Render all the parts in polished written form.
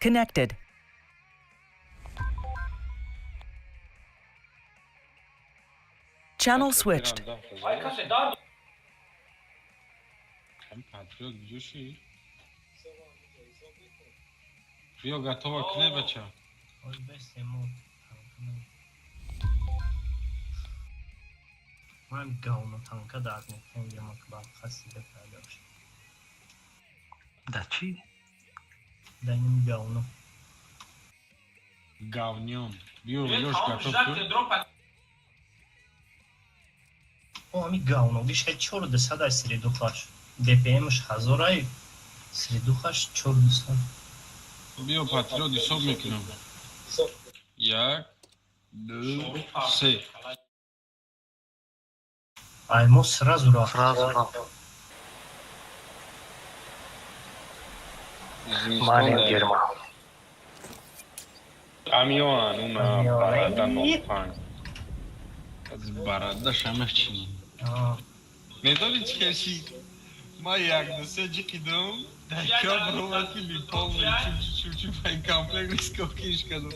Connected. Channel switched. Патриот ҷӯши. Биё, готова кне, бача. Ой, бесте мо танка на. Ман говно танка дард мекунам, яма ки ба хасида пайдо шуд. Да чӣ? Да ин говно. Говнён. Биё, Лёш, готов кун. О, ами говно, гиша чор дусад ай средухаш. ДПМш 1000 ай, средухаш 400. Биё, патриот, ҳисоб мекунам. Як, ду, се. Ай мо сразу рафт. Сразу рафт. Манем герман. Амиоан, уна Амиоан. барада 05. Аз барада шамах чи. А, Медони чӣ каши? Ма як, ду, се ҷиқидам, дар бромад ки липолный чуп-чуп-чуп ай комплект рисковкиш кардам.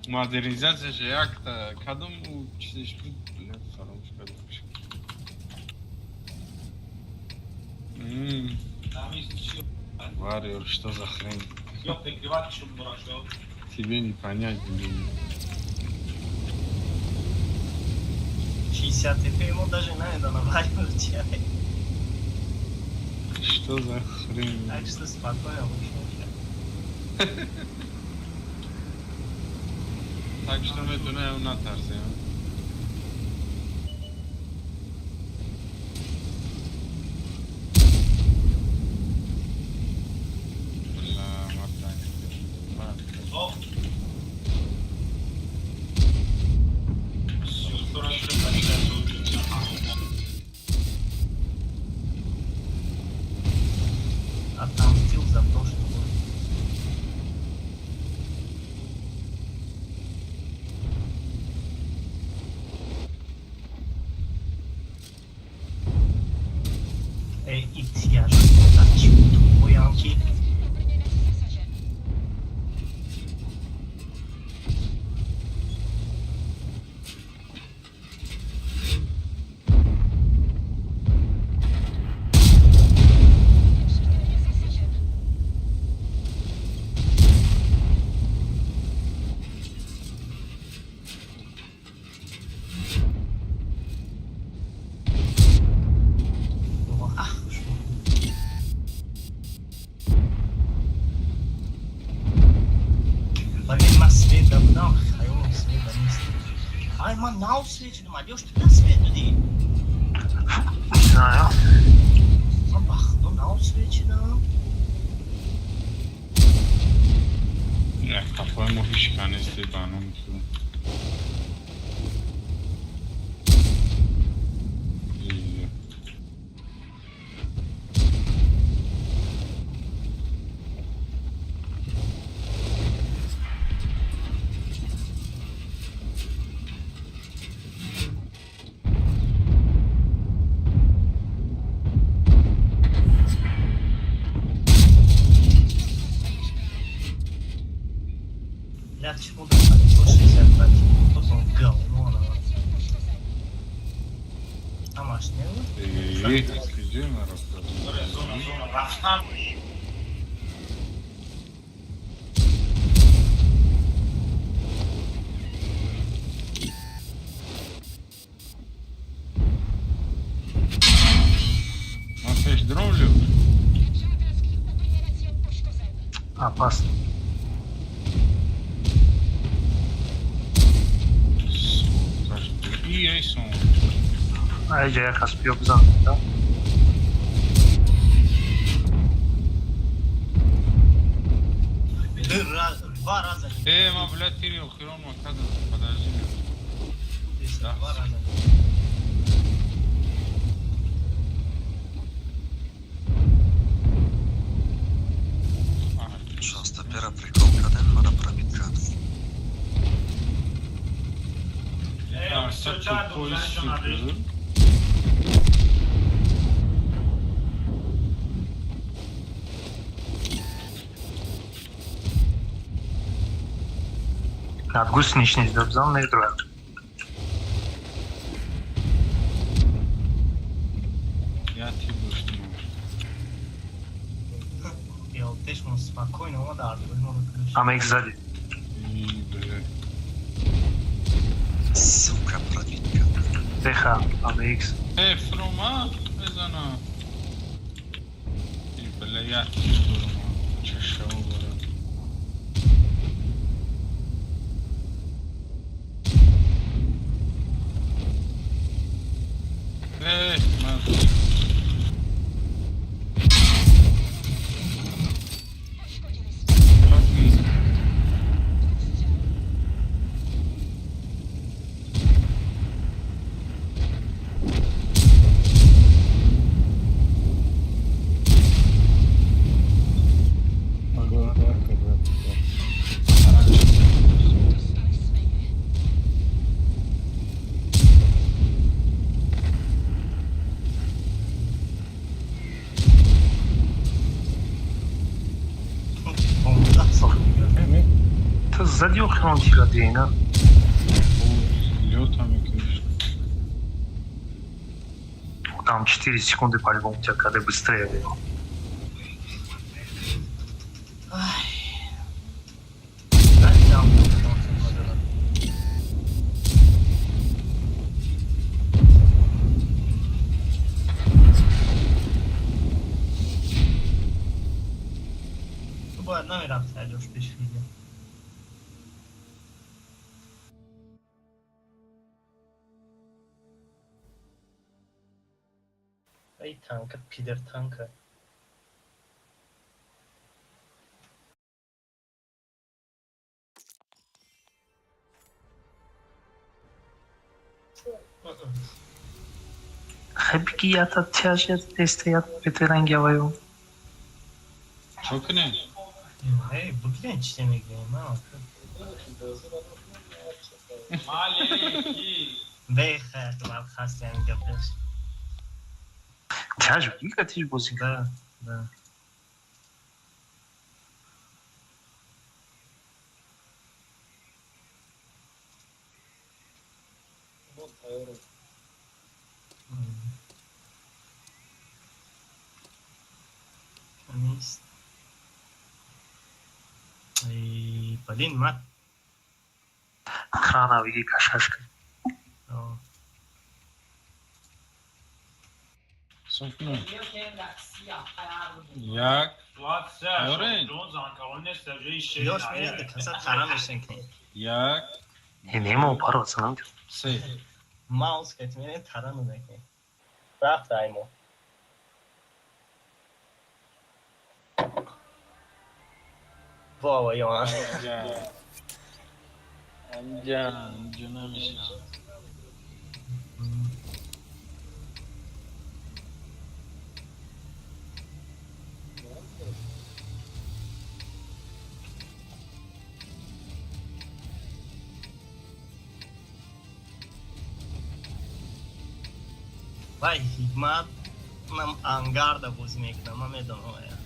Модернизацияша якта кадом ӯ чизеш буд, бля, фаромӯш кардам. Варриор, что за хрень? Тебе не понять, блин. 60 ТП мо даже намедонам варьёр чи ай. Что за хрень? Так что спокойно бошем. Так что метунем натарсем. Бля, мартан. Отомстил за прошлый год. Эй, ит, я же так чего тупой, анки. Ах, шо. Вале ман свет дадам, хаёлам свет да нест. Ай, ман нав свет шудам, Алёш, ту да свет додӣ? Не знаю. Ман ба худо нав свет шудам. Як қафои мо ҳеч канисти ба номи ту. Е. Бля, чему да 65, потом говно она. Ҳамаш не? Э, куҷо маро Рафтам. Ман пеш дромлю. Опасно. И ай сон. Айҷа як аспиё бизан. Да? Два раза не. Э, ма, бля, тири охирон ма кадам. Подожди. Два раза. Шастапера прикол каден, мара пробит кард. А, тупой, сука. Над гусеничный бизан медрояд. Я тир доштам. Ялтешмон спокойно омада артури моро кушт. Амек сзади. И, бля. Сука, пробить кард. Беха, АМХ. Э, фрома мезана. И, бля, я тир дорам. Чашао дорам. Э, ман Понздаҳ сол. Ту зади охирон тира дина. Лёта мекуниш. Там 4 секунды по-любому тебя когда быстрее было. Ай. Надидам, мазара. Ту бояд намерафти аҷош пеш фида. Ай танка, пидер танка. Хебки ята тяжет, тестоят петерангяваю. Чо кунем? Эй, бигӯен чизе мегӯем, ман. Маленький. Бехайр, ман хастаям гапаш. Тяж бика тиш бозӣ. Да, да. Нест. Эй, блин, ман Охрана види кашашка. О, Сокну. Як, Тайёрен? Ёш мерад, каса тара мешен ки. Як, Немо паро цанам. се. Маус кати мерад тара мезанки. Рафт аймо. Бобо ён. Анҷа, анҷа намешавад. Вай, ҳикмат нам ангарда бозӣ мекунам, ман медонам ая.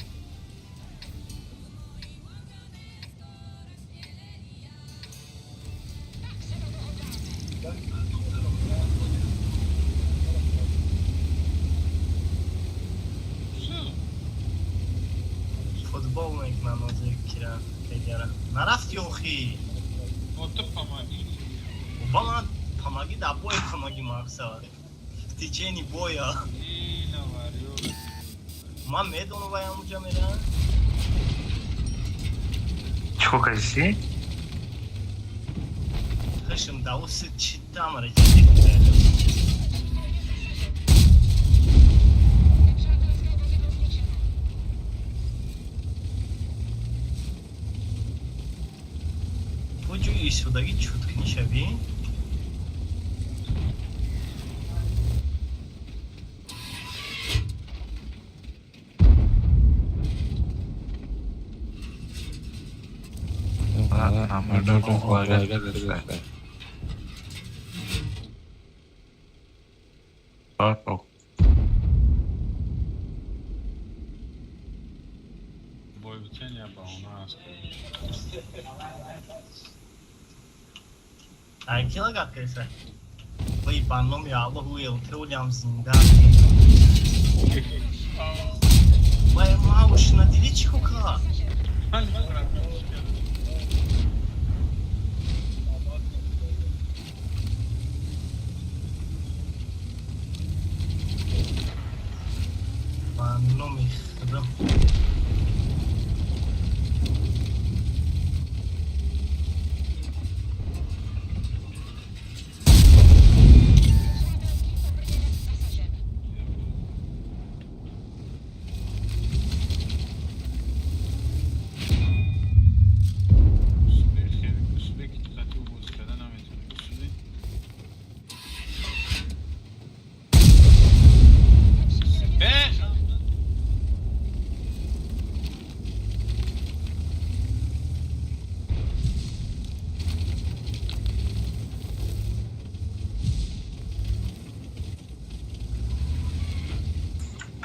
Всё. Футбол мекунам ҳозир кира кегара. Нарафти охи. Вот ты помоги. Ба ман помоги да бой помоги мақсад. В течение боя. И наварёра. Ман медонам вай ҳамуҷа мерам. Чико кайси? Хашм давуси чи тамара ҷиддӣ кунад. Куҷо истифодагӣ чуткунӣ шавӣ? Бой битен я баҳона аст. Ай, ки лагат кардиса? Вай, ба номи Аллоҳ, ӯ элтеолиам зинда. Вай, мавушна дидӣ чӣ ко кард? Ба номи Худо.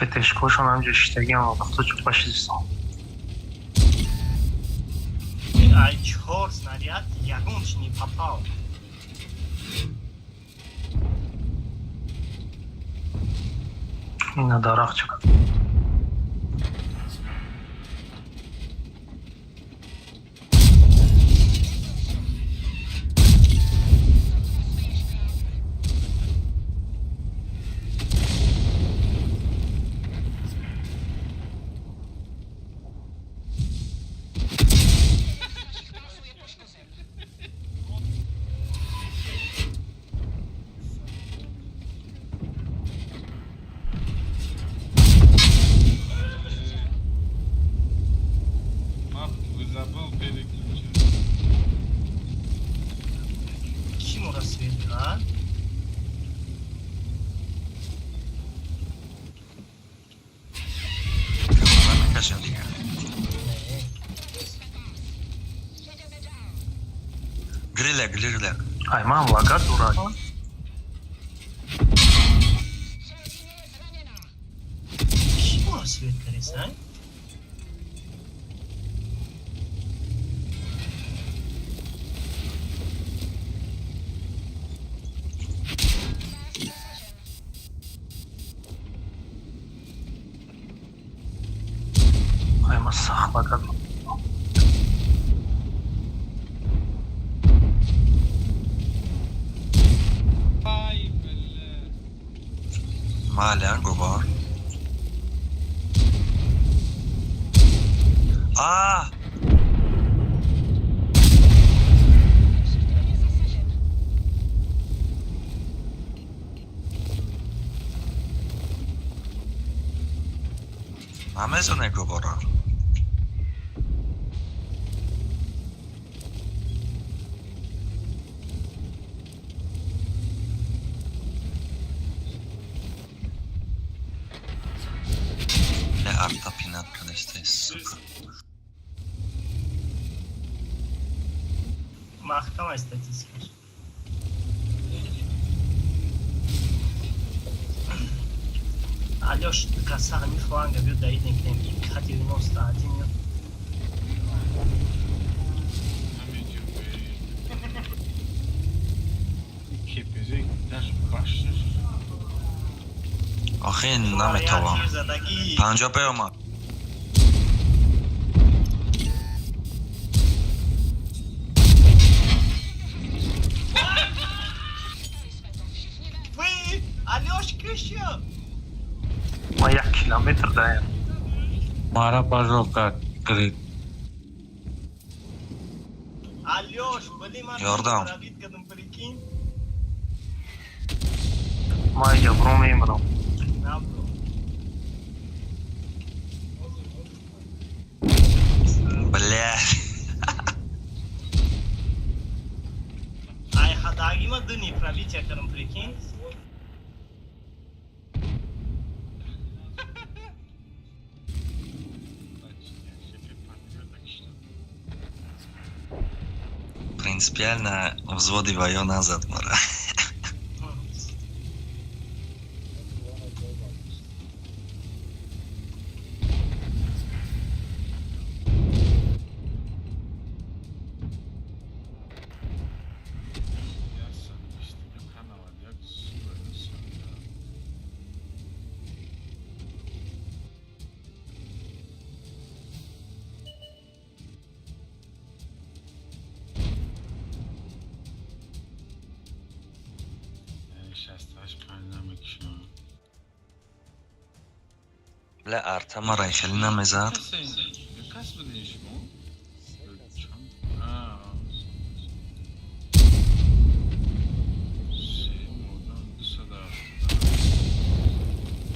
ПТшкошон ҳамҷо шиштагиам, вақто чупа шидисон. Ай, чор снаряд ягон чи не попал. Ина дарахт чука. Забыл переключить. Ки мора свет кард? Камара мекашем дигар. Не. Гриля, гриля. Ай, ман лагат дорад. Ки мора свет кардиса? Ай, ман сахт лагат. Ай, бля. Маля, губор. А! Намезоне губора. Бля, арта пинат кадесте, сука. Маҳкамай статистикаш. Алёш, каса ҳами фланга биё, даид мекунем. И К-91 ё. КПЗ даже башня. Охи, наметавам. Задагӣ. Панҷо беомад. Вы, Алёш, кыша! Ман як километр даям. Мара пожалуйста, говорит. Алёш, блин, ман Ёрдам. пробит кардам, прикинь. Ман инҷа бурон мемирам. На, бро. Бля. Ай, хадаги ма дни пробития кардам, прикинь. Принципиально взводи ваё назад мара. Бля, арта мара хеле намезад. Кас будин шумо? Се кас. Чанд? Се модам, 270.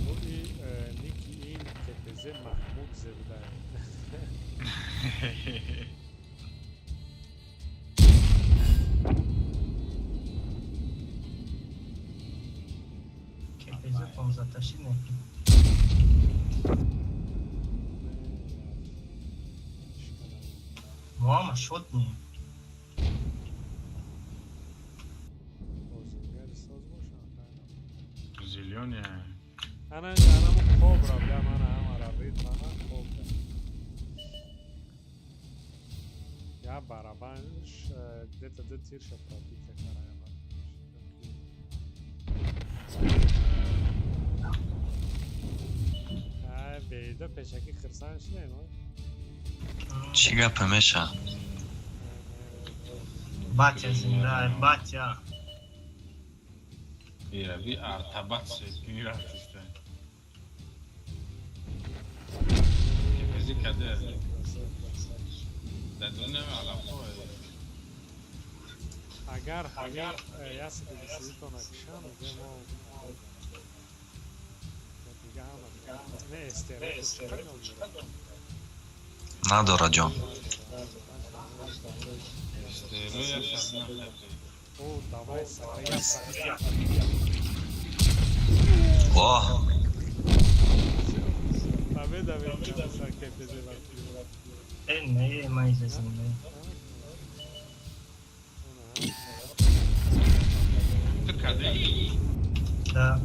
Ну и ники ин КПЗ Маҳмуд зебудай. КПЗ 15-таши не. Мо ҳама шотнем. Бозингари соз бошанд. Зелёный. Ана анамо кобра, бля, мана ҳамара рид, мана кобра. Я барабанш где-то ду тирша пробитие кара я барабанш. Ай, бейда пешаки хирсан шудем, а? Чӣ гапе меша? Батя зинда, батя. Ирави артабат мерафтиста. КПЗ каде? Дадонем алафо. Агар ҳамин 123-тона кишам, мо дига ҳама не СТР чӣ ном дорад? Надора, ҷон. Стероя шабна. О, давай сара, сара. О, Давай, давай, сар КПЗ вақти. Э, не, ма иза зинда. Ту каде? Да.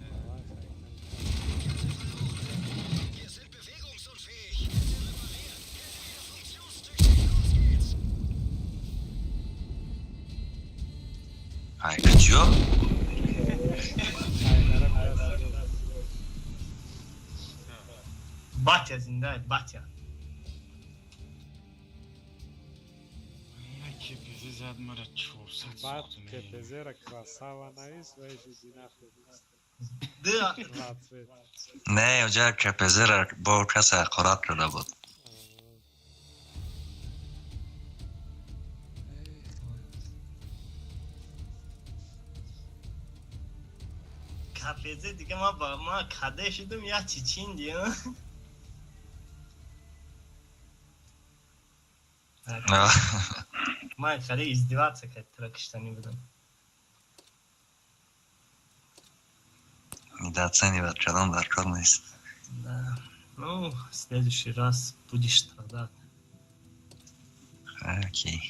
Давай, хай. Wir sind bewegungsunfähig. Repariert. Wieder funktionstüchtig. Los geht's. Ай, куҷо? Хайдара биясад. Батя зинда, батя. КПЗ зад мара 400 Баъд сохтум. КПЗ-ра красава навис ва иши нахуй. Да. В ответ. Не, оҷа КПЗ-ра бо касе ҳақорат карда буд. КПЗ дига ма ба ма каде шудум, я чичин дия. Ма харе издеваться кард, тура киштанӣ будам. Недооценивать кардан дар кор нест. Да. Ну, в следующий раз будешь страдать. Окей.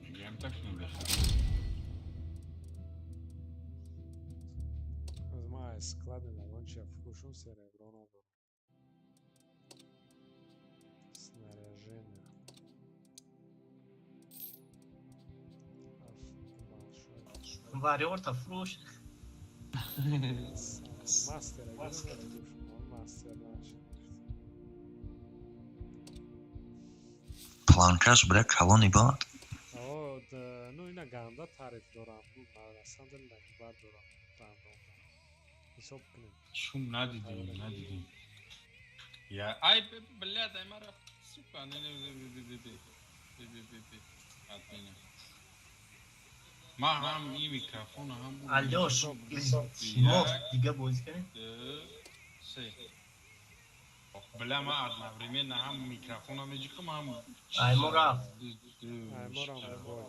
Мегӯям так набихар. Аз ма склад ягон чия фурӯшум, серебро надорам. Снаряжение. Аф, большой. Вариорта фурӯш. Мастер, агар фурӯшум, он мастер нашид. Планкаш, бля, калони бад. О, ну ина ганда тариф дорам. Ну, на самом деле бад дорам. Рандом. Ҳисоб кунем. Шум надидим, надидим. Я ай, блядь, ай мара, сука, не не не не не не не не не отмена. Ма ҳам и микрофон ҳам Алёш, илтимос, дига бозӣ кунем. Ду, се. Ох, бля, ма одновременно ҳам микрофона меҷиқам, ҳам Ай, мо рафт. Ай, морам бой.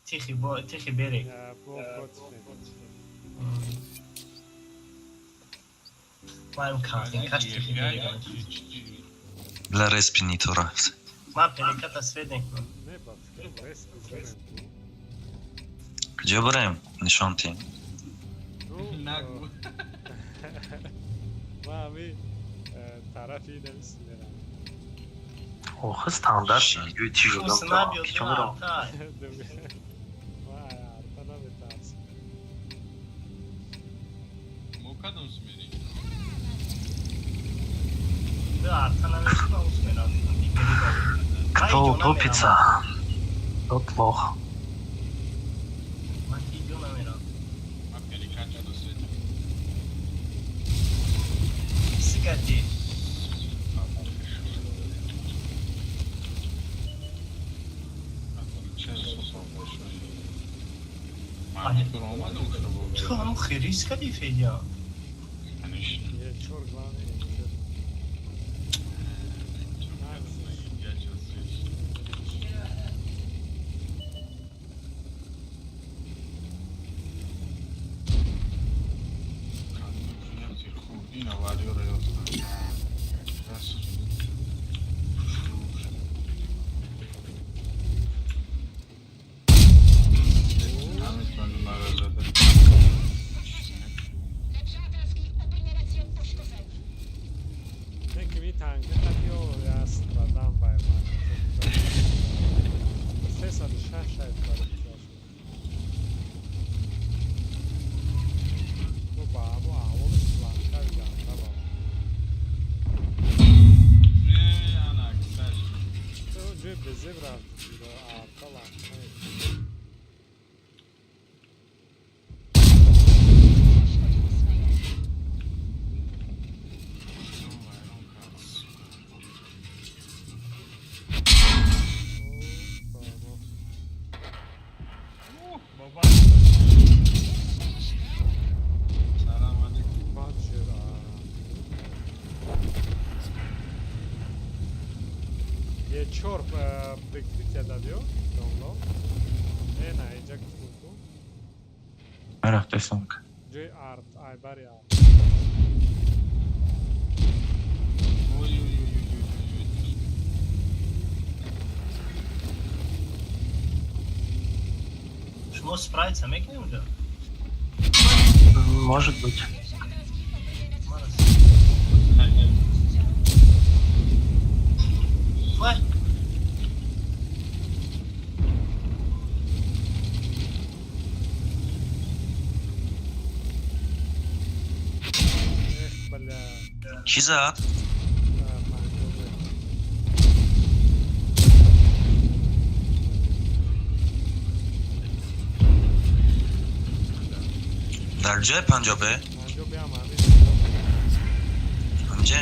Тихи, бо тихи берек. Я бо против. Маем картинкаш тихи берек. Бля, респи то рафт. Ма переката свет мекунам. Не, ба фикрам респ бизанем. Куҷо барем? Нишон тиҳем. Ну, Нагу. ма ҳами тарафи инамис мерам. Охи стандарт ҷои чӣ Ус шудам набиёд. кичо мерам. Артай. Ма арта наметарсам. Мо кадом смери? Ду арта намешуд, ус мерам. Кто утопится, тот лох. кардӣ? Ту ҳамун хирис кардӣ, Федя? Конечно. Е4 главный. Я сейчас Не ки ми танка қадиё аст радам бай ман. 306 шайд бари. Ну ба ҳамо аҳволиш ланкави ганда ба. Ту ҷои безеб рафти, арта ланка. Салам алейкум. Бад шуд. Е4 прикрытие дадё, домло. Не, на, иҷа гуфтум ку. Рафтесам. Ҷои арт, ай бари арт. Ой-ой-ой-ой-ой-ой. Шумо справиться мекунем унҷо? Может быть. Мара. Вай. Эх, бля. Кӣ зад? Панҷобе. Дар ҷои панҷобе? Панҷобе ҳам ҳамин. Ҳамҷа?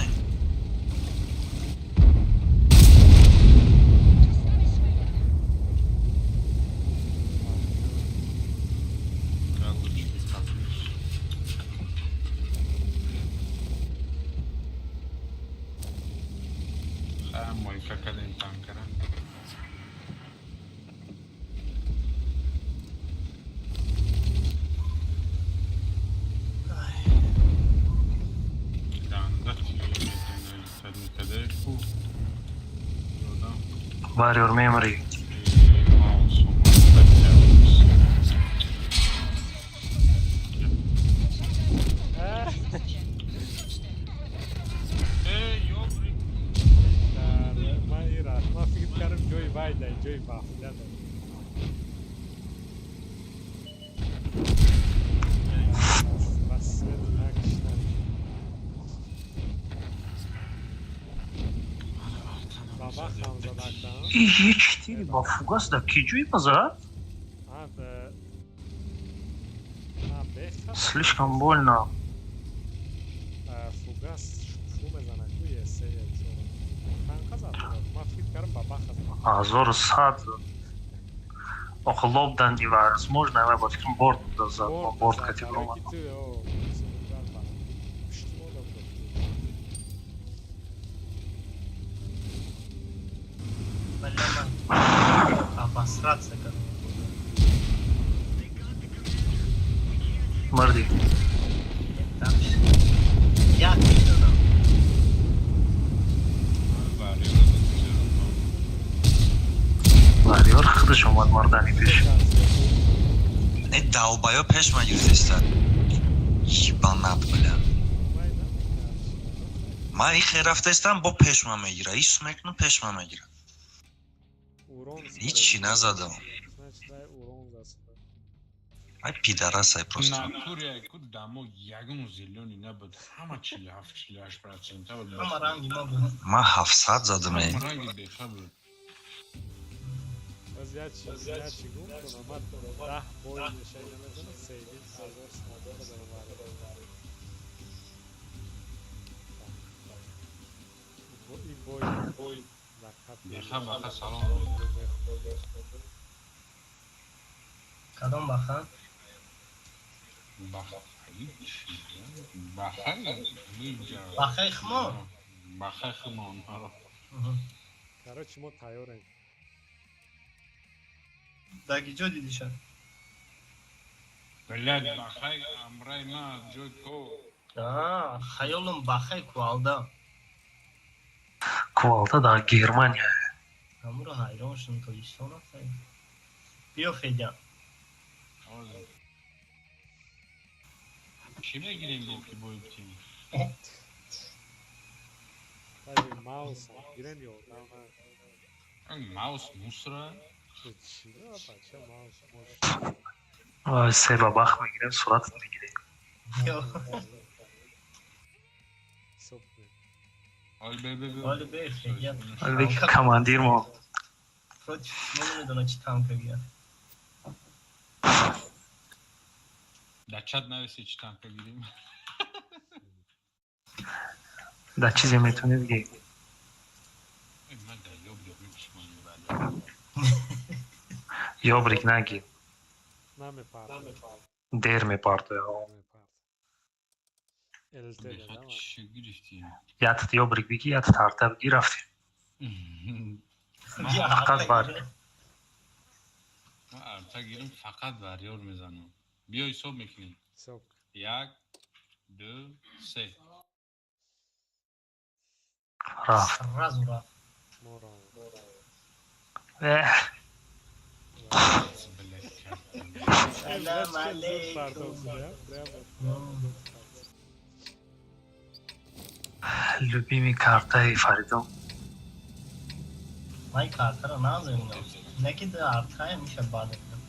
Галочки капнешь. Ха, мойка кадем танкера. Ай. Ганда тиви ку. Ёдам. Warrior Memory. И маусу подтягиваюсь. Эй, ёбри. Дар ман ира ман фикр кардам ҷои вай дай, ҷои вафля дай. Рассвет накишнам. Баба хамзадакдан. И Е4 ба фугас да ки ҷои базад? А беха. Слишком больно. Фугас шу мезана ку есе е чор. Ханқа зад? Ман фикр кардам бабаха зад. 1100. Охо, лоб да невозможно, ама ба фикрам борт да зад, борт кати бромад. Ки ту о пишти мода буд. Бля, ман обосраться кардам. Марди. Там як медонам. Варёра да чаро. Варриор худаш омад мардани пеш. Не, долбоёб пеш ма гирифтеста. Ебанат, бля. Вай намекард. Ман ихе рафтестам, бо пешма мегира. Ис мекунам, пешма мегира. Урон. Ҳичи назадам. Значит, дай урон заст. Ай, пидарасай просто. Натуре ку дамо ягон зелёный набуд. Ҳама 47, 48 процента буд. Ҳама ранги ма буд. Ман 700 задам, е. Ҳама ранги беха буд. Боз я чи гуфтам, ман 10 бой мешай намедонам, сейвин ҳазор садо баровард. Бой лақаб. Беха баха салом. Кадом баха? Баха. Баха. Бахаи хумон? Бахаи хумон. Короче, мо тайёрем. Даги ҷо дидиша? Блядь, бахай амрай ма ҷой ко. Хаёлам бахай кувалда. Кувалда дар Германия. Ҳамуро ҳайрон шудам, Тоҷикистон рафтаем. Биё, Федя. Чӣ мегирем, ки бой битем? Даже маус гирем ё на? Маус мусора. Чӣ бача, маус мош. Се бабах мегирем, сурат мегирем. Ҳисоб кунем. Ой, бе бе бе. Оли бе, Федя. Оли бе, командир мо. Против мо намедона чӣ танка гирад. Дар чат нависи, чӣ танка гирем. Дар чизе метавонед гӣ. Ман дар ёбрик мепишмонем. Ёбрик нагӣ. Намепартояд. Дер мепартояд. Намепарт. ЛТ дадам. Чӣ гирифтӣ? Ятат ёбрик бигӣ, ятат арта бигӣ, рафтем. Фақат бар. Ман арта гирим, фақат варёр мезанам. Биё, ҳисоб мекунем. Ҳисоб. Як, ду, се. Рафт. Сразу рафт. Моро. Эҳ. Блядь. Салам алейкум. Прямо. Любимый картаи Фаридун. Ман картаро наземинам. Не ки да артая миша баъд мекунам.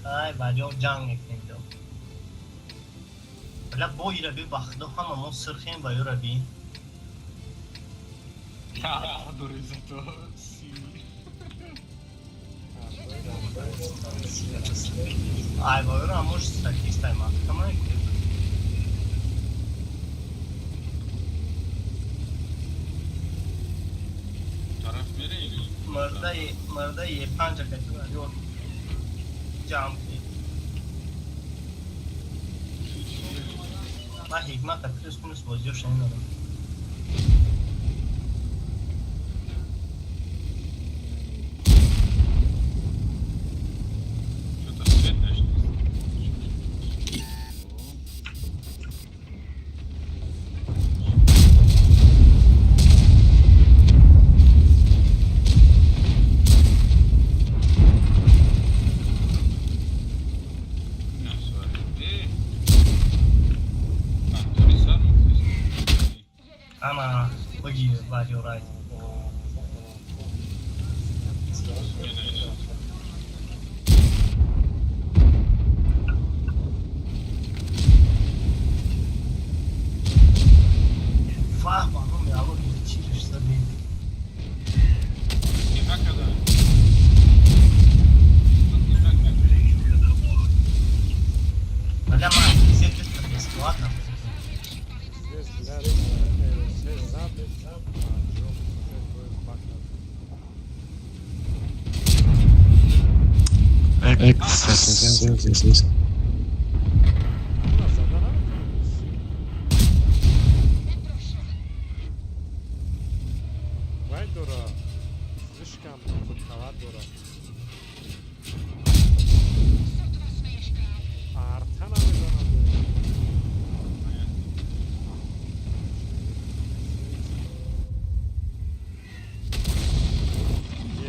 Ай, варёр ҷанг мекунем до. Бля, бо ира би, ба худо, ҳама мо сирхем ба юра би. Я арта дорем, зато сини. Ай, ба юра мош статистай маҳкама. Тараф мерем. Мардаи мардаи панҷа кати варёр ҷамъ кунем. Ман ҳикмата плюс минус бозиёша надорам. Что-то свет нашли. На, смотри. Контори сар мекунӣ. Ана, баги варёрай. Фаҳм, ано меало чириш задем. Нигоҳ карда. Нигоҳ карда. Бля, ман все это бесплатно. Здесь, блядь, се зад, панҷоҳ бой бакнад. Ҳамуна зада наметавонист. Вай дора, слишком бикалат дора. Арта намезанад.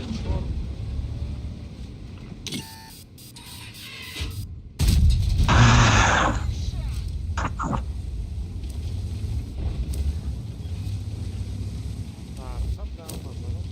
Е4. Арта прямо назанад.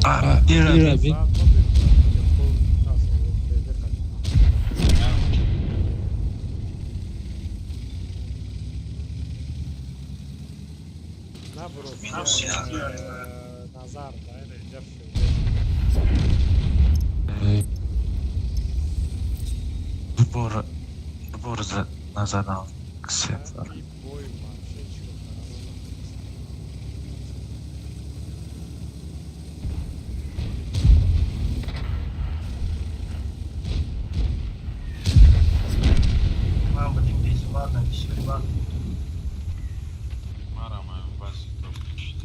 Ира би. Зад мо бе- пул даст овард, бе қати. На брос, Минус як. Назар, да, ина инҷа филм. Дубор назадам. Сетар. И бой вообще чико кардан наметавонистам. Ман будем безуват бисёри вақт. Марам баъзи топ кишид.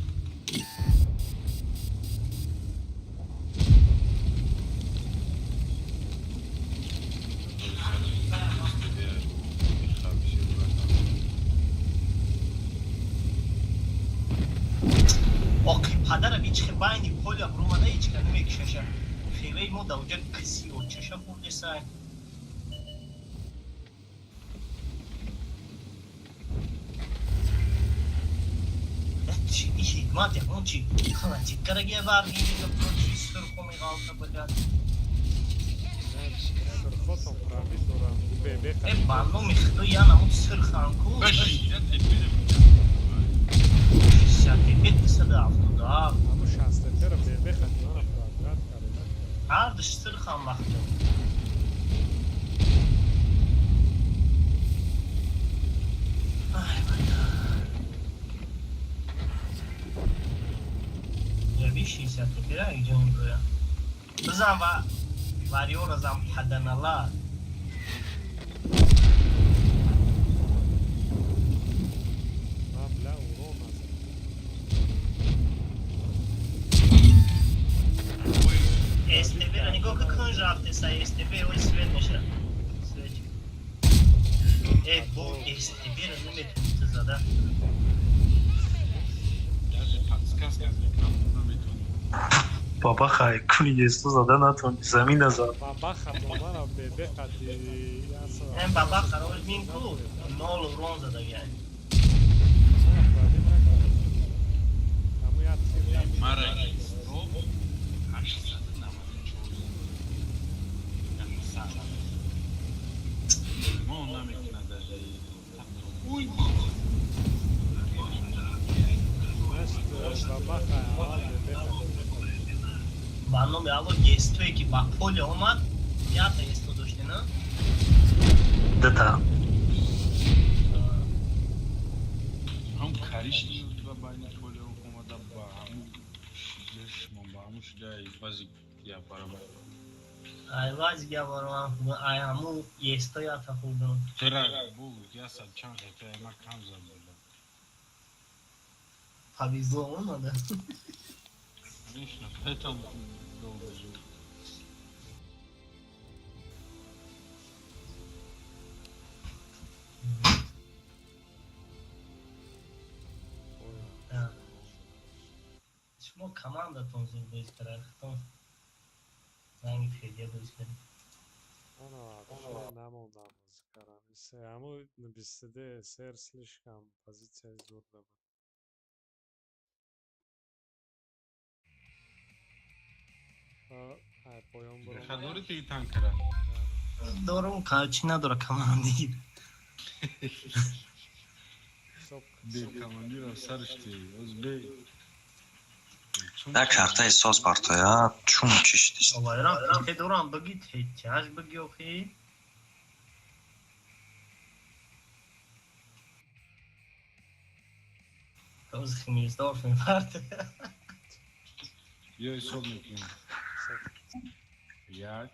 Оқи падарам, ҳеч байни поля буромада, ҳечка намекишаша. Феваи мо дар оҷа киси очаша хурдесай. Ҳикмат ягон чи ханатик карагия баргинига против сурхо меғалта, блядь. Сурхотон пробит дорам, бе Э, қати. ба номи худо, я намуд сурханку. 67 277. Ҳамун 60 тера бе қати мана проград карда. Ҳардуш сурхан вақто. Ай, бля. Яби 60 тепера иҷон броя. Бизан ва вариора зам, паданала. Ман, бля, урон назад. СТБ ра нигоҳ ки, кунж рафтеса СТБ, ой, свет меша. Свет. Э, бо СТБ ра наметонӣ ту зада. Даже подсказка аз экран наметонӣ. Баба хай куни есто зада натони, замина зад. Бабаха бо мана бе қати. Эн баба қарор мин ку нол урон задагиай. Мана пробит накард. Ҳамун як тир. Мара стоп 894 сад. Мо намекунад даже. Уй. Значит, бабаха аввал бе қати. Ба номи Алло, естое ки ба поле омад, ята есто доште, на? Дата. Ҳам каришни ба байни поле омада, ба ҳамун шумо, ба ҳамун шуда баъзи я барабар. Ай ваз гаварам, ай ҳаму есто ята хурдам. Тера бу ясад чанд хета ма кам зад буда. Повезло омада. Конечно, поэтому долго жил. Да. Шумо командатон зуд бозӣ кард, хитон занги федия бозӣ кард. Ана вообще намондам бозӣ кардам. Ҳамун 22 СР слишком позитсияи зур буд. Ай поён буром. Дори ти танкера? Дорум, чӣ надора командир. Ҳисоб. Бе командира сарш ти. Оз бе. Як картаи соз партоя, чун чиштист. Овайрам те дорам, баги течаш баги охи. Тоз химиздорф мепарт. Ё ҳисоб мекунем. Ҳисоб. Як,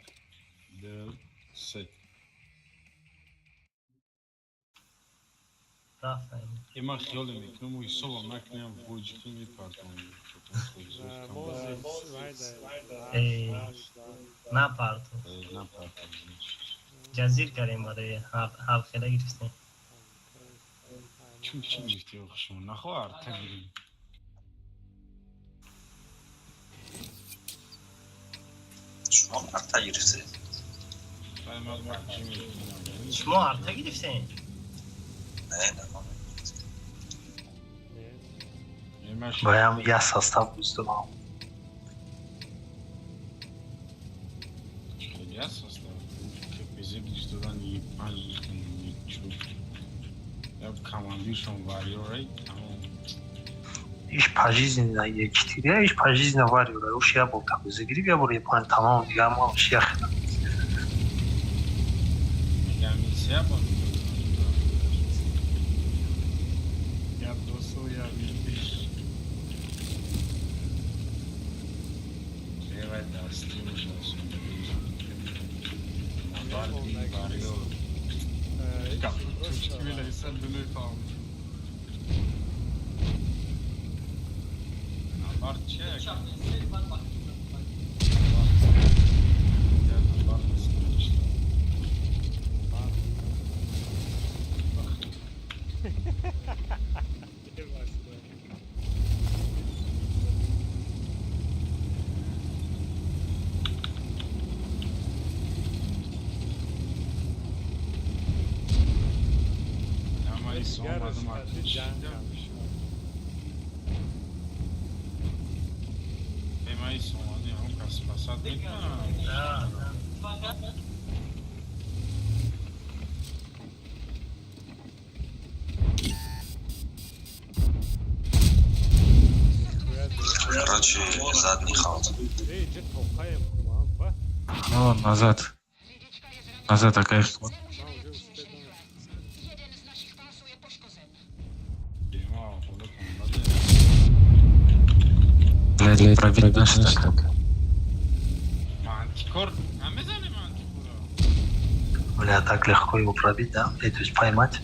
ду, се. Рафтем. Има хиёле мекунам, ҳисобам накунам, воҷиқи мепартом. Мози вайда. Эй. Напарту. Напартом. Ҷазир кардем, барои ҳалхела гирифтем. Чун чӣ гирифти шумо? Нахо арта гирим. Шумо карта гирифтед. Ай, ман чӣ мекунам? Шумо арта гирифтем? Не, не, Не. Баям я состав буздумам. Я состав. КПЗ гирифтадан и панҷ чор. Я командиршон варёрай тамом. Иш пожизненно Е4, иш пожизненно варёра. Уш я бор КПЗ гирифт, я бор Е5, тамом, дига мо шях. Мегам я бор. Я досыл, я видишь. Левай дасти ужасно. Набарди варёр. Набард че? Я набард скучно. Ама и омадам Ема и омадем, он кас спасат мекунам. Да, да. Короче, задний ход. Ну, назад. Назад такая что. Ема, Блядь, пробить наш так. Мантикор, а мезанем мантикора. Бля, так легко его пробить, да? То есть поймать.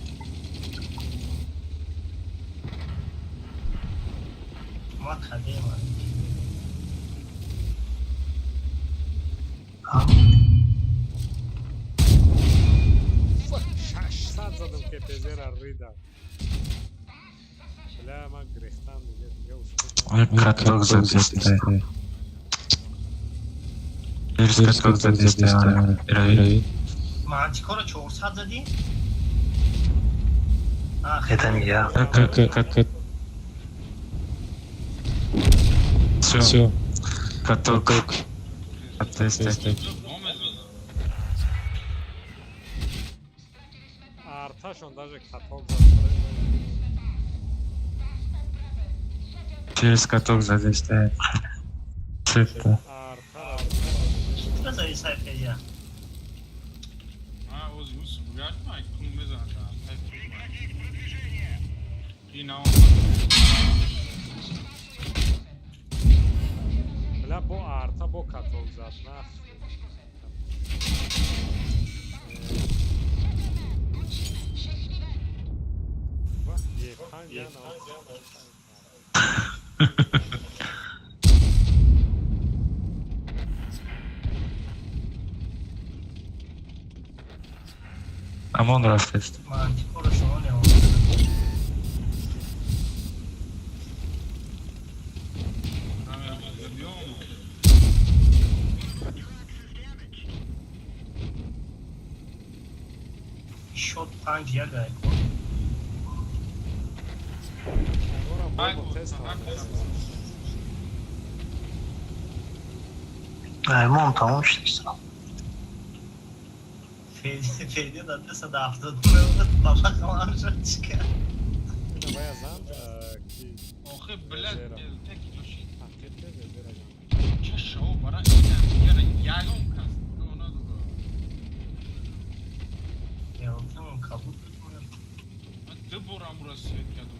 Ма кадема. А? 600 задам КПЗ-ра рида. Бля, ма грехтан диге, диге успел. Каток задестай. Через каток задестай. Мантикора 400 задӣ? А, Это не я. Как Все. Каток. Задестай. Арташон даже каток зад. Через каток задестай. Это. Артара. Чӣ зади сайферия? А, оз ус бугат ма кун мезанад. Ина Бля, бо арта бо каток зад. Нах. Ва, Е5 я на. Амон рафтест. Мантикора шумо не биём. Шот 5-1 ай. Ора бо тест. Аймон тамом шудист. Феди да 379 баба хамам шуд чика. Ина вая зан ки Охе, блядь, тек доши. ҳақиқе везера ҷан. Ча шоу бара ина дигара ягон кас но надора. Ялтам кабут. Ман ду бор амура свет кардам.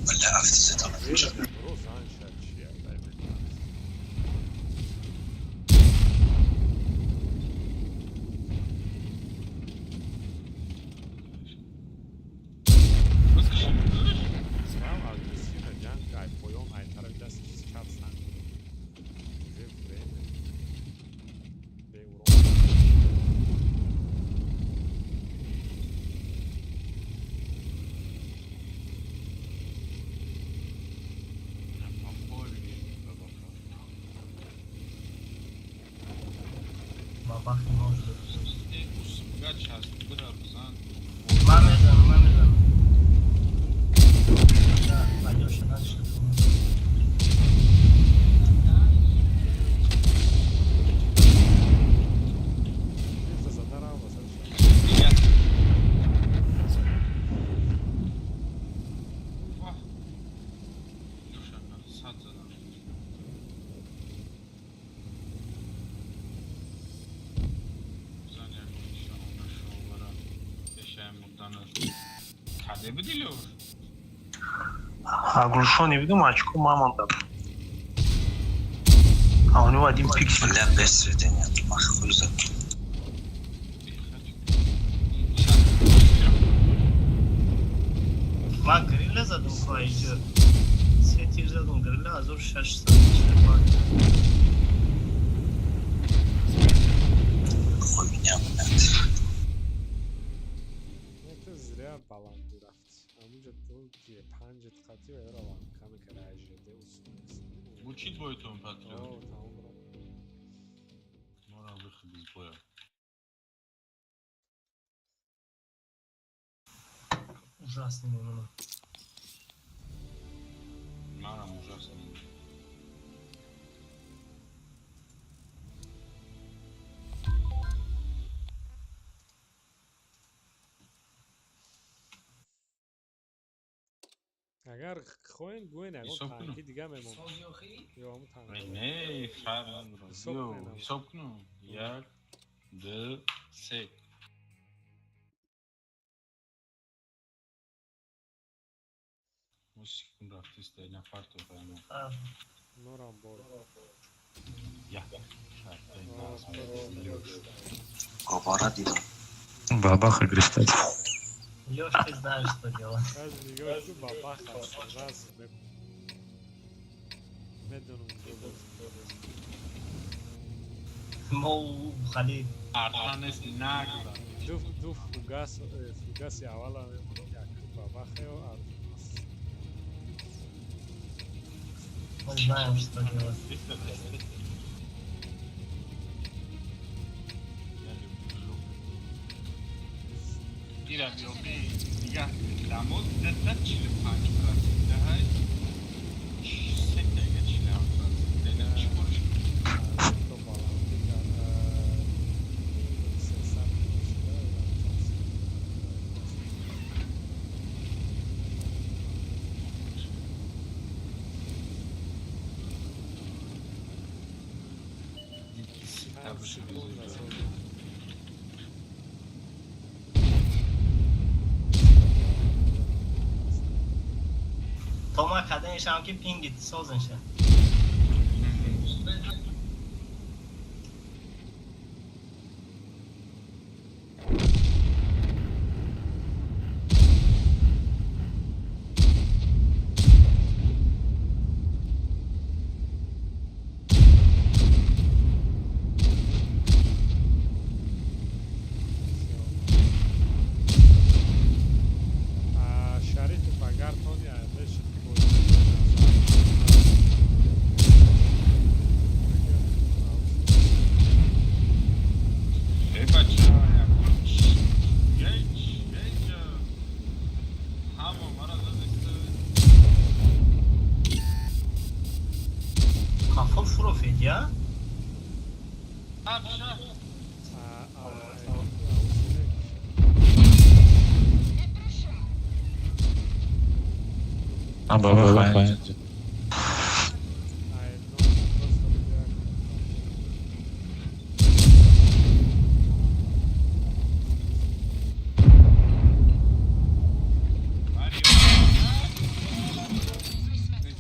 Бля, автозетам. Везера зан шад чия. Дай бе. Выскочи. Прям агрессивно ҷанг ай поён ай тарафи дасти чап санг. Уже время. Бе урон. Баба может. Ус бугат шаст бира бизан. Ман мезанам, ман мезанам. Да, Алёша, надо что-то. Каде буди, Лёш? Оглушённый будум, очко мамонда. А у него один пиксель. Бля, без сведения, мах хуй зад. Ман грилля задум хоҳиҷо. Се тир задум грилля 1645. Хуйня, блядь. Это зря баланду рафт. Ҳамунҷа ту панҷет қатӣ ва яро каме кара ЖД. Бучит бойтон, патриот. Тамом. Мора выход из боя. Ужасный мемонам. Манам ужасный. Агар хоҳем, гӯен ягон Ҳисоб кунам. танки дига мемон ё ҳамун танки. Не, фарқ надорад. Ҳисоб Ё, кунем. Ҳисоб кунам. Як, ду, се. Мо секунд рафтиста, нафар то фаҳмам. Норам бор. Як. Лёш. Гобара дидам. Бабаха гристать. Лёш, ты знаешь, что делать. Аз нигоҳ ку, бабах аст, раз медонам. Мо хали Артанес нагло. Ду фугас, фугаси аввала мемонам, як бабахео артанас. Мы знаем, что делать. Я люблю жопу. Ира биёби дига дамод дата 45% даҳай, сетага 47% дага, чӣ корш? То баландӣ кард, 300 шуда. 5 секунд назад. То ма каданешам ки пингит созенша. А Шарипов агар тони айбеш. Эй, бача, ҳеҷ ҳеҷ ҳамо мара задиста. Хафо фуро, Федя? Абша. А бабаха. Просто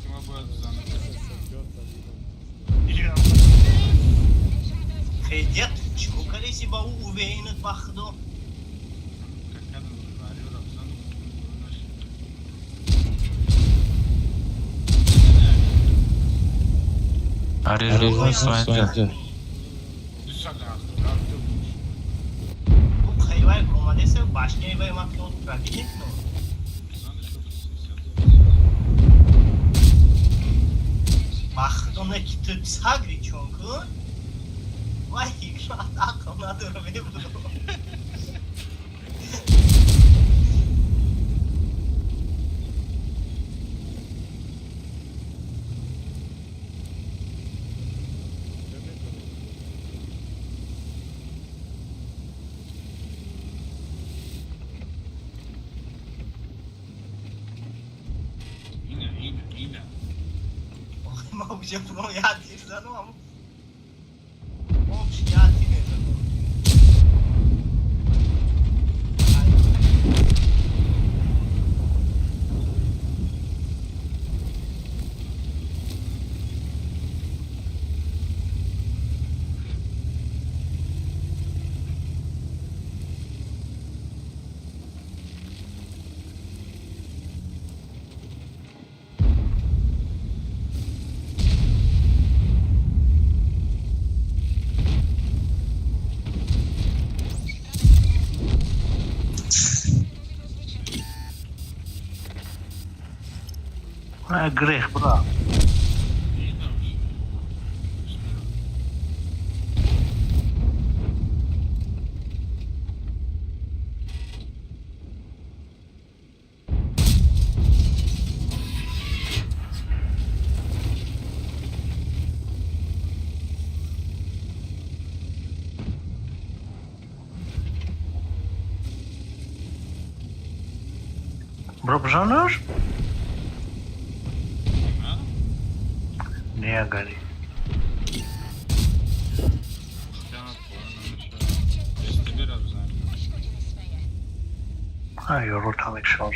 Ма бояд бизанам. Федя, чико калеси ба ӯ увеинат, ба худо? Какадам Мариоро бизанам. Аризон Сванджа. 277. Ӯ қайвай омадеса башняи вай, ман пиёд пробить мекунам. Бизанаш. Ба худо, не ки ту сагри чон кун. Вай, ҳикмат ақл надора, мебудо. Ина, ина, ина. Ма уже фурон як тир занам, аммо общ як тир мезанам. Грех, бра. Бро, бжанаш? Не, гори. А, ёротамек шоз.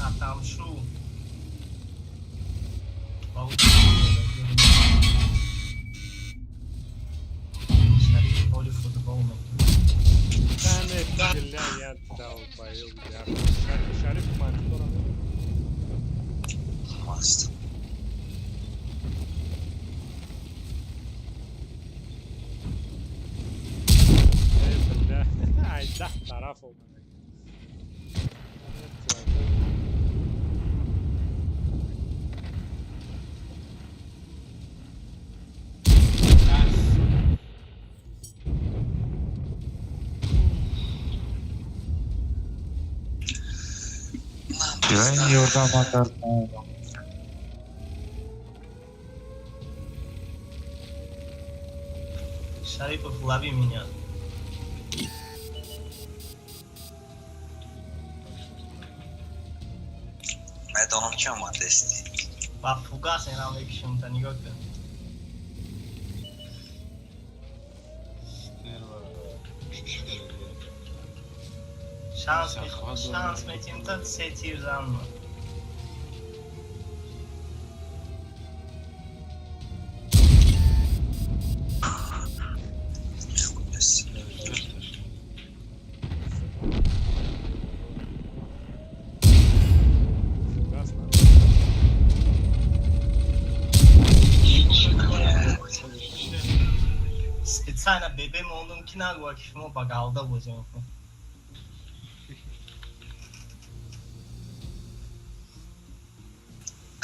Атамшу. Шариф поли футбол мекунад. Да не, бля, я долбоёб, бля. Шариф мантора. Маст. Э, бля, ай, да, тараф омада. Чӣ ёрдама кард? Шарипов, лови меня. Медонам ки омадасти. Ба фугас эрам мекушем, та нигоҳ кун. Шанс метим та се тир занма. Хуяс. Фугас, на. Специально бебе мондум ки нагӯя ки шумо ба галда бозӣ мекунед.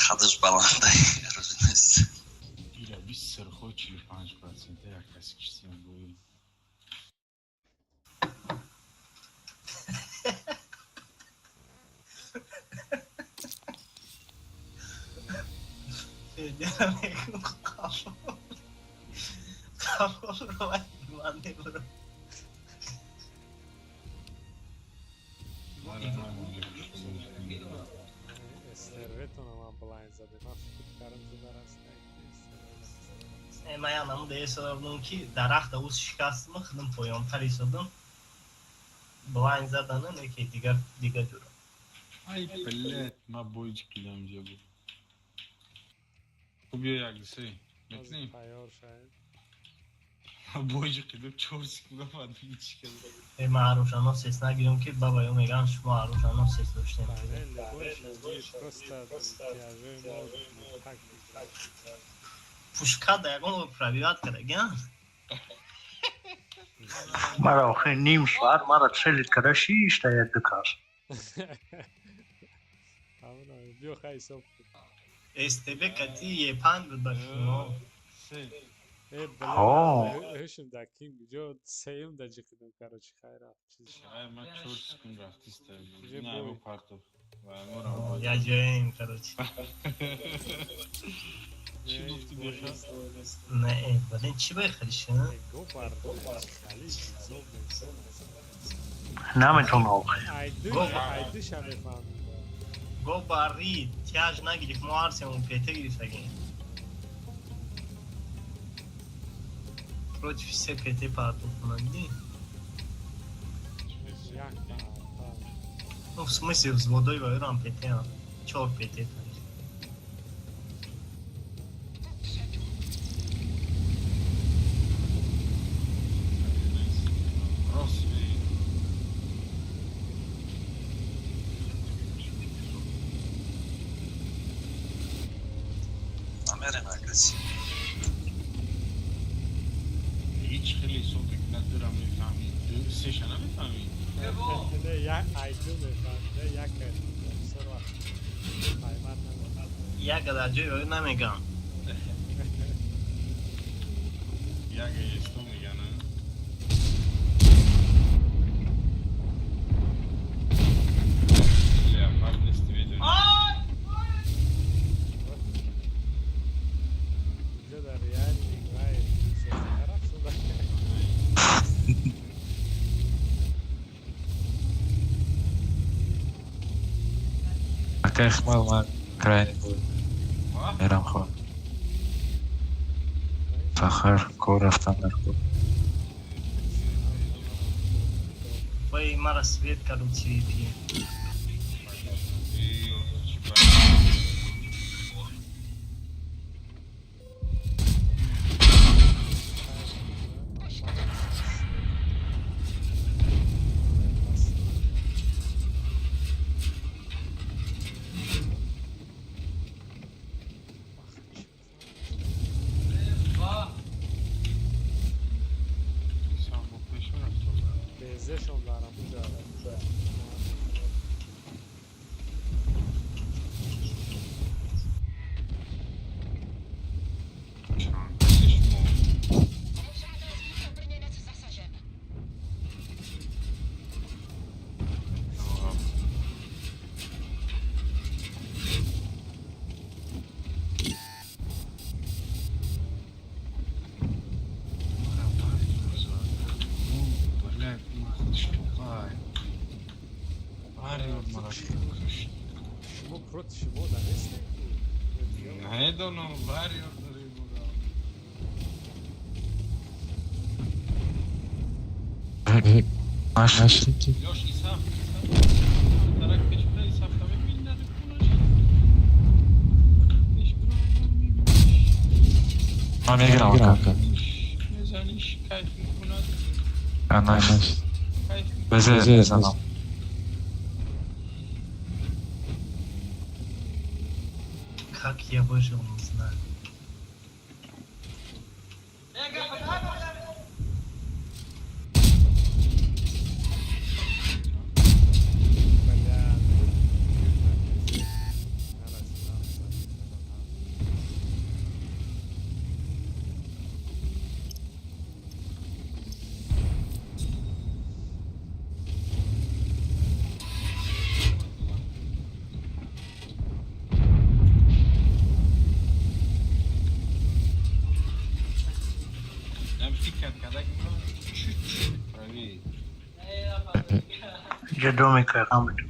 Қадаш баланда рӯз нест. Ира 20 сирхо 45% як каси киштиям буи. Федя мекун қафо. Қафо рой ман мебарам. Стерветона ман блайн задем. Ман фикр кардам зуда раста. Ман як намуда эсодам ки дарахта уз шикастам, худам поёнтар истодам. Блайн задана, не ки дигар дигар ҷура. Ай, блядь, ма бои кидам ҷа буд. Хуб, биё як дусей. Метунем? Тайёр шаед. Ма бои кидам 4 секунда баъд ҳеч када. Э, ман арӯшано сес нагирам ки баба ё мегӯянд шумо арӯшано сес доштем. Бале, любой шаги просто тяжои мо так мегирад. Пушка да ягон бор пробивать карда, Мара охир ним соат мара целит карда шишта як ду кас. Ҳамона, биё хай ҳисоб кун. СТБ кати Е5 буд ба шумо. Се. Э, бля, Ҳо. ҳушм да ким ҷо сеюм да ҷиқидам, короче, хай рафт. Чиз. Ай, ма 4 секунд рафтиста. Уже На, бой. бо партов. Ва мора. Я ҷоем, короче. Чӣ гуфтӣ беша? Не, э, блин, чӣ бехариш, а? Э, го бар, хали ҳисоб мекунам. Наметона охир. Айду, Го. айдуша мефаҳмидам. Го бари, тяж нагирифт, мо ҳар сеюм пете гирифтагем. Против се ПТ партов кунанд. Ну, в смысле, взводой вайрам ПТ, чор ПТ. Намерен агрессия. Ҳеҷ хеле ҳисоб мекунад, дура мефаҳмӣ, ду сеша намефаҳмӣ. Не, як айду мефаҳмӣ, не як бисёр вақт паймат намекунад. Як дар ҷои ӯ намегам. Як есто меган, а? Леопард нести, медонӣ. Инҷо дар реални играет рафт шуда. Ака Ихмал, ман крайний бой мерам хо. Фахар кор рафтан дар кор. Вай мара свет кардум CVP. Безешон дар ҳамуҷа. Brněnec zasažen. Шумо против шумо да нестем ку? Намедонам, вариор дорем. Нашли ки? Ёш исаф, дарак пеш бира, исаф та мебини, кунаш. Пеш бира, мебиниш. Ман мегирам ака. Мезаниш, кайф мекунад. Наш. Кайф мекунад. Безе мезанам. Как я выжил, не знаю. Бля, нарасидам. Нам фикр карда, ки чуть-чуть правее. Инҷа домика ҳамаду.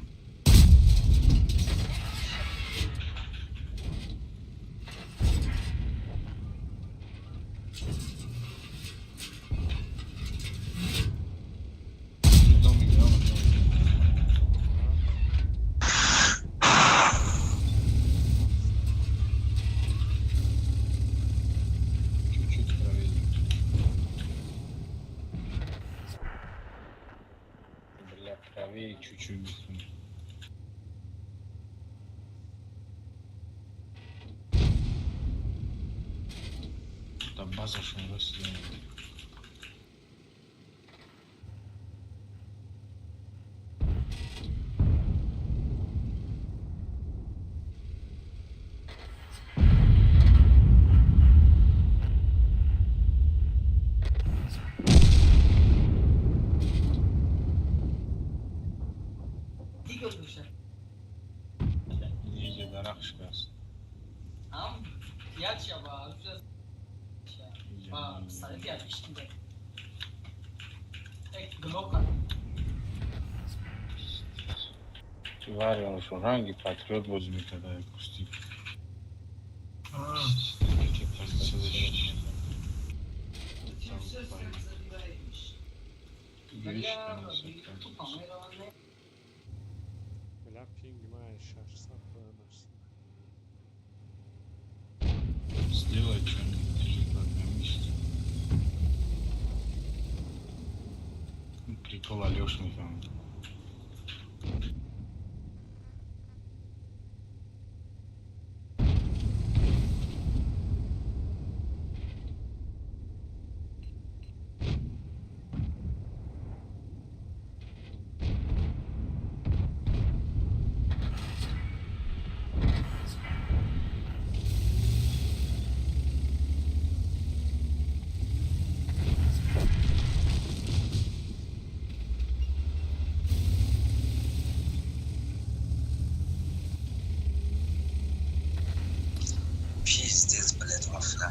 Домик, домик, домик. Чуть-чуть правее. Бля, правее чуть-чуть. Там база шум расследование. Инҷа дарахт шикаст. Ам, Инҷа. Глока. Варионшон ранги патриот бозӣ мекарда, кусти. М. Бля, пинг май 600 поён аст. Сделай что-нибудь, ты же программист. Прикол Алёш мефаҳмад. Пиздец, блядь, вафля.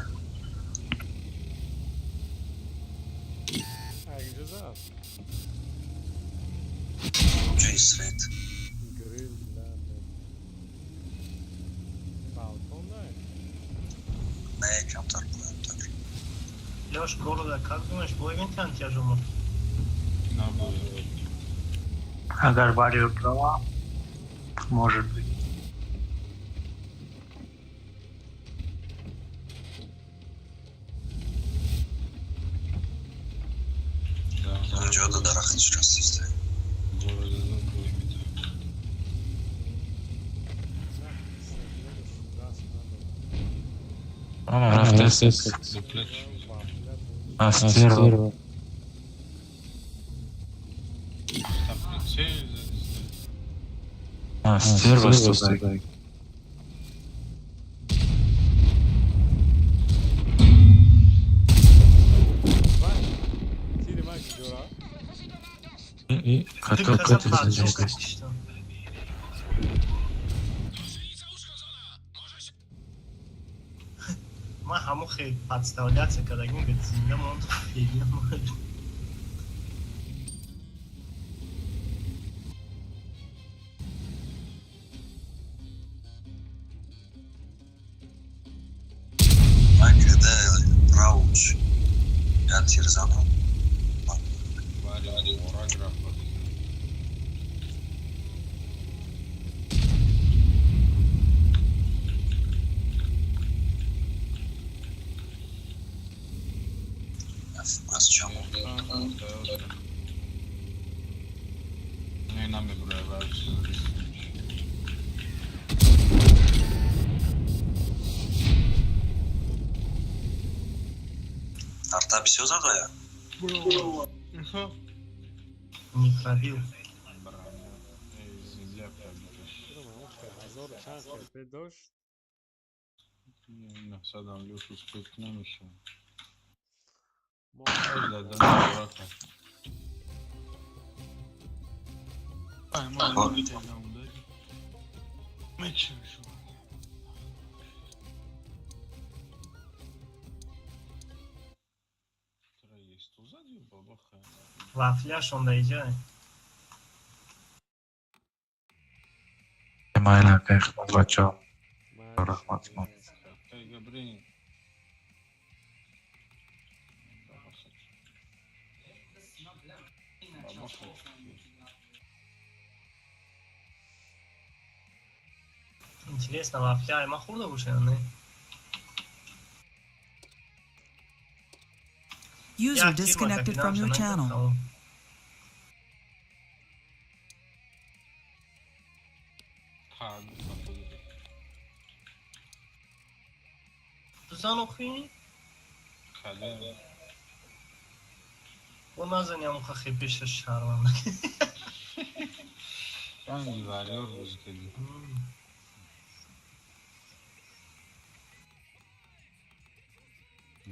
Ай, ҷаза? Ҷои свет. Грил, бля, бля. Балкон дай? Не, камтар поёнтар. Лёш, города, как думаешь, бой метавон тяжело? Набояд. Агар барьер права, может быть. Унҷода дарахт шикастаста. Города бой метавон. Даст надод. Ана рафтест. Дуплет. Вафля. Стерва. Там прицел. Стерва студай. Вай, тири май куҷора? И Ты каток. каза падшест. Ма ҳамон хел подставляться кардагим, гӯяд, зинда монд, фегина монд. Ман кида рауч. Я тир задам. Варя, орак рафт. Аз чамо? Не, намеброя, вар чиза рисуниш. Арта бисёр задая? Не пробил. Браво. Эй, земля пробиташ. Ҳазору чанд хп дошт? Насадам Лёшу успеть намешавад. Мо Задан орака. Ай, мо наметавонам ударить. Мечем шо. Тра есть сзади, бабаха. Вафляш он даиҷа. Майла, кай хидмат, бачаҳо. Раҳмат. Эй, Габрин. Бабаха. Бабаха. Интересно, вафля ма хурда боша ё не? User Як тир disconnected from your channel. тамом. Ха, гуфтам. Ту зан охи? Кале. О назани ҳамон хепеша шарманда. Ранги варёр бозӣ кардӣ.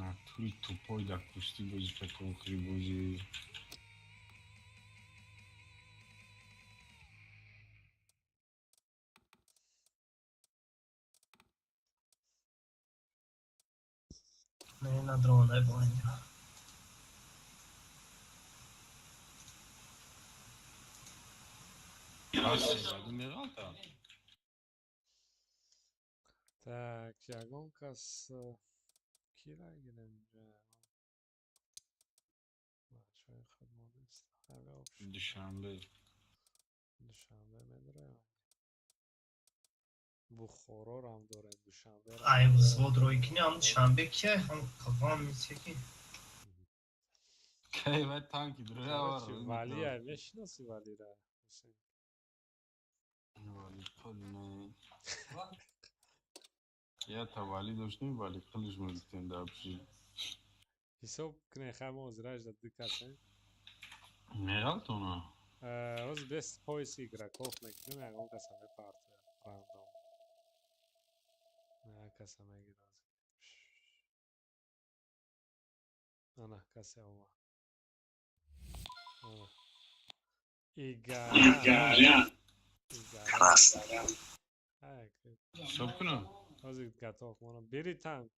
На тури тупой дар пӯстӣ бозӣ кард то охири бозӣ. Не, надромадай бо инҷо. Паси заду меғалта. Так, ягон кас кира гирем? Ҷои худ мо нест. Душанбе. Душанбе медроем. Бухорорам дорем, Душанбе. Ай взвод рой кини, ам Душанбе кия, ҳам қавам мисеки. Кай вай танки дроя. Вали ай мешиноси Валира? Ҳусейн. Вали қул не. Я та вали доштем, вали қилиш мегуфтем дар пши. Ҳисоб кунем, хай мо ҳозираш да ду касем. Меғалтона. Ҳозир без поиси игроков мекунем, ягон каса мепартояд рандом. Як каса мегирад. Ана, касе омад. Ана. Игарян. Красный. Ҳисоб кунам. Ҳозир готов монам. Бери танк.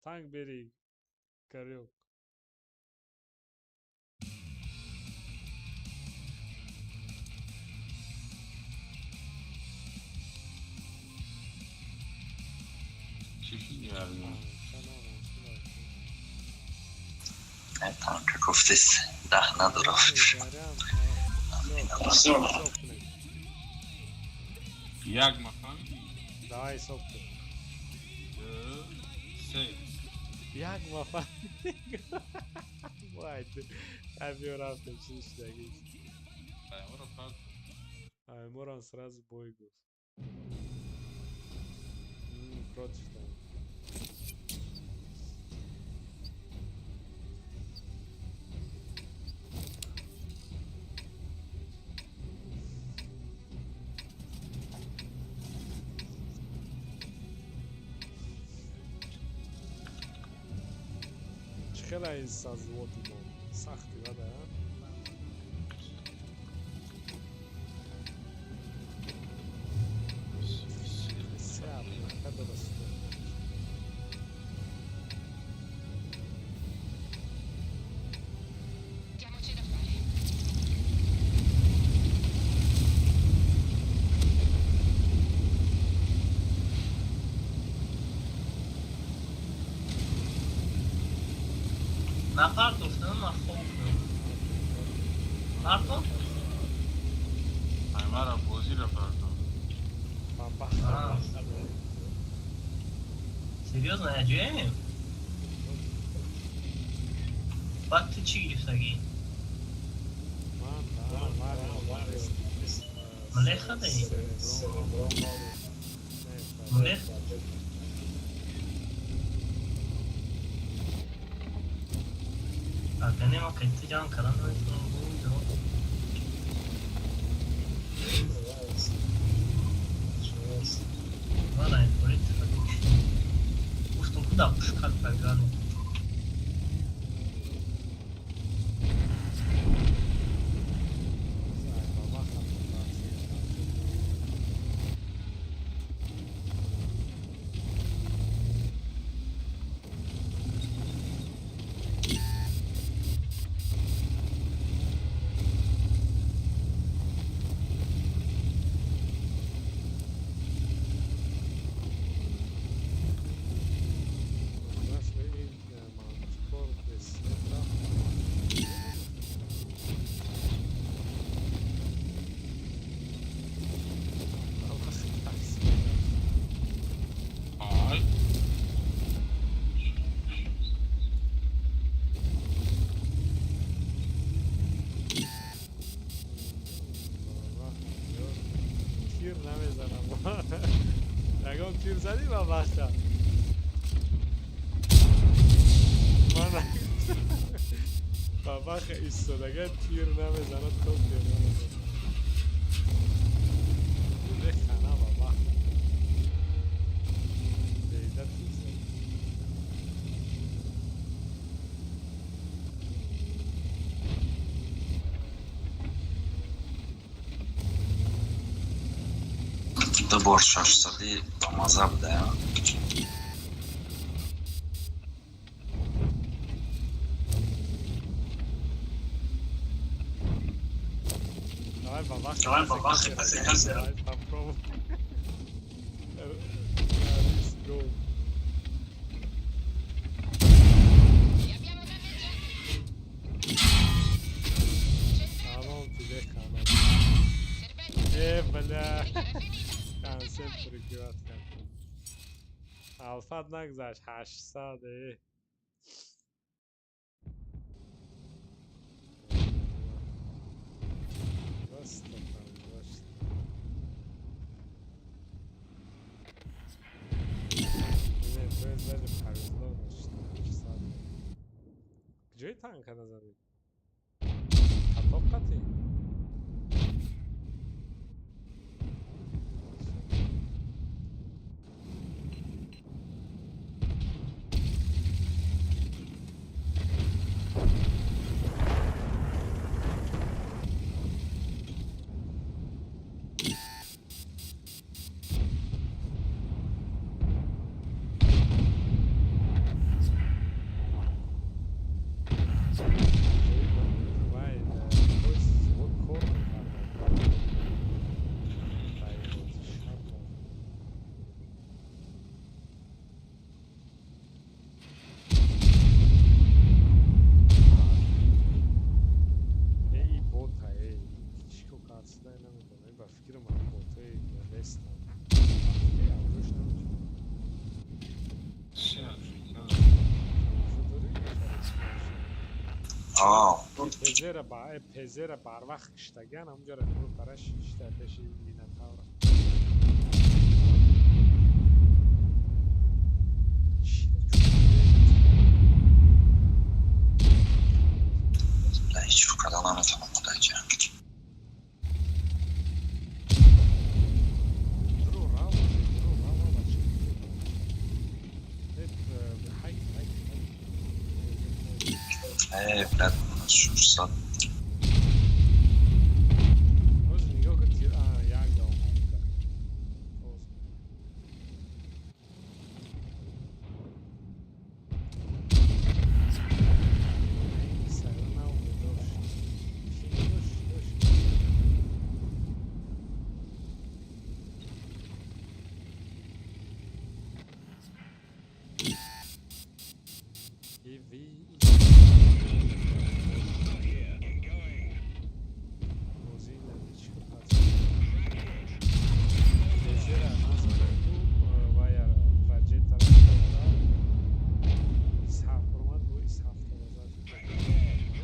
Танк бери. Горёк. Чӣ шуди? Танка гуфтис, даҳ надорам. Як ма фаҳмидӣ? Давай ҳисоб кун. Ду, се. Як ма фаҳмидӣ. Вай, ай биё рафтем, чизи шудагист. Айморо пас. Айморам сразу бой гуфт. Против там. Чӣ хела ин сазвоти мо? Сахти бада, а? Се апнака дуруст. Diamoci da fare. Напартофтам, ма хоб кунам. Партофт? Аймара бозиро партофт. А. Серьезно, я ҷоем? Баъд ту чӣ гирифтагӣ? Ман Млеха даи? Млех? Ага, нема кай ту ҷамъ кардан наметавонам. Ман айфори гуфтум куда пушкат программе. Ай. Тир намезанам. Ягон тир задӣ ба бахта? Ман ба баха истодага тир намезанад, то тир намезанад. Гуле хана ба баха. Бейда тир зад. Ду бор шашсадӣ ба маза буда. Давай ба баха. Давай ба баха, касе, касе. Давай попробуй. Let's go. Li abbiamo danneggiati. Бля, концепт прикриват кард. Алфат нагзашт, 800 э. Просто там, Не, то есть даже повезло, что 800. Куҷои танка назадед? Каток қатӣ? Вай, поезд завод кор мекард. Дай бози шаб омад. Э, и бота, э, чӣ кор кард, сидай намедонам. Ба фикрам ам ботои нестанд. Э, авҷош намешавад. Тамошо дорӣ? Аа. Пезера ба э, пезера барвақт киштаган, ҳамунҷора нур бара шишта пеши Минотавра. Бля, ҳеҷ кор карда наметавонам даҷа. Дуру рав, дуру рав, бача. Э, хайк, хайк, хайк. Э, блядь, 600. Боз нигоҳ кун, тир, а, як да омад. Боз. Сара наомедор шуд. Пин дошт, дошт. ИВ бозии новичка пезера назаду вая проҷектора 27 омад, бо 27 назад.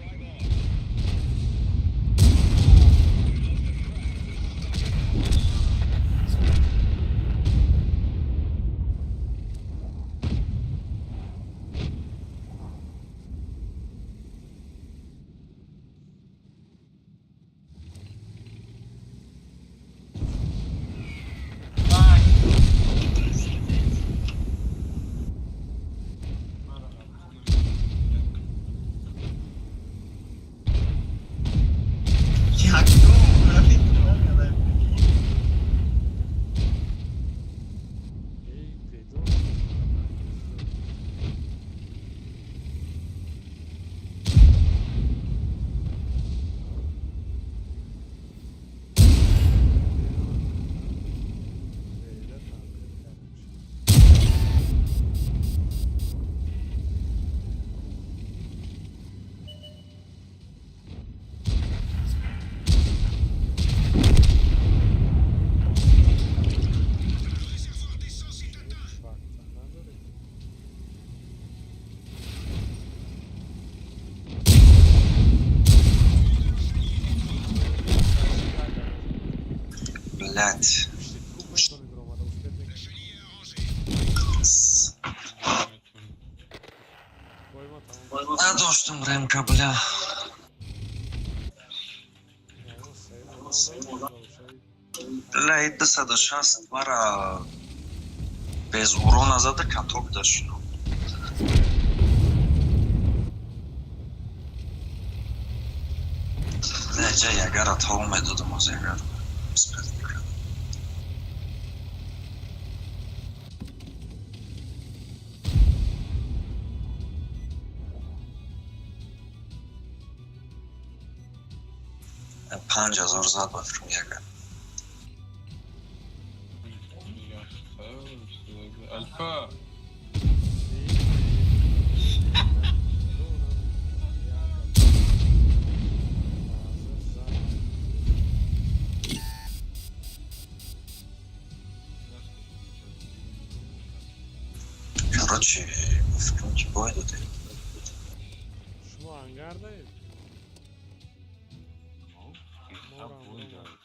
Як рафт намедонам. Эй, бедор шуд. Беда танкер кардам шуд. Réservoir d'essence est atteint. Вақта надоред? Блядь. Пушти куб метавонед ромада успеть La мекунед. chenille est arrangée. Бой ма тамом. Надоштум ремка, бля. Ягон сеюм одам намедонам, Бля, и 260 мара без урона зада, каток дашт. Бля, ҷа ягара тов медодам, оз ягар. Успеть мекардам. 5000 зад ба фикрам ягар. Альфа. Шай. Короче, фикрам ки бой додем. Шумо ангар даед? Беха бой дорад,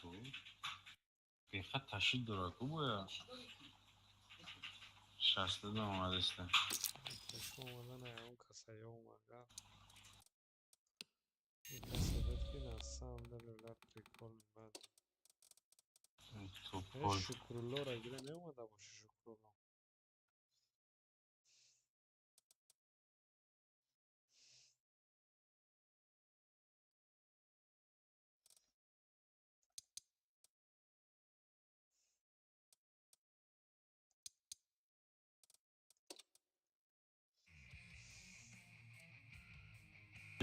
беха ташид дорад ку боя. 62 омадаста. Шумо омадан ягон каса ём ангар. Ин касе буд ки на самом деле брат прикольный бад. Тупой. Шукруллоро гира меомада боши, Шукрулло.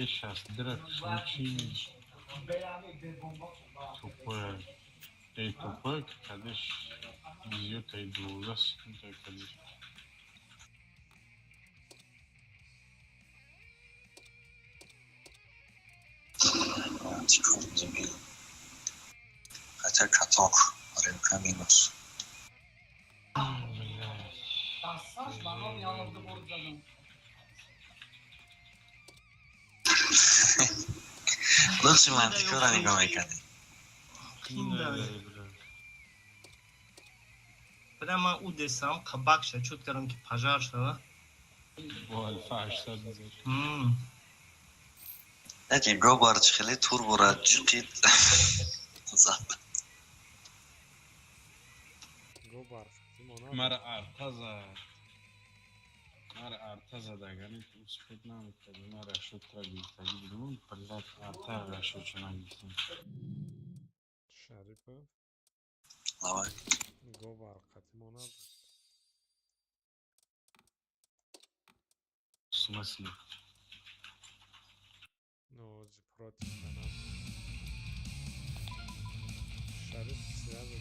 62 шумо чи тупое? Эй, тупое ки кадеш зиётаи 12 секунда кадеш. Антикор дебил. Хотя каток, РМК минус. Дасташ ба ном яловда борд задам. Лучше мантикора нигоҳ мекардем. Хинда. Бля, ман ӯ десам қабак ша чуд кардам ки пожар шава. Бо Алфа 800 зад. Яки гобар хеле турбора ҷиқид зад. Гобар хатимона. Мара арта зад. Мара арта зад, агар успеть намекарди. Ман расчётра гирифтагӣ будам, блядь, арта расчётшо нагирифтам. Шарипов. Давай. Гобар хатимона. В смысле? Ну, против нас. Шариф сразу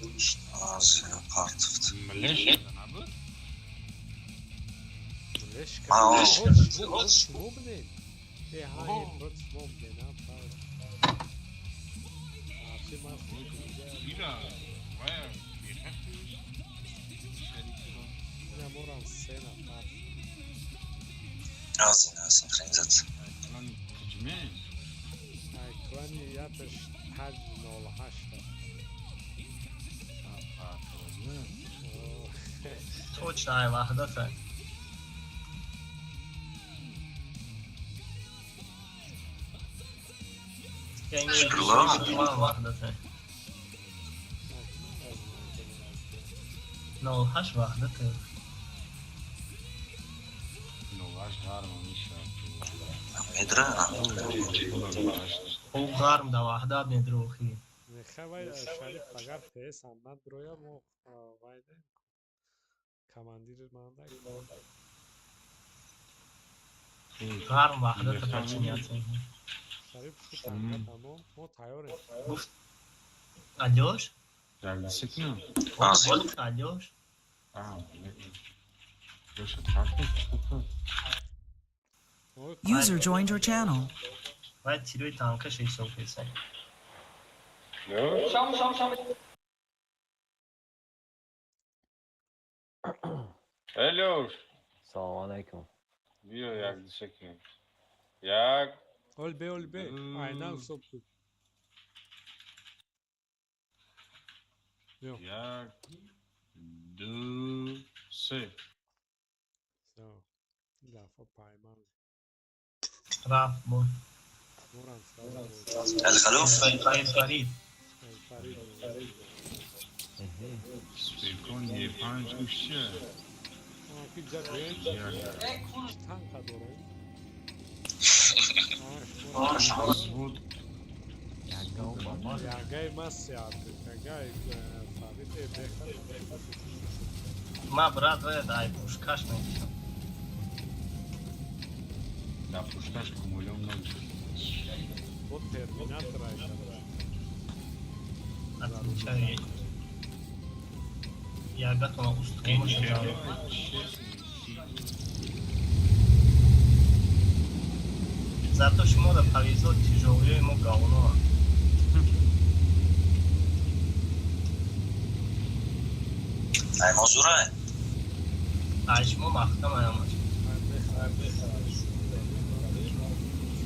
будешь. Аз партфт. Млешка набуд? Млешка. Ао. Шумо будем? Э, ҳа, э, против мо будем, а, правильно. А, ты мас. Ира, вая, беха шарифро. Ина морам се нафар. Аз ина синхронизатсия. Клани куҷме? Ай, клани яташ ҳаҷ нол ҳашта. О, Точно, ай ваҳдата. Шукрулло? Ваҳдата. 08 ваҳдата. Новаш гарма мешавад. Медра? Ӯ гарм да ваҳдат медрохӣ. Мехавай Шариф, агар ТС ам надроя, мо вайдем. Командир манда. Гарм ваҳдата подчиняться. Шариф шуд танка тамом, мо тайёрем. Гуфт Алёш? Якдисекунам. Аз. Алёш? А, Леша, трактор, что User joined your channel. Вай тирои танкаша ҳисоб кеса. Лёш? Шам шам шам. Эй, Лёш! Салом алайкум. Биё, якдисекунам. Як, Ол бе, ол бе. Айнан ҳисоб кун. Биё. Як, ду, се. Всё. Дафа пайман. Рафт бо. Морам сразу. Алхалуф? Фарид. Фарид. Спекон Е5 уще. Ки ҷа биёем. Як. Танка дорем. Взвод. Ягай ма сеат. Ягай Фарид э беха. Ма брат вай дай пушкаш мекишам. Да, пушкаш кумулём много. Бо терминатор айда. Отвечаю. Ягатона устуқима шуда. Зато шуморо повезло, тяжёлые мо говно. Ай мозура? Пашмо маҳкам аямаш.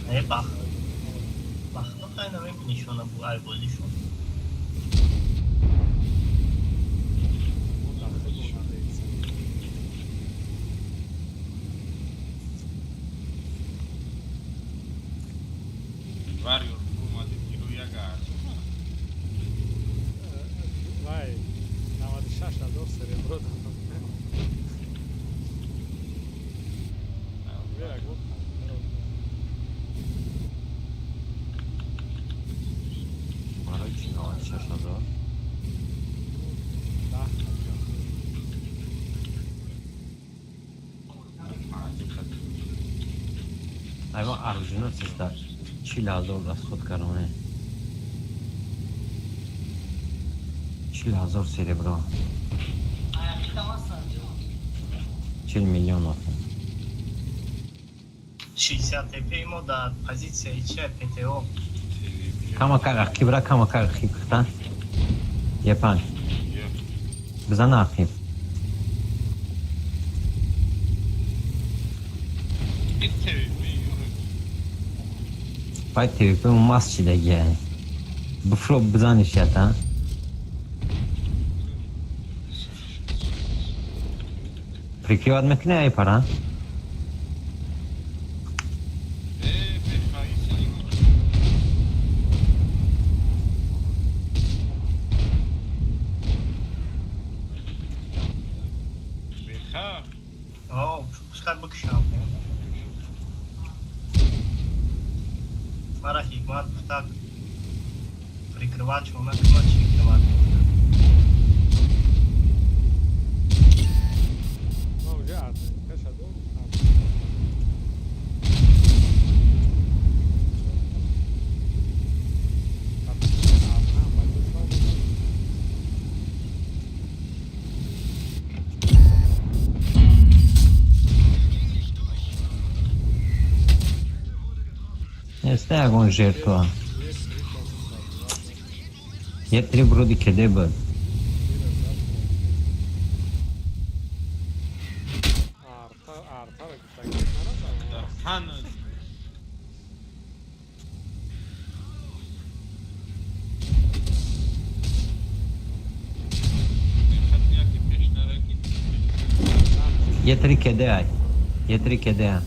Не бах. Бахно хай намебинишона бу ай бозишон. Варриор омади кило яга. Вай, 96 000 серебро додам. Вера, гуфт. Барои чӣ 96 000? 10 ҳазор. Айва оруженосец да 40 000 расход кардане. 40 000 серебро. 40 миллион охи. 60 ТП мо дар позитсияи чи ПТО. Камакак ақибра, камакак ақиб хта. Епан. Бизан ақиб. Ит ТВП юры. Пай ТВП маст шидагия. Буфро бизаниш ята. Прикрывать мекунӣ ай пара? Э, бехаиси нигоҳ. Беха. О, пускай бикшам. Мара ҳикмат так прикрывать шумо кунад, чи кунад. Ма уже артка шадум. Неста ягон жертва. Е три броди кеде буд. Арта, артара гуфтагӣ нарасам. Дар тан. Бехат яки пешнараки. Е три кеде ай. Е три кеде ай.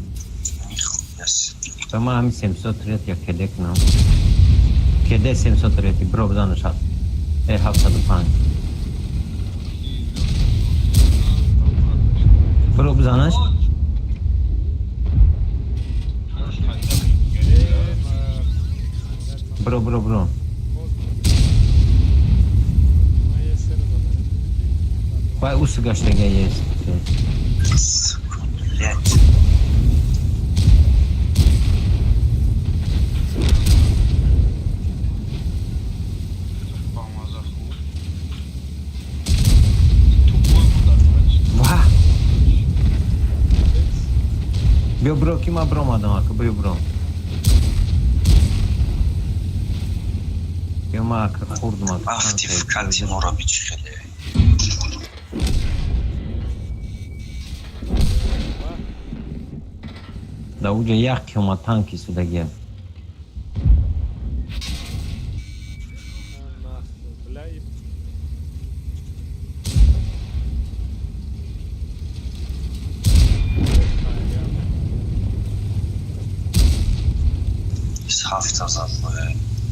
Нихуя себе. То ма ҳами 703 я кеде кунам. Кеде 703 бро бизанаш ҳаст. Э 705. Бро бизанаш. Бро, бро, бро. Вай усы гаштага есть. Сука, блядь. Бамаза хуб. Тупой будар, брач. Ва! Биё бро, ки ма бромадам, ака, биё бро. Биё ма ака хурдум ака. Ах ты в кати моро бичихеле. Да уҷа як ки омад танки судагия. Бля, и 7 зад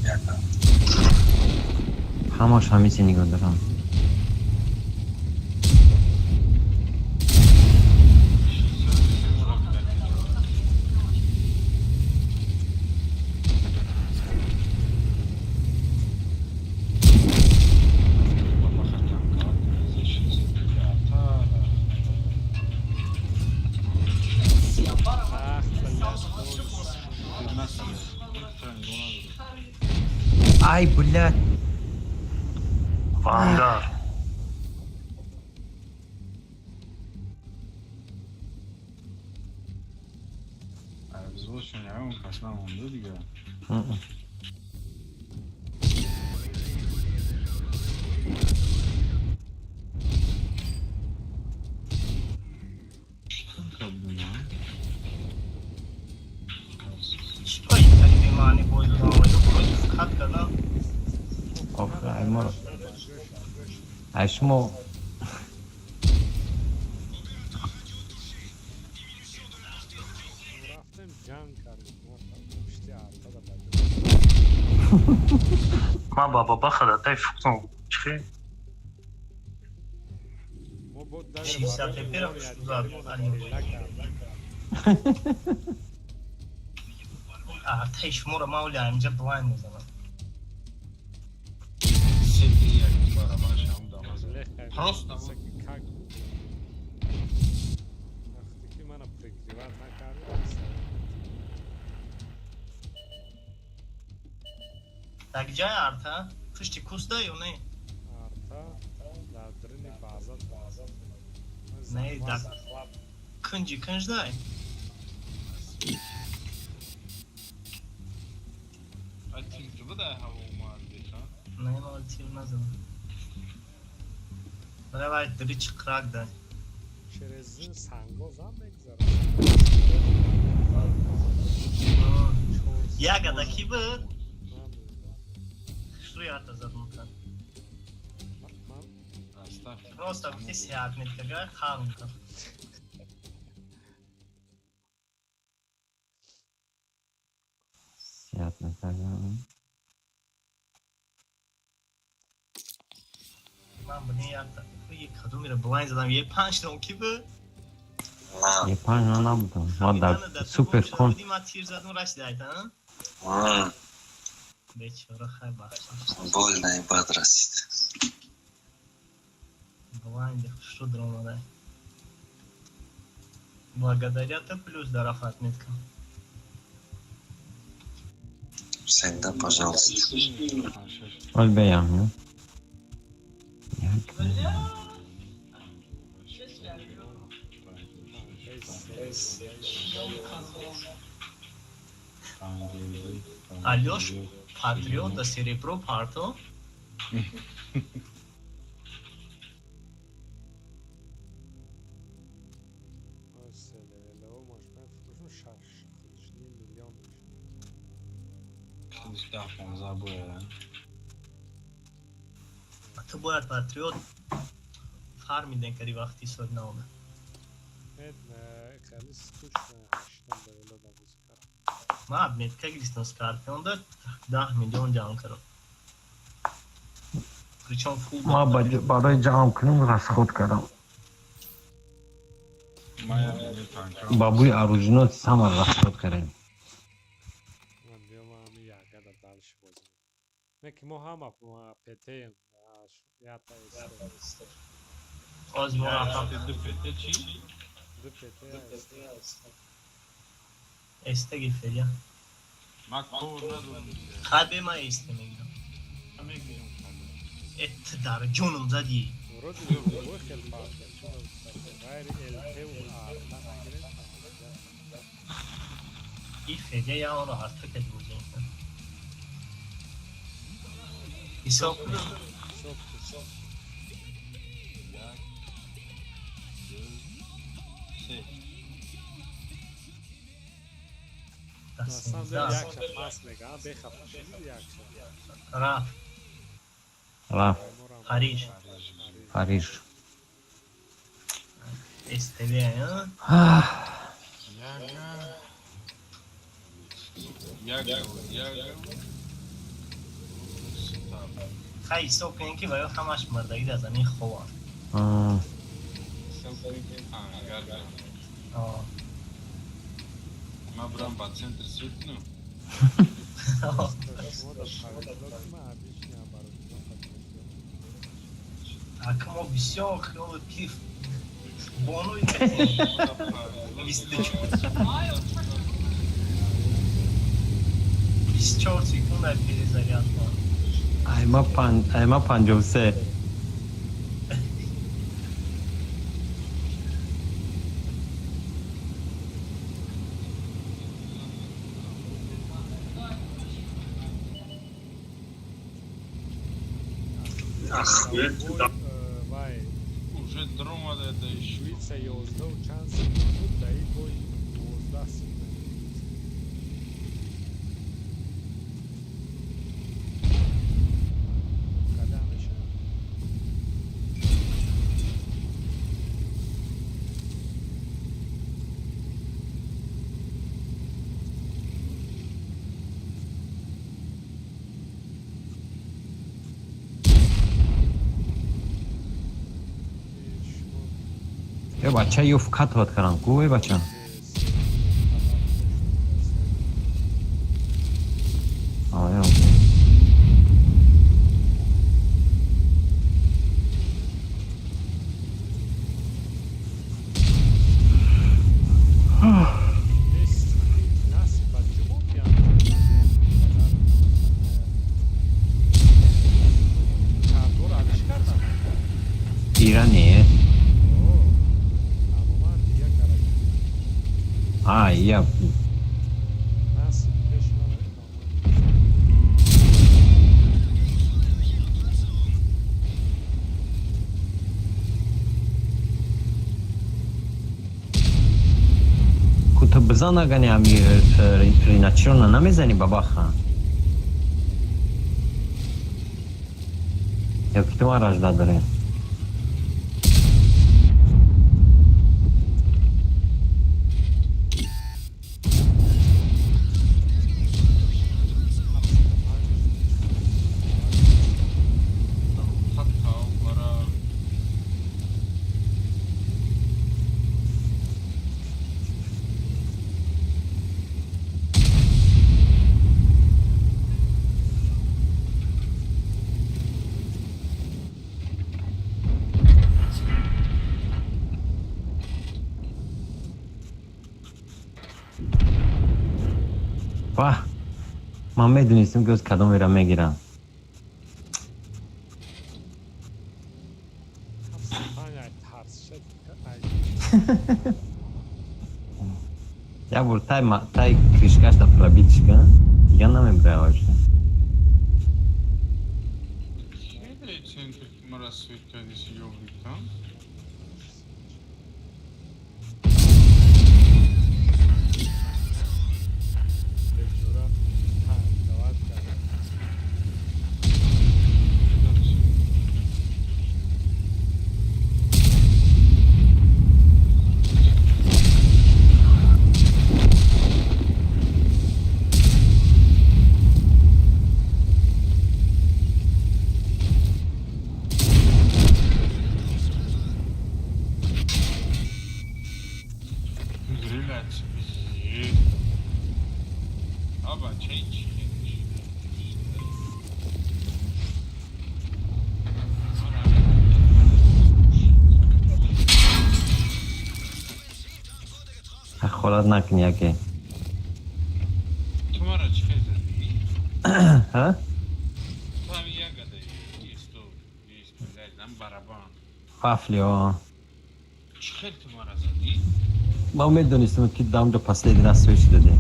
яка. Ҳамаш ҳамисе нигоҳ дорам. Ах, блядь. Ай, блядь. Вангар. Взводшон ягон кас намонда дига. Ай шумо. Рафтем, ҷанг кардем, пушти артада ба. Ман ба баба хадатай фуктам чихе. Мо бо даже 60 барои пера умори хуш зад. якдигаримона тела кардем. Артаи шуморо ман оли инҷа блайн мезанам. Се як барабар шам дамаза. Легкая. Просто Как вақте ки мана прикрывать накард. Дар ҷай арта? Пушти куста ё не? Арта дар дрини база. Не, дар кунҷи кунҷ дай. А тир буда ҳаво омад беша. Не, ман тир назадам. Давай дрич крак дай. Через ин санго зан мегузарад. Ягода ки буд? Шуи арта задам кан. Ман Астаф. Просто гуфти сеат меткага харм кан. Сиҳат накардам. Ман бини якта. Кадомира блайн задам. Е панҷ дон ки буд? На. Е панҷ на набудам. Ма дар супер кон. Ман тир задам расида айта. Бечора, хай бахшиш. Больно и бад расид. Блайнде хушрӯ даромада. Благодаря ты плюс дараф отметка. Всегда пожалуйста. Ол беям, ё. Як. Алёш патриот да серебро парто. Селевелео мошман фурӯшум 6,5 миллион мешуд. 10, 15 бояд. Ту бояд патриот фармиден кари вақти соли наома. Мед хеле скучно ҳаштон левело да бозӣ кардам. Ман отметка гирифтам Скорпион да 10 миллион ҷамъ кардам. Причём фул. Ма барои ҷамъ кунам расход кардам. Мая не танка. Ба бӯи арӯҷинот самар расход кардем. Ман биё, ман ҳами ягада дальше бозӣ мекунам. Не ки мо ҳама ПТм ята СТ. Оз мо рафтам. Ду ПТ чӣ? Ду ПТ СТ. СТ гирифтед я. Ма кор надорам. Хай бе, ман СТ мегирам. Мегирам. Эт дар ҷоном задӣ. Вроде любой хел фарқ ғайри ЛТ арта нагирем. И федя я онро арта кади бозӣ мекунам. Ҳисоб кун. Ҳисоб кун. Як, ду, се. На самом деле якша пас мега, бехафа шуд якша. Рафт. Рафт. Париж. Париж. СТВ а? Яга. Яга, яга. Хай, ҳисоб кунем ки ваё ҳамаш мардагӣ дар замин хованд. Ҳисоб кунем ки ангар. Ма бурам ба центр свет кунам. Шумо да повезло ки ман обычный оборудование. Ака, мо бисёр хиёли киф бонуи 24 секунда перезарядка. Айма 53. Вай. Уже дромада да иш. Швеция 11 чанд секунд буд, дар ин бой 12 секунд. Када мешавад? Э бача ё вкатывать каран ку, э бача. А, я. Иране. А, я. Ку ту бизан агани ами риначирона намезани бабаха. Ё ки ту ман ражда дорем. Ваҳ! Ман медонистам, ки оз кадомеро мегирам. Як бор тай кришкашда пробить кун, дигар намебирая вообще. Центр мара свет кардиси ёбриктан. Блять. Аба, чей чей. Ҳақорат накун яке. Ту мара чӣ хел задӣ? Ҳа? Ту ҳами як гада исто, ист, блядь, нам барабан. Вафли, о. Чӣ хел ту мара задӣ? Ман медонистам, ки дамҷо последний раз свечи дадӣ.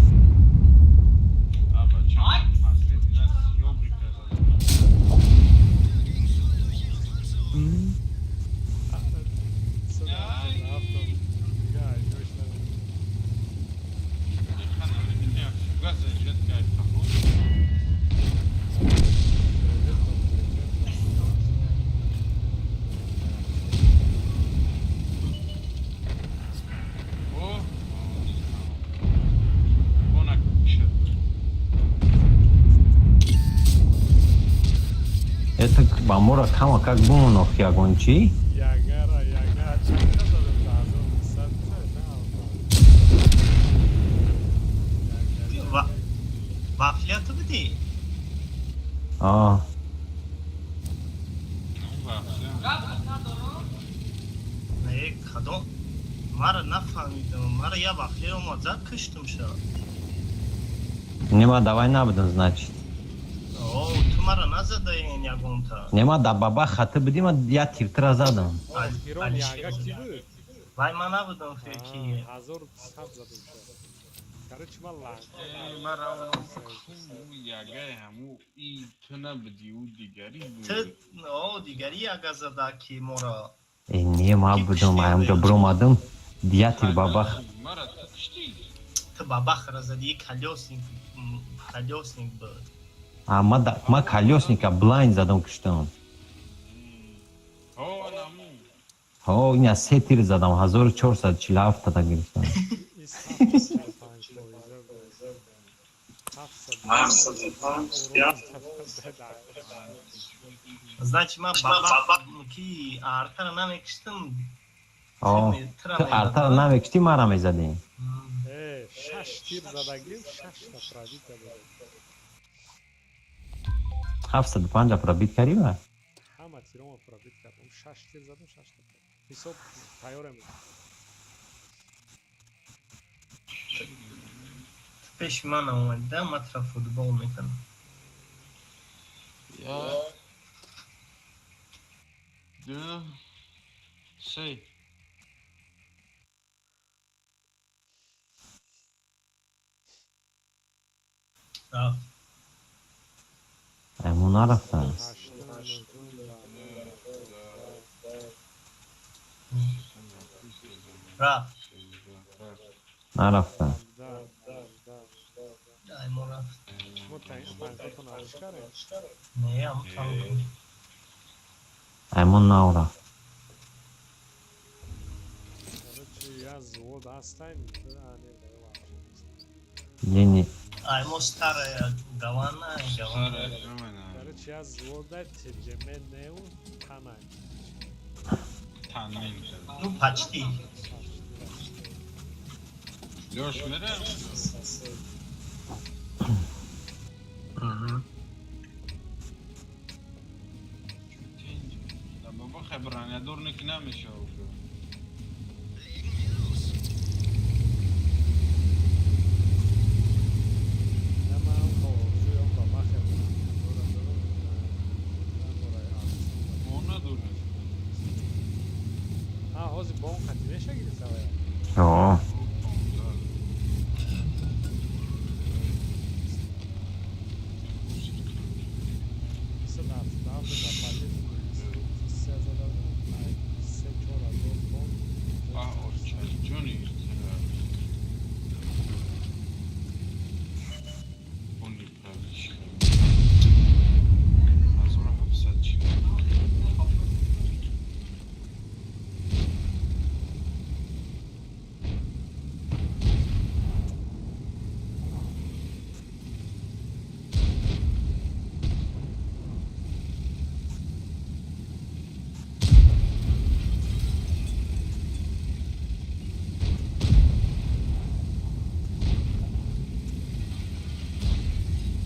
Аба, чанд последний раз ёбрика задам. Это ба мора кама как бумон ох ягон чӣ? Ягара, яга, чанд задам? 1300. Вафля ту будӣ? А. Не, кадом? Мара нафаҳмидам. Мара я вафле омад зад, куштум ша. Нема давай набудам, значит. О, ту мара назадаен ягонта. Нема да баба хаты будӣ, ман я тиртира задам. Охирон яга ки буд? Вай, ман набудам феки. 1100 задам ша. Короче, ман ланг. Мара ягаи ҳаму и ту набудӣ, ӯ дигари Ту о дигари яга зада ки мора. Э, не, ман будам, аямҷо биромадам, я тир бабах. Мара ту киштӣ? Ту бабахра зади, колёсник, колёсник буд. А ма колёсника блайн задам, куштам. О, наму. Ҳо, ина се тир задам, 1447 та гирифтам. Ис 75 фоиза буд. 700. Значит, ман бабах ки артара намекиштам. Ту артара намекуштӣ, мара мезадӣ. Э, шаш тир задагим, шашта пробит задагим. 705 пробит кардӣ ва? Ҳама тиромо пробит кардам. Шаш тир задам, шашта. Ҳисоб тайёрем. Пеши ман омадида, ман тра футбол мекунам. Як, ду, се. Рафт. Мо нарафтам. Рафт. Нарафтам. Ай, мо рафт. Шумо танкотон ариш кардем? Не, ам танк. Ай, мо наврафт. Короче, я взвод ҳастем. Лини. Ай, мо старая Гавана, Гавана. Короче, я взвода ТЖМ неу Танай. Танай. Ну, почти. Лёш, мерем? Мгм. Да баба хебранядор неки намеша уже. Legen wir los. На ман орзуям ба бахе дорам, дорам. Мо надорем. А, ҳозир бо он қати меша гирифтавая? О, 177 запалил, се задавам, ай, 3-4 ҳазор тон. А, очаҷони Бони правиш. 1700 чил.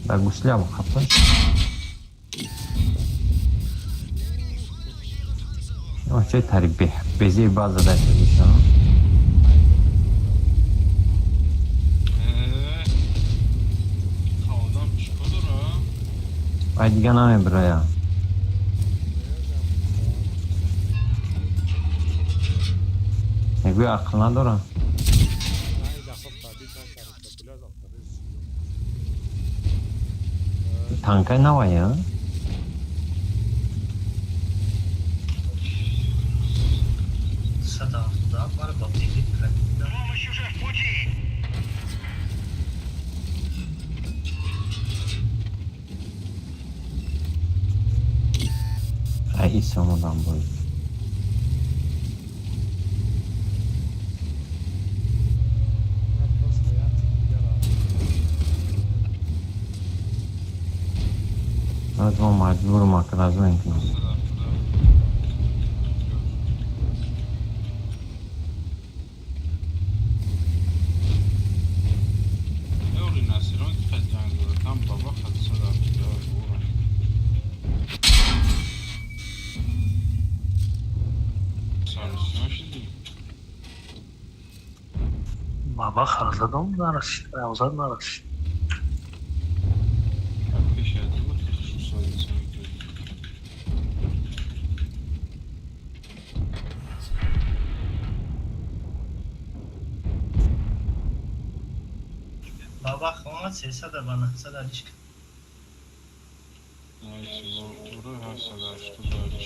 Ба гуслям хафа. Der ging voll durch ihre Panzerung. Чо тари безеи баъд задай шудиша? Э, одам чикор дора? Ай, дига намебирая. Мегӯи ақл надорам. Ай, дафъа пробит накард, блядь, авторез. Танкай навая? 177 мара ба прибит кардида. Помощь уже в пути. Ай, ис омадам бой. На просто як дигара. Аз мо маҷбурм акразмен кунам. Эври насирон ки хел ҷанг дорад, там баба хел 177 ура. Саросима шидӣ? Баба хазадом нарасид, авзад нарасид. Пешади буд ки хушусои. Баба омад, 300 ба 900 алиш кард. Ура, 780 алиш.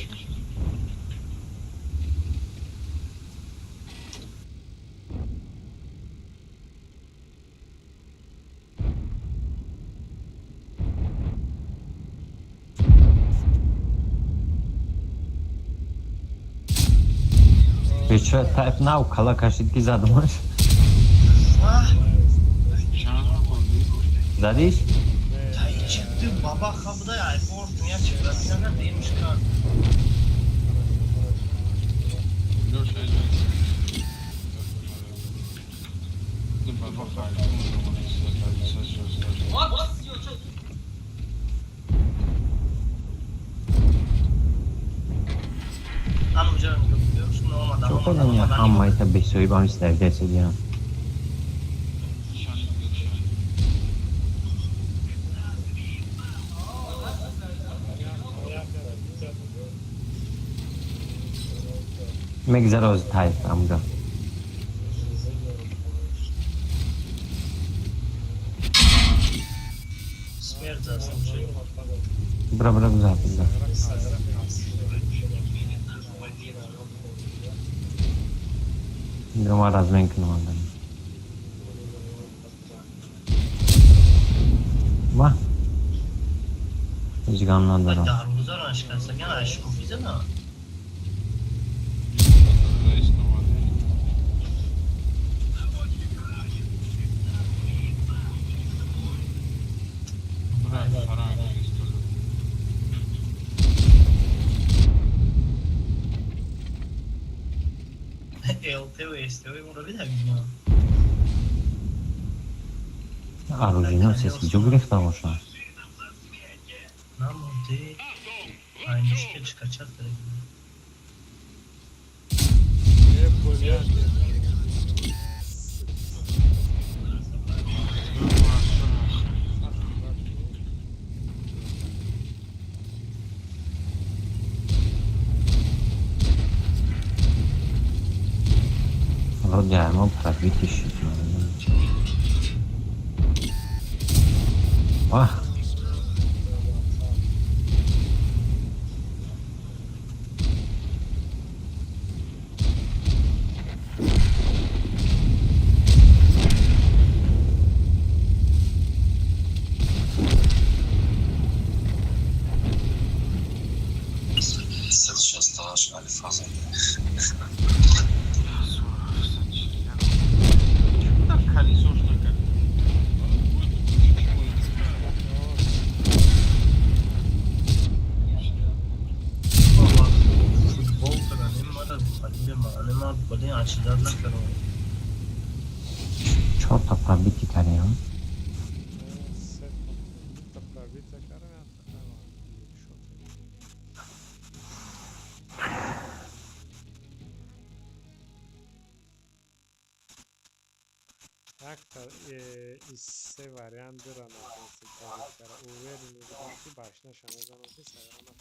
Бечора тайп нав кала кашид, ки задумаш. Чанд хӯрдӣ? Задиш? Тай чиқди, баба хабда, ай борт я чиқдасана демиш кард. Лёша. Чоқодам ҳамаита бесоҳибам иставдесадиам. Мегзара ози тай амҷо. Смерть заслужил. Бра, бра, гузар, гузар. Ма размен кунам андан. Ва. Ҳеҷ гам надорам. Дарвозаро шикастаган ашкофи задам. ЛТ СТО моро видам. Оружейно сес киҷо гирифта бошад? Намонде. Ай, мушкел шикачат карда. Э, блядь. Вроде мо пробитӣ шуд. Вах. 168 алифа зада. Колесо накард. Футбол карданем мара ма блин ожидать накардам. Чорта пробитӣ кардем. Сета пробития кардем, шот. Якта из се вариант дора натонисти пробит кара. Уверен будам, ки башнаша мезанам, ки саграма.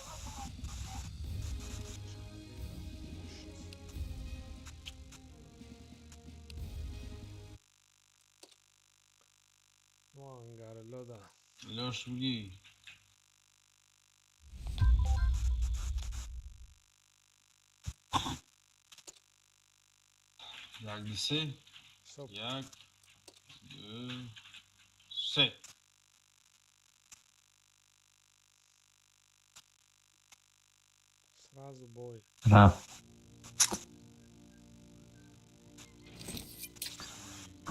Ангарелода. Леш, бги. Як, ду, се. Стоп. Як, ду, се. Сразу бой. Рафт.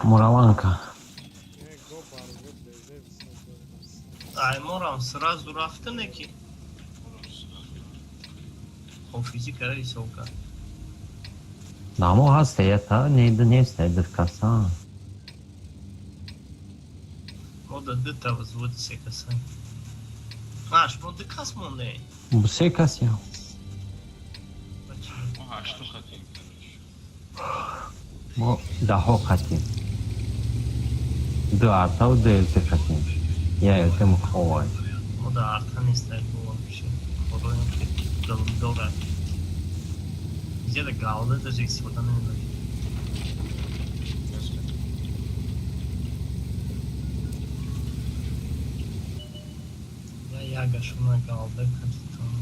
Мураванка. Э, го баргот безе високо. Ай, морам сразу рафтане ки. Хофизи кара исока. Намо ҳаст ята не нест диркаса. Мо да дта взводи се каса. Аш, мо да кас монде. Се кас я. Мо ҳашту хатим, короче. Мо даҳо қатим. Ду артау, ду элти қатим. Я элти муховай. Мо да арта нест ай вообще. Хороем ки дора. Где да галда даже истифода намебарӣ. Я ягашуна галда катитон.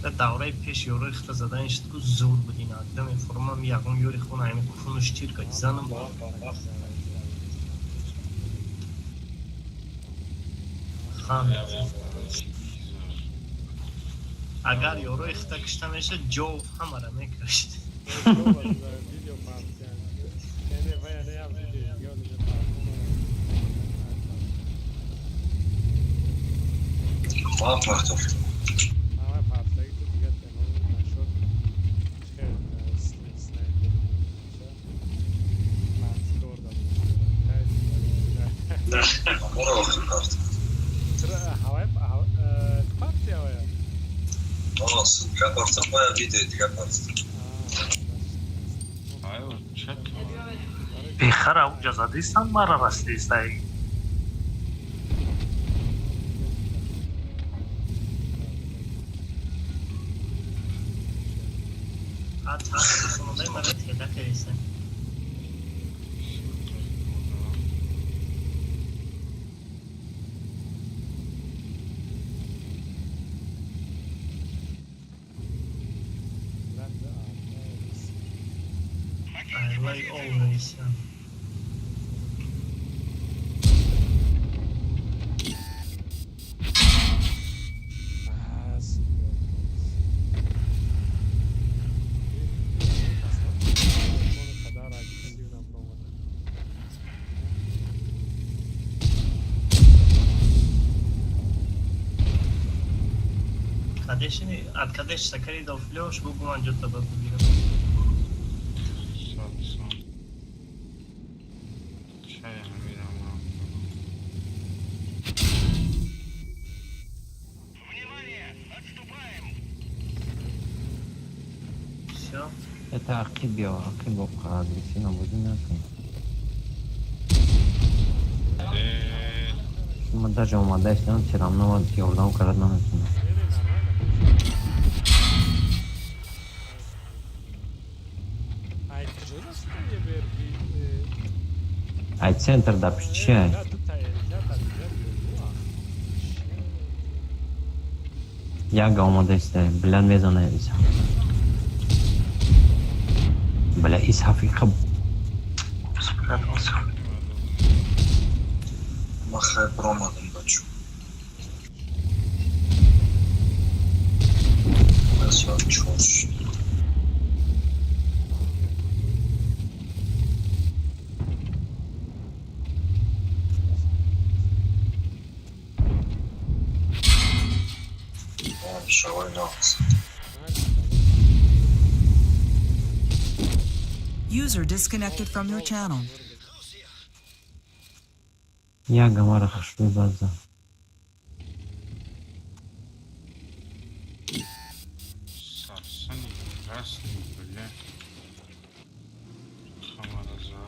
Дар давраи пеш ёрои хита задани шуд, ку зур буд ина. Дидам формам ягон ёри хона ами куфунуш тир кад занам. Хан. Агар ёрои хита кишта мешад, ҷо ҳамара мекашт. Видео партия. Не, вая не, я видео дига не партия. Ма партофт. Ава партия ки дига тема нашуд. Хел снайпер. Амора охир кард. Ҳавай партия ҳавая? Ссылка партам, бояд видеои дига партам. Бехара уҷа задистан, мара расидистай. Хат мара теда кардисан. I like always. Откадеш сакари да офлеош, бугуман ҷота ба бигирам. Всё. Это ақиб ё ақиб агрессивно бозӣ накун. Шумо даже омада истам, все равно ёрдам карда наметавонам. Ай центр да пиче. Яга омада иста, бля мезана иса. Бля ис ҳафиқа. Спрятался. Ма хай бромадам, бачо. Соат 4 шуд. Шавай нағз. User disconnected from your channel. Яга мара хушрӯй база. Сарсани красный, бля. Хамараза.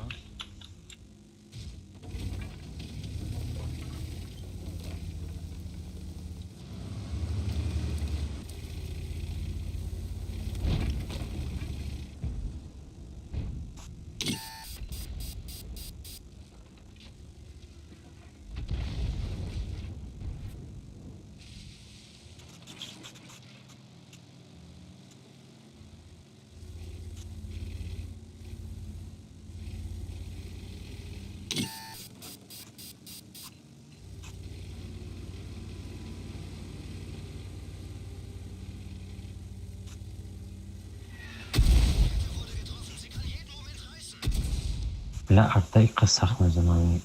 Бля арта иқа сахт мезанам.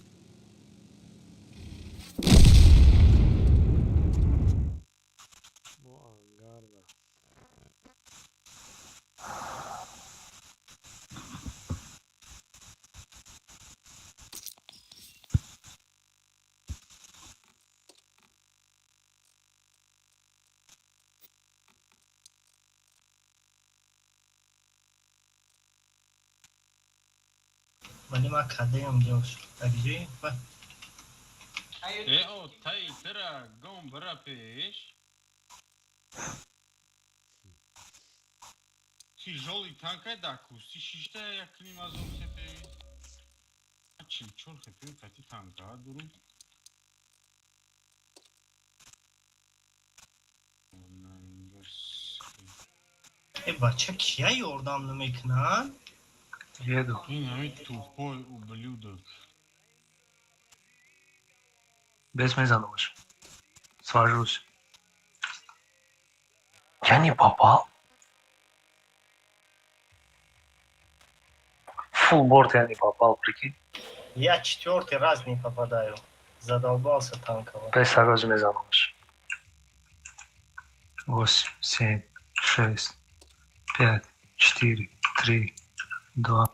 Мо ангарда. Вале ма кадаям ҷош. Агиҷои? Ба. Э, о, тай тира гом бира пеш. Тяжелый танкай да кусти шишта як ним аз он хепе. 44 хепе кати танка дуру. Э бача кия ёрдам намекунад? Еду. Ин ҳами тупой ублюдок. Без мезанамаш. Свожусь. Я не попал. Фулл борт я не попал, прикинь. Я четвертый раз не попадаю. Задолбался танково. Без сагоз мезанамаш. 8, 7, 6, 5, 4, 3, 2.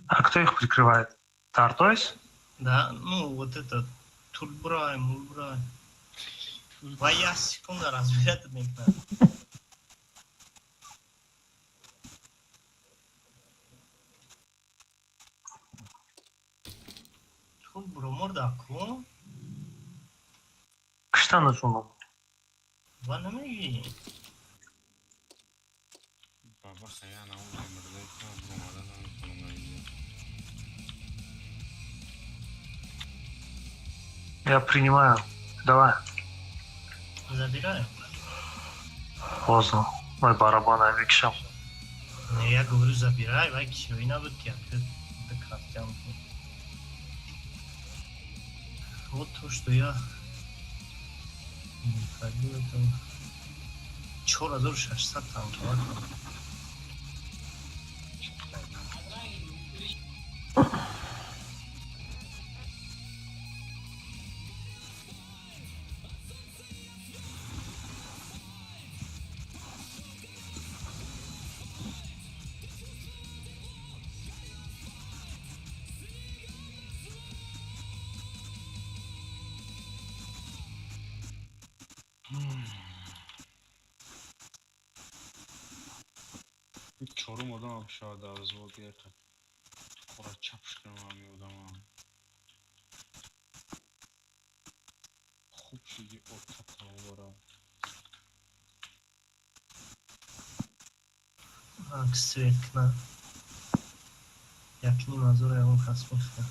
А кто их прикрывает? Тартойс? Да, ну вот это Тульбрай, Мульбрай. Ва як секунда разбирать мекунад. Хуб броморда ку? Киштанашонам. Ва намегӣ. Баба хаяна мурда бромада наметавонам. Я принимаю. Давай. Забираю. Поздно. Мой барабан мекишам. Не, я говорю, забирай, вай кишои набуд ки дакрафтям. Вот то, что я не ходил, это 4600 танковать. Чорум одам шояд взвод яқа қора чапш кунам ҳами одамам. Хуб шуди отатавора. Свет кна. Як ним ҳазор ягон кас мехӯрад.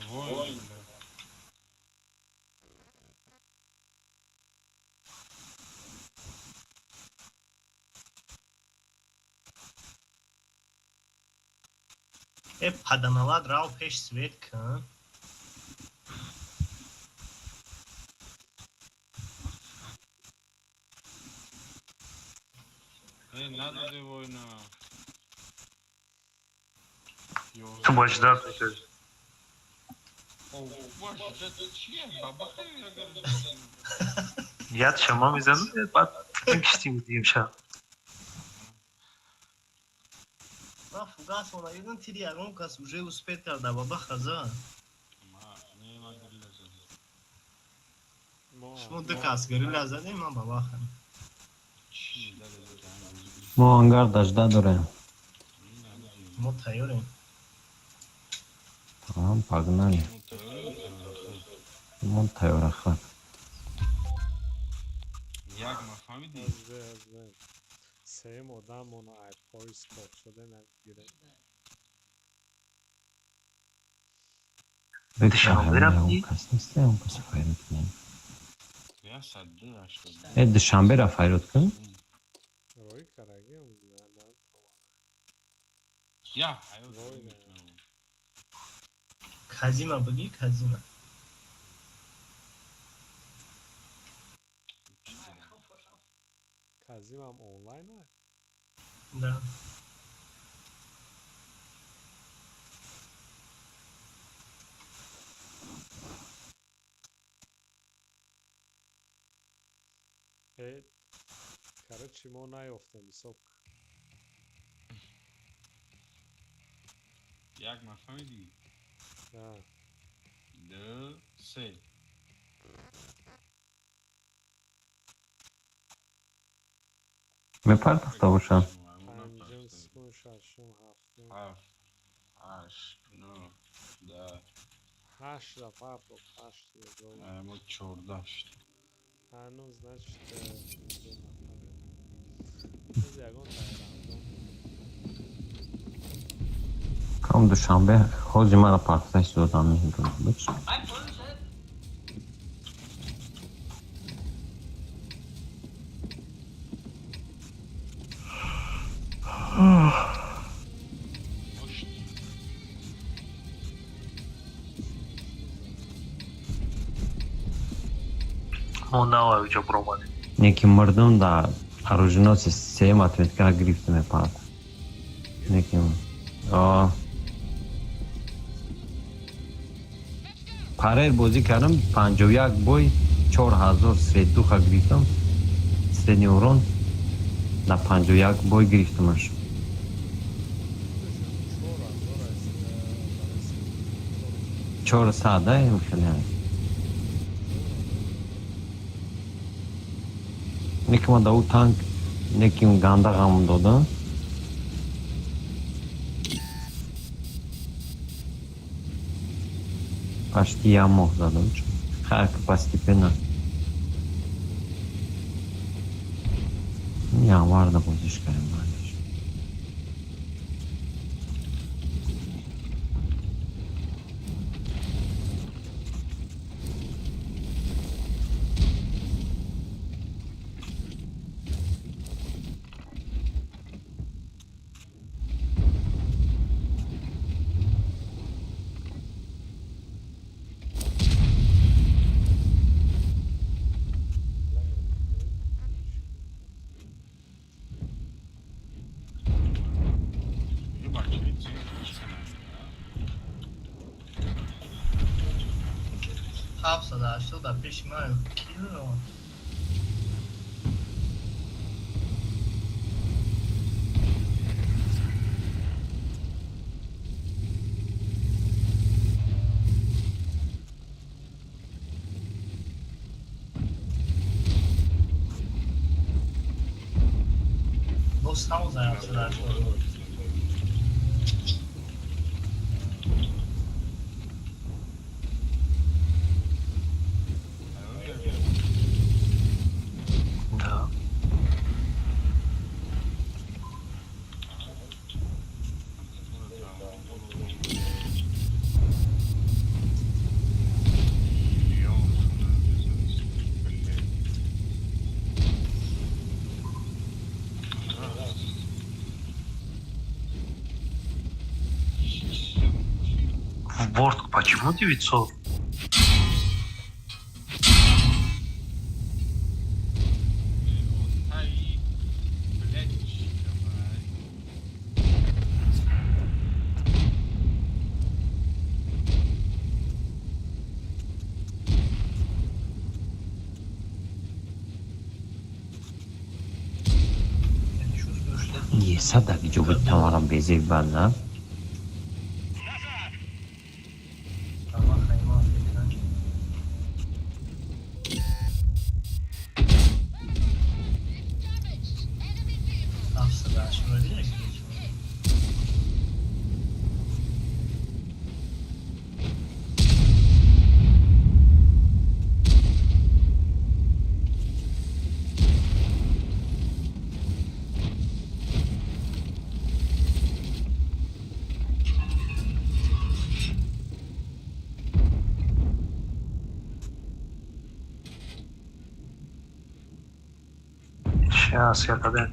Вой, бля. Э, паданалад рав пеш свет кун. Э, надо война. Ту бояд ждать. Яд шама мезанам, баъд мекиштим димша. Ман фугас омадидам, тири ягон кас уже успеть карда баба хаза. Шумо ду кас горилла задем, ман баба хам. Мо ангар дажда дорем. Мо тайёрем. Тамом, погнали. Мо тайёра хат. Як ма фаҳмидӣ? Азбе, азбе. Сеюм одамона ай поиск шуда нагирем. Душанбе рафтӣ? Кас нестем, кас файрод кунем. Я садду ҳаштод. Э, Душанбера файрод кун. Рӯй карагим на на. Я ҳаёт. Вой, Казима бигӣ, Казима. Казимам онлайн а? Да. Э, короче, мо наёфтем ҳисоб. Як ма фаҳмидӣ? На. Ду, се. Мепартофта бошам. Панҷум, сеюм, шашум, ҳафтум. Ҳафт, ҳашт, нӯҳ, 10. Ҳаштра партофт, ҳашт ё. Мо 14 шуд. Ҳанӯз значит ду нафар. Боз ягон рандом. Кам Душанбе ҳози мара партофта истодам меҳрубон. Ҳашт. Мо навай уҷа буромадем. Неки мардум да оруженосец сеюм отметка гирифта мепарад. Неки. А. Парер бозӣ кардам, 51 бой, 4000 средуха гирифтам. Средний урон на 51 бой гирифтамаш. 4000 аст, барои 400 хеле. Неки ма да ӯ танк неким ганда ғам додам. Почти як моҳ задам. Хайр, постепенно. Январда бозиш кардем баъдаш. Дига бачаи зиёд кунанд. 780 дар пеши ман киро. Боз ҳамон 780. Да. В борт почему 900? Ай, блядь, давай. Есада ҷо буд тамарам безеб бад на? Ама хайма фикр. It's damaged. Enemy vehicle. 780 видишь? Hit. Сейчас я когда.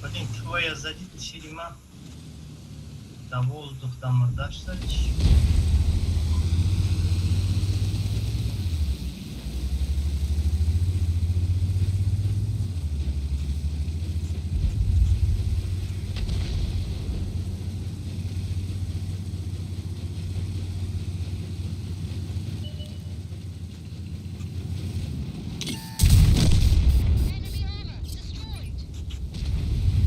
Блин, твоя сзади тюрьма. Да воздух там мордашься. Enemy armor destroyed. Enemy hit.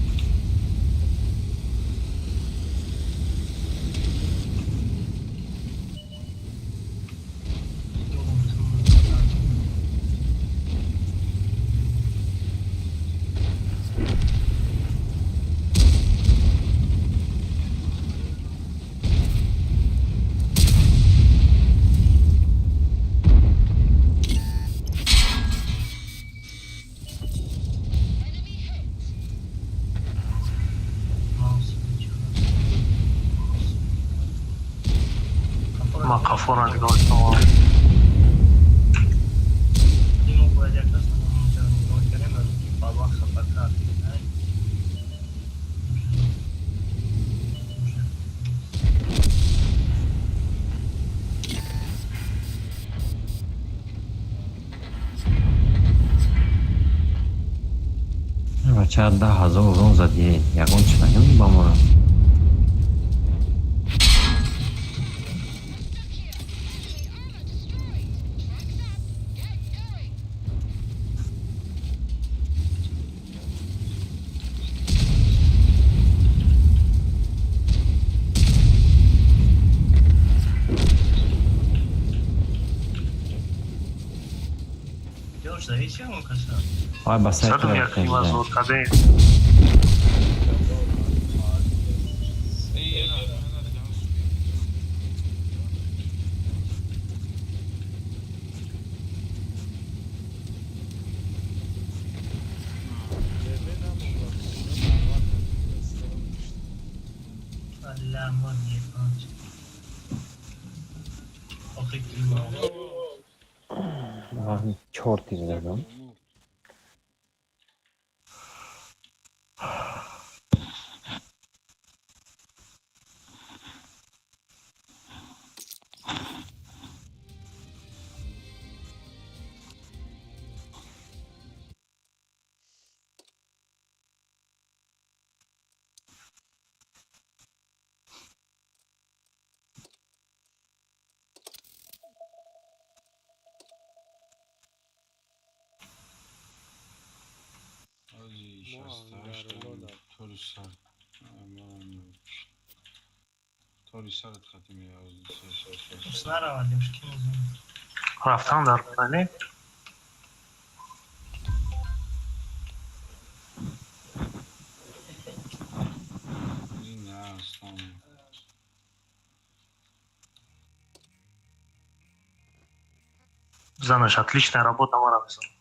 Ма қафора нигоҳ кунам. Мо бояд як касро нигоҳ кардем, аз ки баба хафа кард. Бача, 10 000 урон задӣ, ягон чи нагӯӣ ба мора. Stuck here. Enemy armor destroyed. Trucks up. Get going. Ҷош зависи ҳамон каса. Вай ба сайт Задум як нима зуд кардем. ВВ намонда, барвақт кушт. Алла мо ебать. Охи кима. Чор тир задам. Ози Мо 68 ангаролода. Тори сар. Тори сарат хати меози. Ус наравадем, ки мезонем. Рафтан дар не? Не, аслан. Занаш, отличная работа, мара бизан.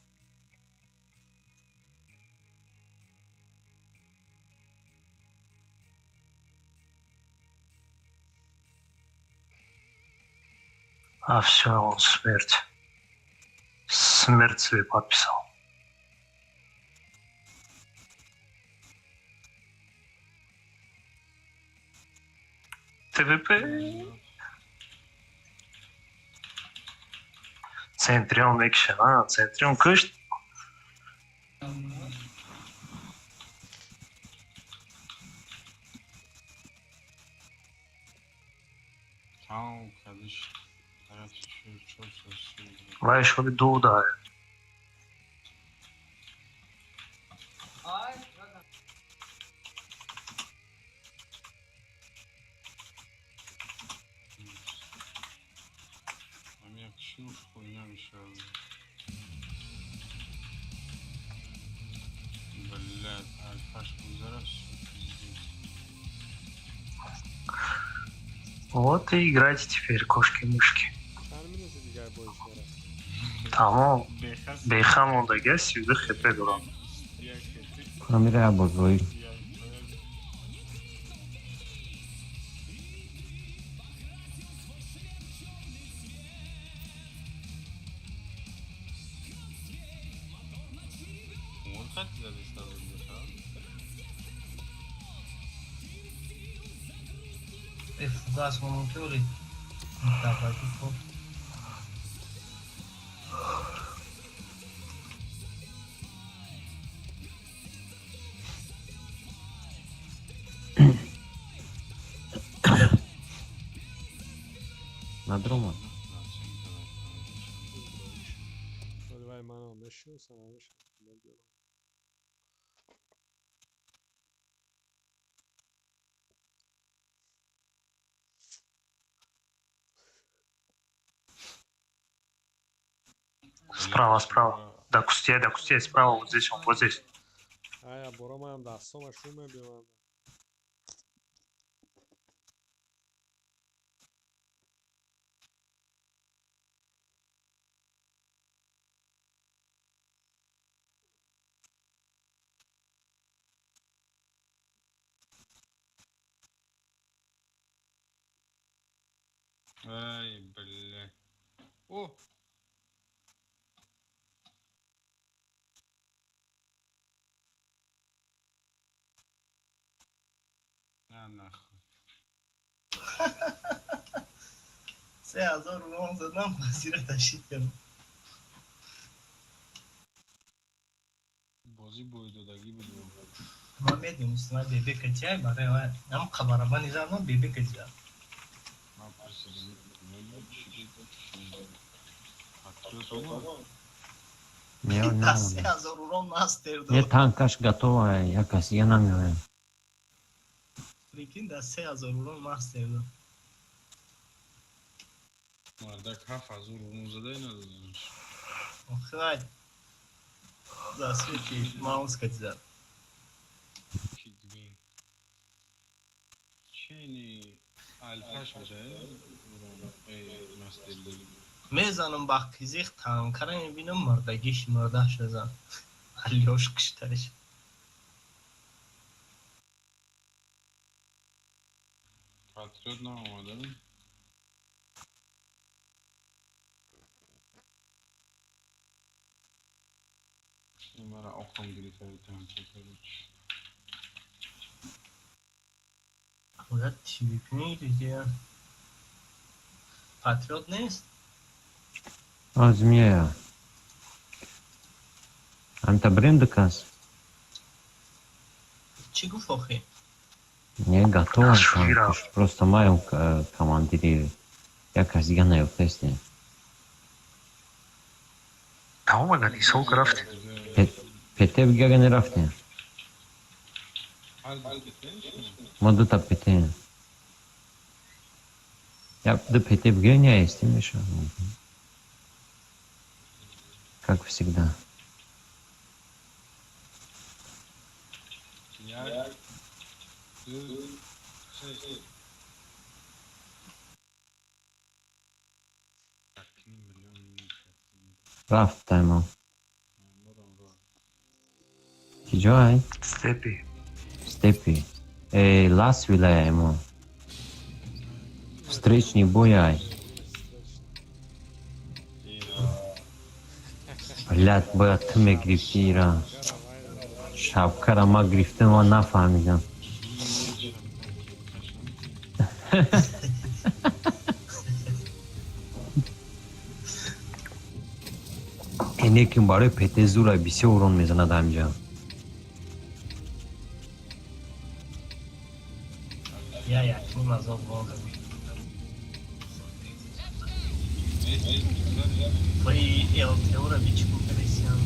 А все, он смерть. Смерть себе подписал. ТВП. Центрион экшен, а, Центрион кушт. Тамом кардиш. Тарафи 430. Вай шоби ду да. Ай. Ами як шуш хуйня мешавад. Блядь, альфаш гузара, пиздец. Вот и играйте теперь, кошки-мышки. Чанд минути дигар боиш дорад? Тамом. Бехас. Беха мондага 32 хп дорам. Амира як бор бои. Мор хати задиста буд. Э, фугас монтёри. Давай, хоб. Надромад. Вале вай манам мешиносам, ҳамеша мебиёрам. Справа, справа. Да кусте, да кусте, справа, вот здесь он, вот здесь. Ая бора маям дастoma шу мебиёрам. Ай, бля. О! На нахуй. 3000 рублон задам, базира ташид кардам. Бозӣ. Бозӣ бойдодагӣ буд. Ман медонистам, ай бебе катиай, барои вай ам қабарабани задам, бебе катиа. Ман пурсидам, Патриот омад? Не, Та се не. ҳазор урон мастер Не, дод. танкаш готова, як кас дига намеояд. Прикинь, да 3000 урон мастер дод. Мардак 7000 урон задай надодаш. Охи вай за свети маус кати зад. Кигвин. Чени алфаш бошад? Урон мастер дод. Мезанам ба қизиқ танкара, мебинам, мурдагиш мурдаш зан. Алёш кишташ. Патриот наомада? Ин мара оқам гирифта танка, короче. Куда ТВП мегирифти? Патриот нест? Аз мея. Амта брем дукас. Чӣ гуфт охи? Не, готова Шуира. танкаш. Просто маем командири. Як кас дига наёфтаст. Тамом, агар исол рафт. ПТ бигага не рафтем. Ҳар ду ПТ? Мо дута ПТ. Я ду ПТ бигирем, я естем меша. Как всегда. Як, ду, се. 1.5 миллион. Рафт таймо. Мурам рафт. Киҷоай? Степи. Степи. Э, лас вилая мо. Встречный бой ай. Блядь, бояд ту мегирифти ира. Шапкара ма гирифтам, ма нафаҳмидам. Энекин барои ПТ зура, бисёр урон мезанад ҳамҷа. Я якним азоб волга буд. Foi ЛТ-ра бичку карасян.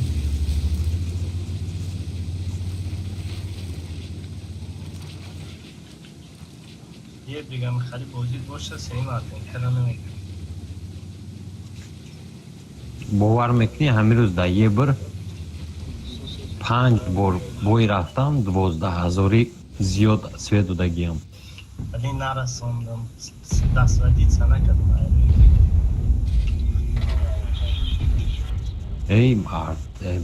Е бигам, хали бозӣ боша, сеним артенкара намекунам. Бовар мекунӣ, ҳамин рӯз дар ебр панҷ бор бой рафтам, 12 ҳазорӣ зиёд свет додагиям. Вале нарасондам, даствадица накардам. Эй, мард, эй,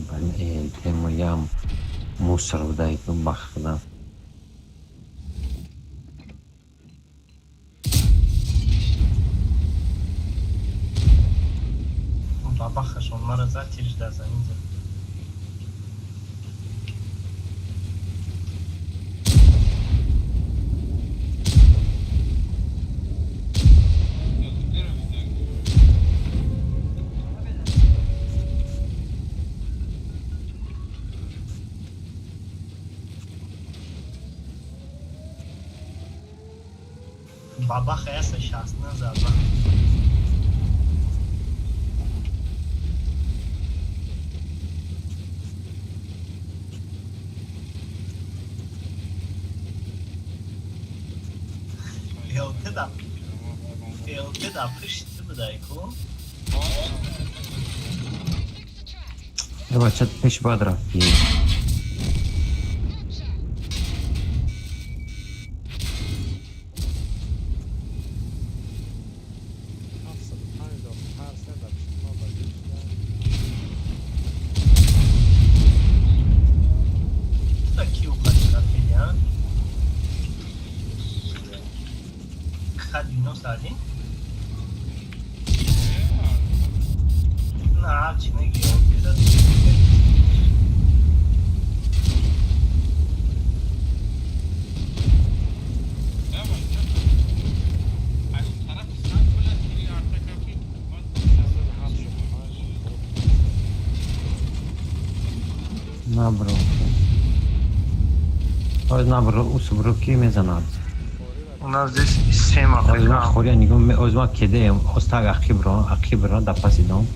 эй, темоям мусор будай бахда. Бабахашон мара зад, тирш дар замин зад. Бабаха яса шастна зад. ЛТ ЛТ да пишти будай ку. Э, бача, пеш бад рафти. 755 сент дар пишти ман ба ҷой шуда. Та ки ухати рафтиди, а? Ха 91? На, ҳарчи меги, ЛТ да. Тарафи санг блядь, тири артакаки. 775. Набро. Оз набро, усбро ки мезанад. У нас здесь 7 Оз ма АФК. хория нигоҳ оз ма кедаем, оз так ақибро, ақибро да паси дом.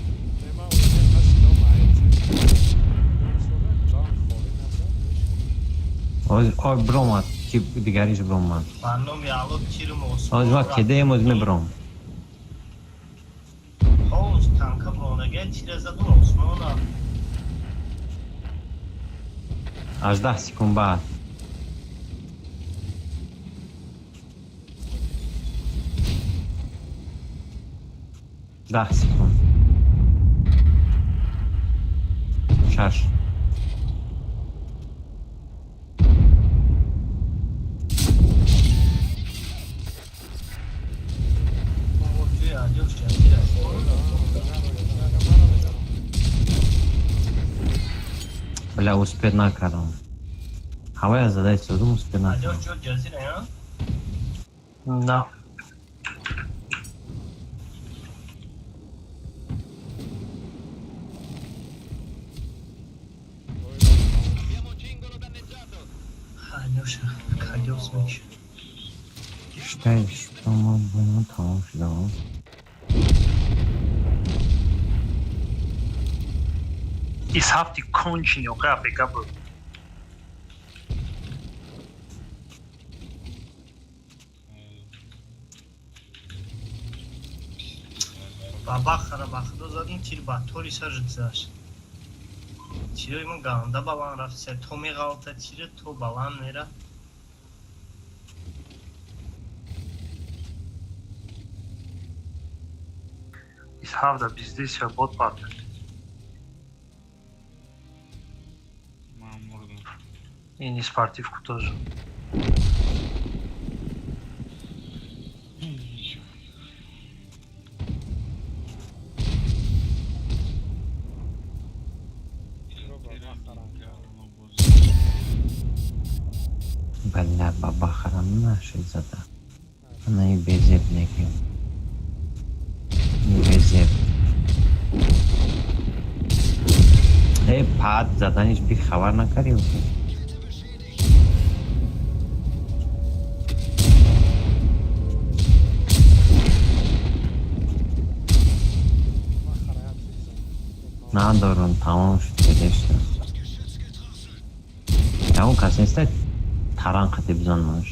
Не, ман уже паси дом айци. Оз ой бромад, ки дигариш бромад. Ба номи Алло тирм осмон Оз ма рафт. кедаем, оз мебром. Ҳоз танка бронага тира задум осмон рафт. 18 секунд баъд. 10 секунд. 6. Бобо, ҷои аҷоб ҷазира. Бля, успеть накардам. Ҳавая задаи созум, успеть Аҷоб накардам. ҷо ҷазира, я? Да. Алёша, кадёс мекшад. Штай, что ман боям тамом шудам. Из ҳафти конченый охи АФК буд. Бабахара ба худо задум тир ба тори сар гузашт. Тирои ман ганда баланд рафт, то меғалта тира, то баланд мерафт. Из ҳафта биздесия бот партер. Ман мурдам. И не спортивку тоже. Бро ба махарам. Бля, бабахарам наши зада. Она и безеб неким. Безеб. Э, пад заданиш би хабар накардӣ? Kette beschädigt. Махара як чиз. Надорам, тамом шуд, кедешта. Das Geschütz getroffen. Ягон кас неста таран қати бизанмаш.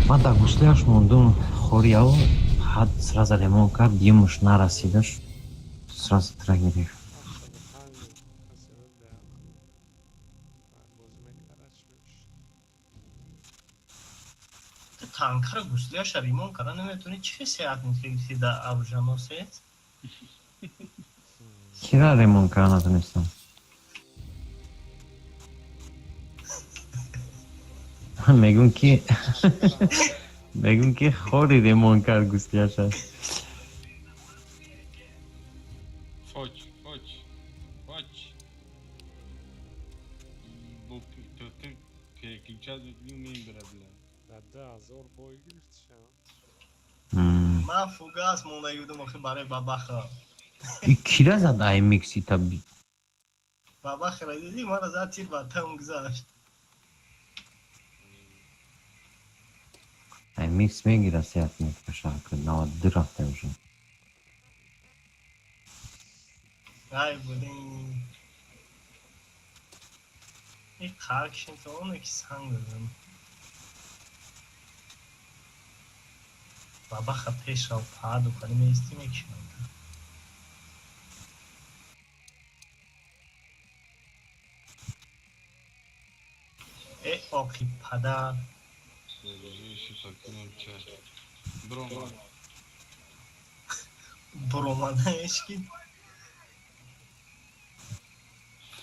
Ман дар гуслияш мондум, хорияу ҳад сразу ремонт кард, димуш нарасидаш. Сразу тра гирифт. 85 касе буд бозӣ мекард, чӣ мешуд? Ту танкаро гуслияша ремонт карда наметавонӣ, чӣ сеат гирифти да оруженосец? Кира ремонт карда натонистам? Мегум ки хори ремонт кард гуслияша. Фоч, фоч, фоч. Бо то ты переключать мекунӣ, мебира, бля. Дар 2000 бой гирифтиша. Ман фугас монда будам охи барои бабаха. И кира зад аймикси та? Бабахара дидӣ, мара зад тир ба там гузашт. Аймикс мегира сеат мекаша, 92 рафта уже. Ай будем. И қаркшин то оне ки санг дадам. Бабаха пеш рав паду хари меисти мекшинам. Э оқи падар. Брома. Буромадаеш ки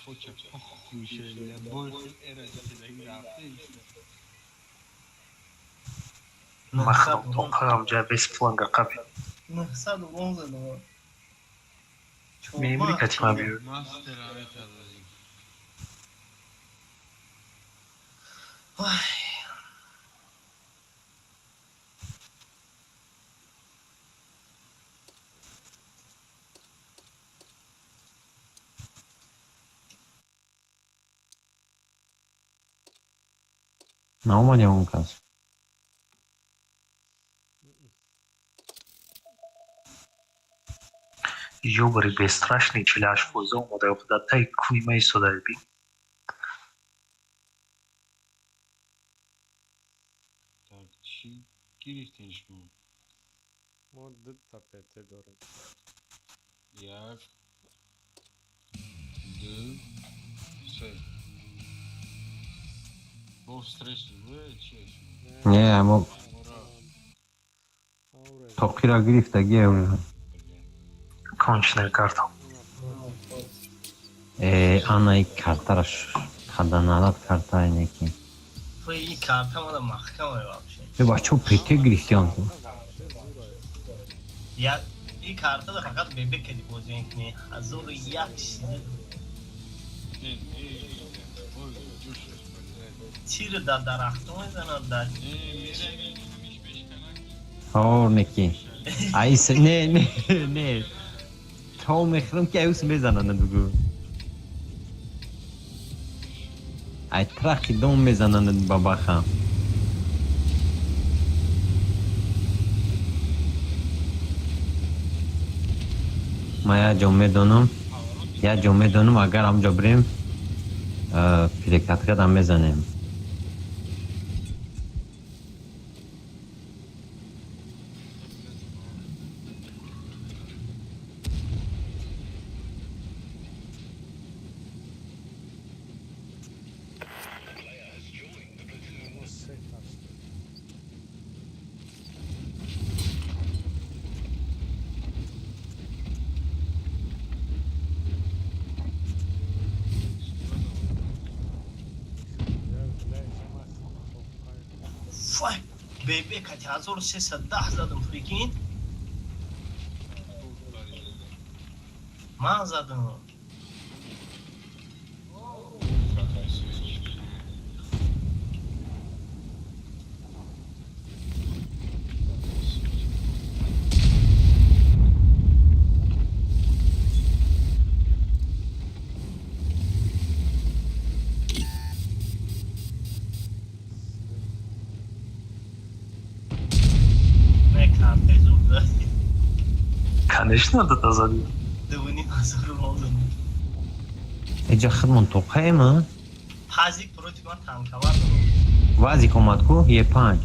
Фоча похуй бля. Бой эра рафте. Махрам тоқарам ҷа без фланга қаби. 900 урон задам. Мемри катима биё. Мастер аметазази. Ой. Наомад ягон кас. Ёбари бесстрашный 48 фоиза омада дар таи кӯи ма истода би. Так, чӣ гирифтем шумо? Мо дута ПТ дорем. Як, ду, се. Бо встречный бо чи? Не, мо Ура. Ауре. тоқира гирифтагӣ. Конченая карта. Э, анаи картара хаданалат карта инеки. И карта мада маҳкам вообще. Э, бачо, ПТ гирифтиан. Вообще зура. Я и карта да фақат бебе кади бозӣ мекунӣ. 1001 чиз. Не, не, ой, ҷӯш, блядь. Тир дар дарахтон мезанад дар. Не, меравем, ҳамиш мешканак. Ҳор неки. Айс не, не, не. То мехӯрам ки аюс мезананд бугу. Ай трахи дом мезананд бабаха. Ма як ҷо медонам, як ҷо медонам, агар ҳамҷо бирем, перекаткадам мезанем. Мо се кас. Фай, бебе кати 1310 задам, прикинь. Ман задам. Какая свечка. Не, карта зуд дад. Конечно, дата зади. 2500 рубл задам. Эҷа хидмон тоқаема? Пазик против ман танковар дорам. Вазик омад ку Е5.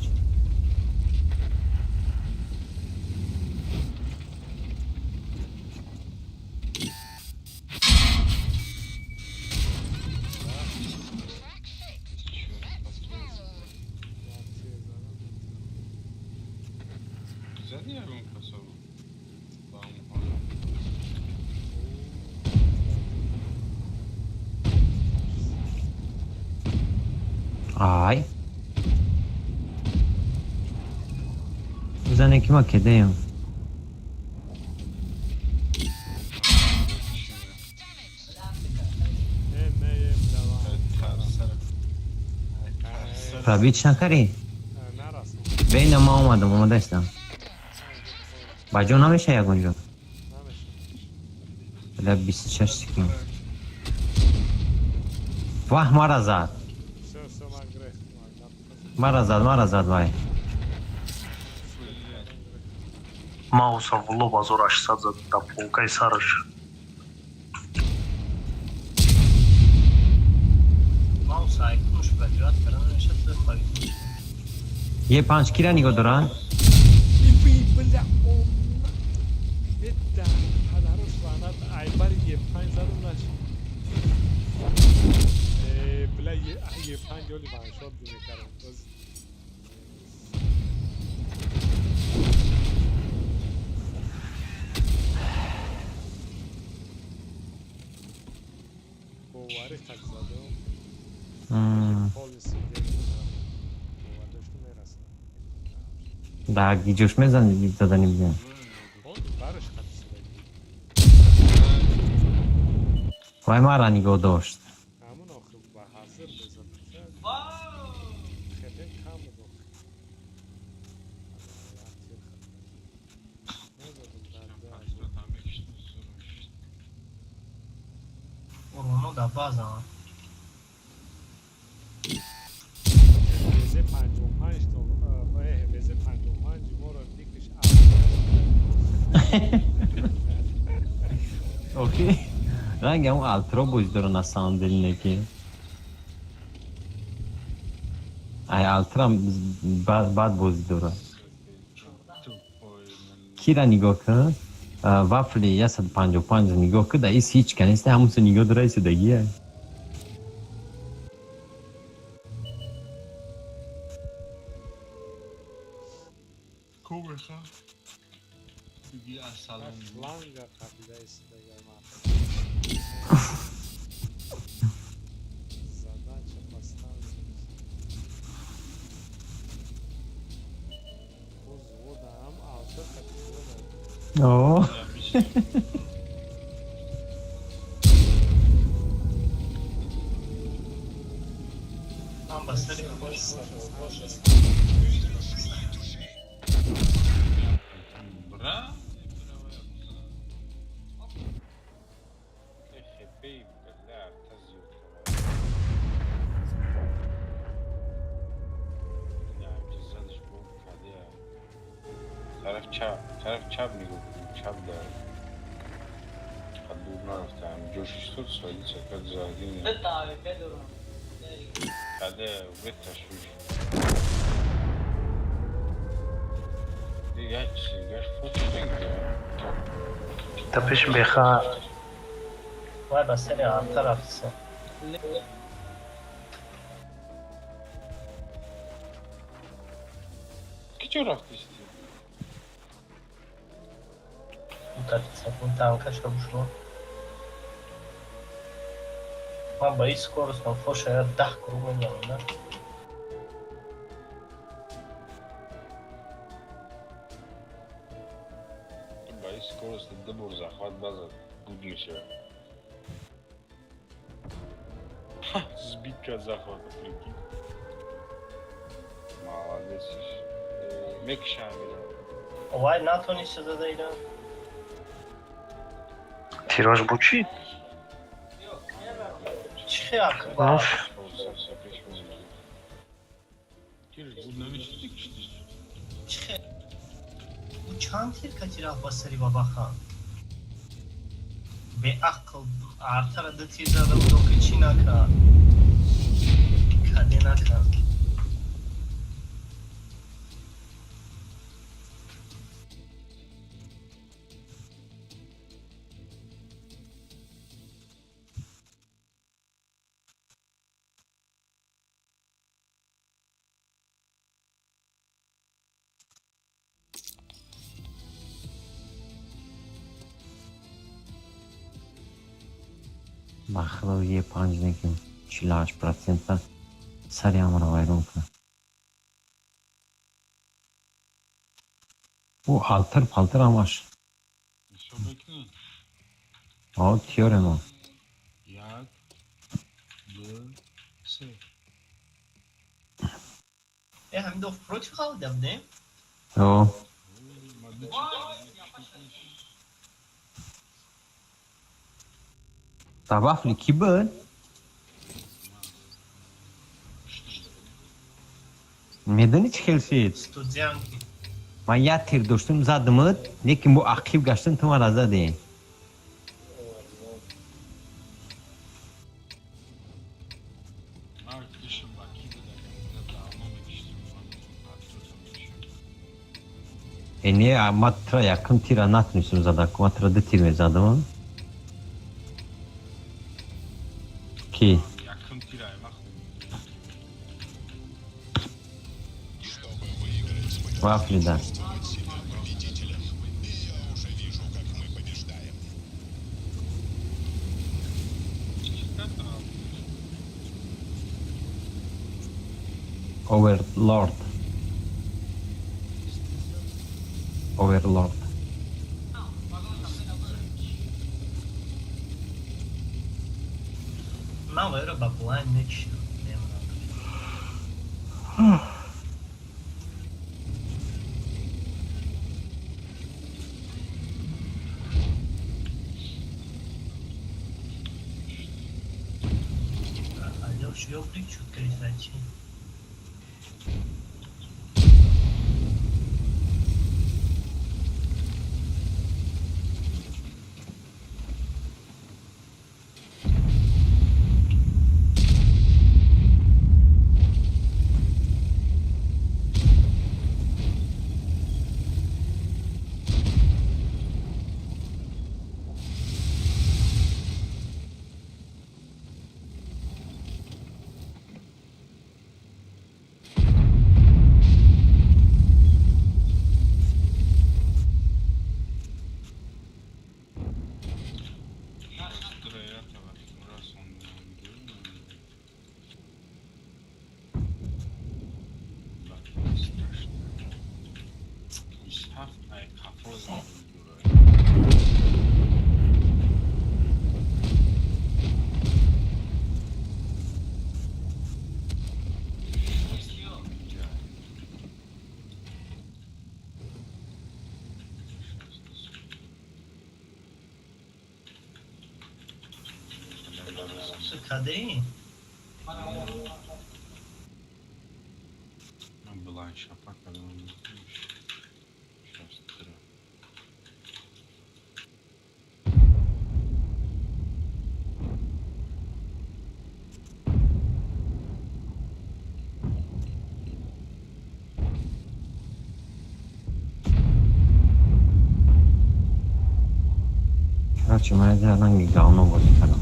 Зади ягон касо ба он ҳолат. Ай. Зане ки ма кедаем. Э, не, ем давай. Пробить накарӣ? Нарасм. Бейна ма омадам, омадаистам. Ба ҷо намеша ягон ҷо? Намеша. Бля, 26 секунд. Ваҳ, мара зад. Всё, всё, ман гирехтам. Мара зад, мара зад вай. Мауса в лоб 1800 зад дар полкаи сараш. Маус айконш пробивать кардан намешад, ту хоҳӣ. Е5 кира нигоҳ доранд? Би, бля, омна. Э, падарош лаънат, айбари Е5 задум нашид. Э, бля, Е5 оли ваншот мекардам. Боз боварӣ так задум. Полностью гирифтам. Бовар доштум, мерасам. Да, гиҷош мезани задани бидем. Он бараш хат шуда. Вай мара нигоҳ дошт. Ҳамун охир ба ҳазир мезад. Хеле кам буд охир. Як тир хат. Мезадум дар 2000. Уроно дар база. Безе ВЗ-55 то ВЗ-55 моро никаш. Окей. Ранги ҳамон алтро бозӣ дора на самом деле, не ки. Ай алтрам бад бозӣ дора. Кира нигоҳ кун. Вафли 155 нигоҳ кун, да ис ҳеч ка нест, ҳамонсо нигоҳ дора истодагия. Ковеха. Биги ассалом. Фланга қапида истодагия ма. Задача поставлена. Боз водам алтр қапида. О, Ман ба сари хош. Бра? Хепей, бля, тазиют. Не, задаш бомб каде. Тараф чап, тараф чап нигоҳ кун, чап дар. Дур нарафтам. Ҷош истод, садится как за один. Дата АВП дорам. Каде, вытащишь. Як чиз, фото. Та пеши беха. Вай ба сари арта рафтиса. Ки чо рафтисти? Утафиса. Он танкашро бушло. Ман ба ин скорость ман фоша я 10 круг мезанам, да? Ба ин скорость ду бор захват базад, буд мешавад. Сбить кард захвата, прикинь. Молодец. Мекишам мира. Вай, натониста зада ира. Тираж буд чӣ? Чӣ хел акба? Тир буд намешуди киштиш. Чӣ хел? Ӯ чанд тир кати рафт ба сари бабахан? Беақл, артара ду тир зада буд, охи чӣ накард? Каде накард. Ба худо, е панҷ неким 48 процента сари ҳамаро вайрон кунад. Ӯ алтр палтр ҳамаш. Ҳисоб мекунӣ? О, тиёремо. Як, ду, се. Э, ҳамин против халида будем? О. Ма ду. Дар вафли кӣ буд? Медонӣ чӣ хел шид? Студзянки. Ман як тир доштум, задимуд, лекин бо ақиб гаштум, ту мара задӣ. Ман кишам ба ки буда? Давно мекиштем. Э, не, ма тра якум тира натунистум зада, ма тра ду тир мезадам. Ки? Якум тира ма хуб. Чтобы выиграть, мы Вафли, да. чувствовать себя победителем. И я уже вижу, как мы побеждаем. Чӣ кардам? Оверлорд. Оверлорд. Ман вайро ба блайн мекишидам. Немонам. Алёш, ёбли чут гирифта чӣ? Ту кадаи? Билайн шапа кардам. 63. Короче, ман я ранги говно бозӣ кардам.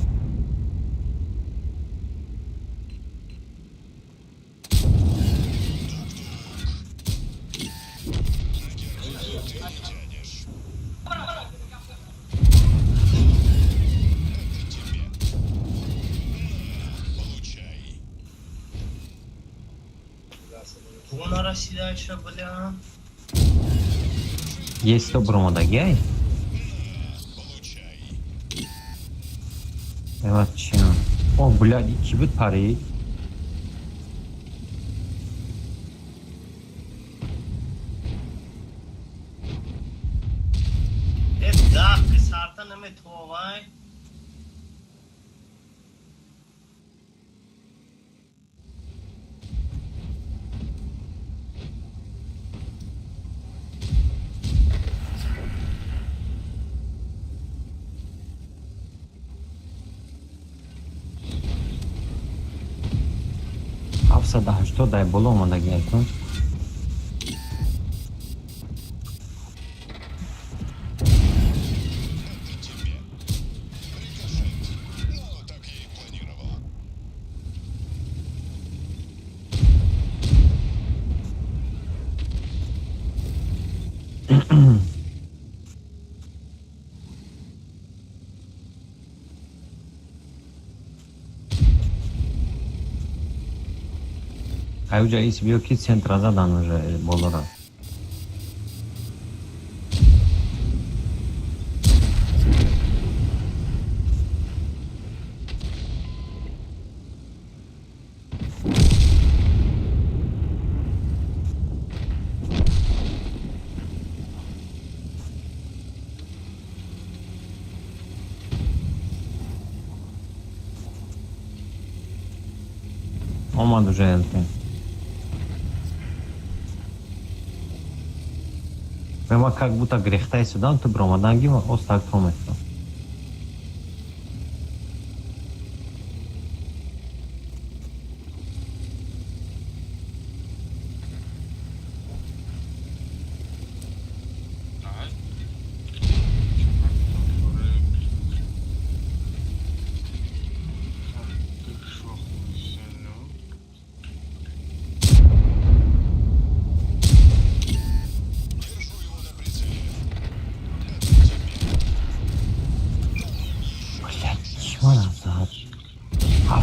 Тянешь. Это тебе. На, получай. Бу нарасидаша, бля. Есть то бромадагиай? Получай. Эва чиам? О, блядь, ки буд парид? Э, даҳ ки сарта наметовай. 780 дай боло омадагиай ту. Это тебе. Рикошет. Ну, так я и планировал. Аюҷа ис биё ки центра задан уже болора. Омад уже ЛТ. Ма как будто грехтаи судам ту бромаданги ва остак томесто. Ай. Шапа кардам. Так, ты шо, хуй сено? Держу его на прицеле. Это тебе. Дам им еще. Блядь, чӣ мара зад?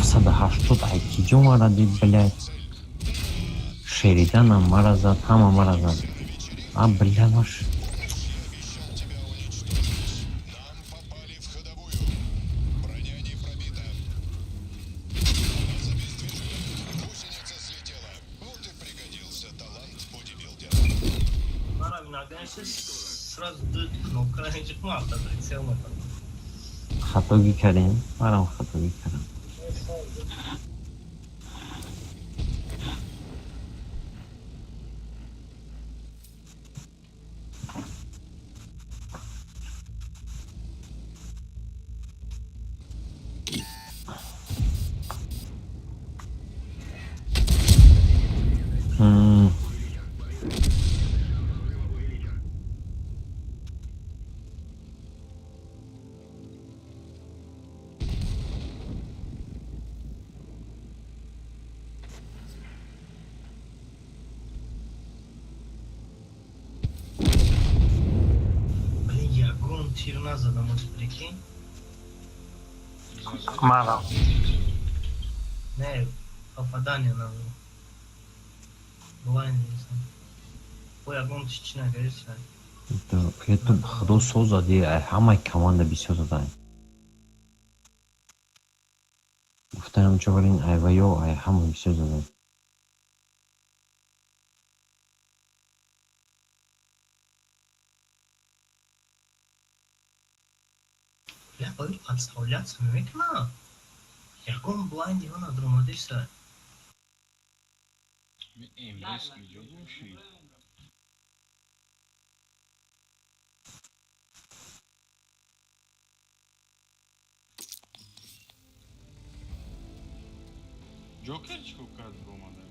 780 ай киҷо мара дид, блядь? Шериданам мара зад, ҳама мара зад. А, бля, маш. Помнишь, я обещал тебя уничтожить? Нам попали в ходовую. Броня не пробита. Нас обездвижили. Гусеница слетела. Вот и пригодился талант бодибилдера. Мара нагнешься, сразу ду кнопка нажимал, прицел накард. Хатогӣ кардем? Марам хатогӣ кардам. Блин, ягон тир назадам, вот прикинь. Мара. Не, попадание надо. Блайн, не знаю. Ой, ягон чӣ накардиса. Ту худо соз зади, ай ҳамаи команда бисёр задай. Гуфтаам човарин ай ва ё ай ҳама бисёр задай. Бля, бояд подставляться наметавонам. Ягон блайнди ҳо надромадеса. Эмрес киҷо бошӣ? Ҷокер чӣ кор кард омада?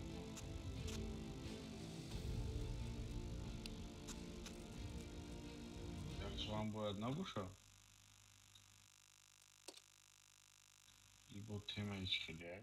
Якшоам бояд набошад? Ибо темаи чӣ хеле?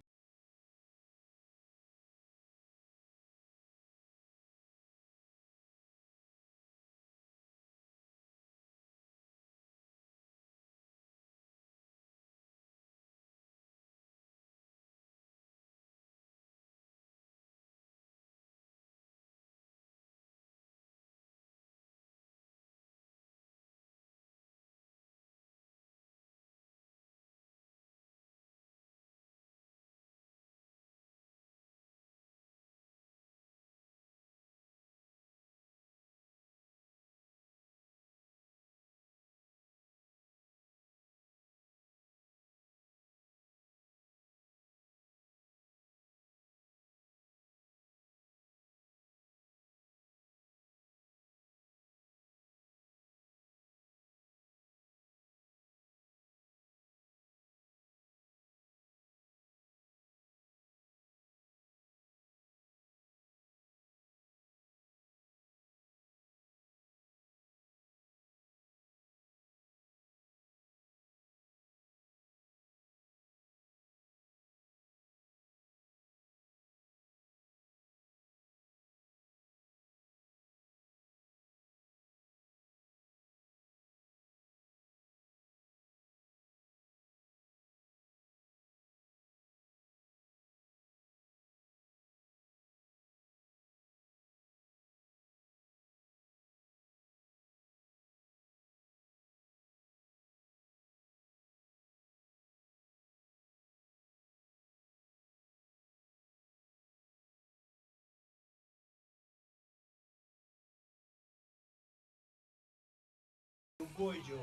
Любой ҷо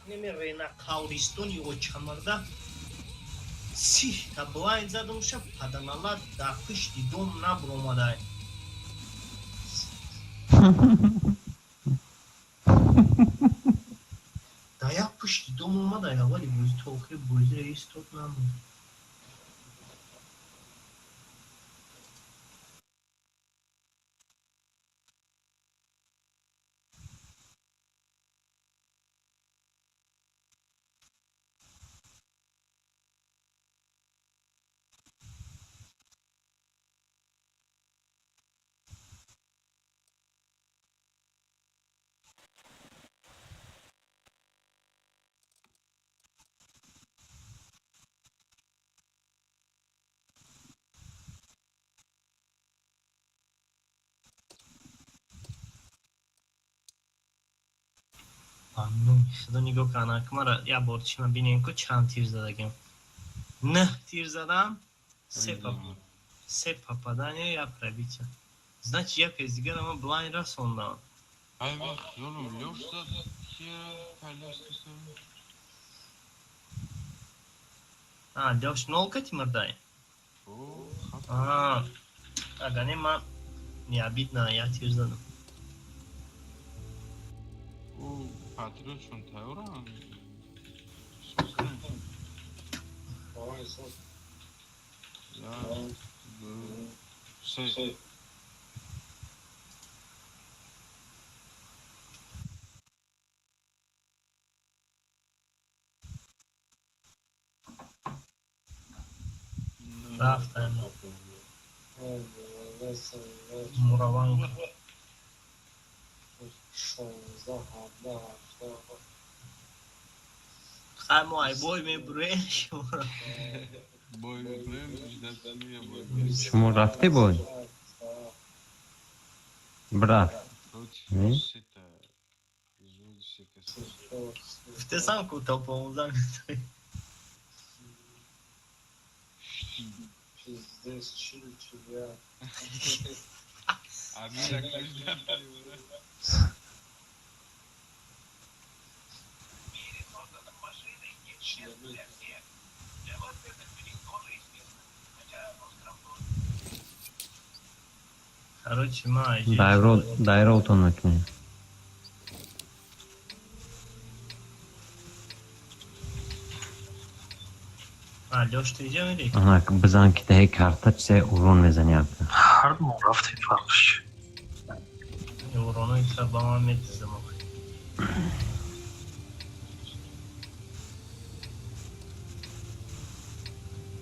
немерена қавристони очамарда 30 та блайнд задумша, паданала дар пушти дом набуромадай. Дар як пушти дом омадай, аввали бозӣ то охири бозиро истод намуд. Мамнун. Худо, нигоҳ кан, акмара як бор чима бинем ку чанд тир задагем. Нӯҳ тир задам, се попадание, як пробитие. Значит, як кез дигар ама блайн расондам. Ай, ман хиёлам Лёш зад, кира калёс. А, Лёш нол кати мурдай? А, ага, не, ман не обидно, як тир задам. Патриотшон тайёранд? Як, ду, се. Рафтем. Мураванка. Хай, мо ай бой мебурем шуморо. Бой мебурем. Шумо рафте бой? Брат. Гуфтесам ку то 15 метои. Пиздец, чил, чил. Амира. Короче, ма айҷи. Дайро дайроутон мекунем. Алёш, ту иҷа мерӣ? Ана бизан ки таҳи карта чизе урон мезани ака. Ҳар мо рафтем, фарқш. Уронои тра ба ман медизам охи.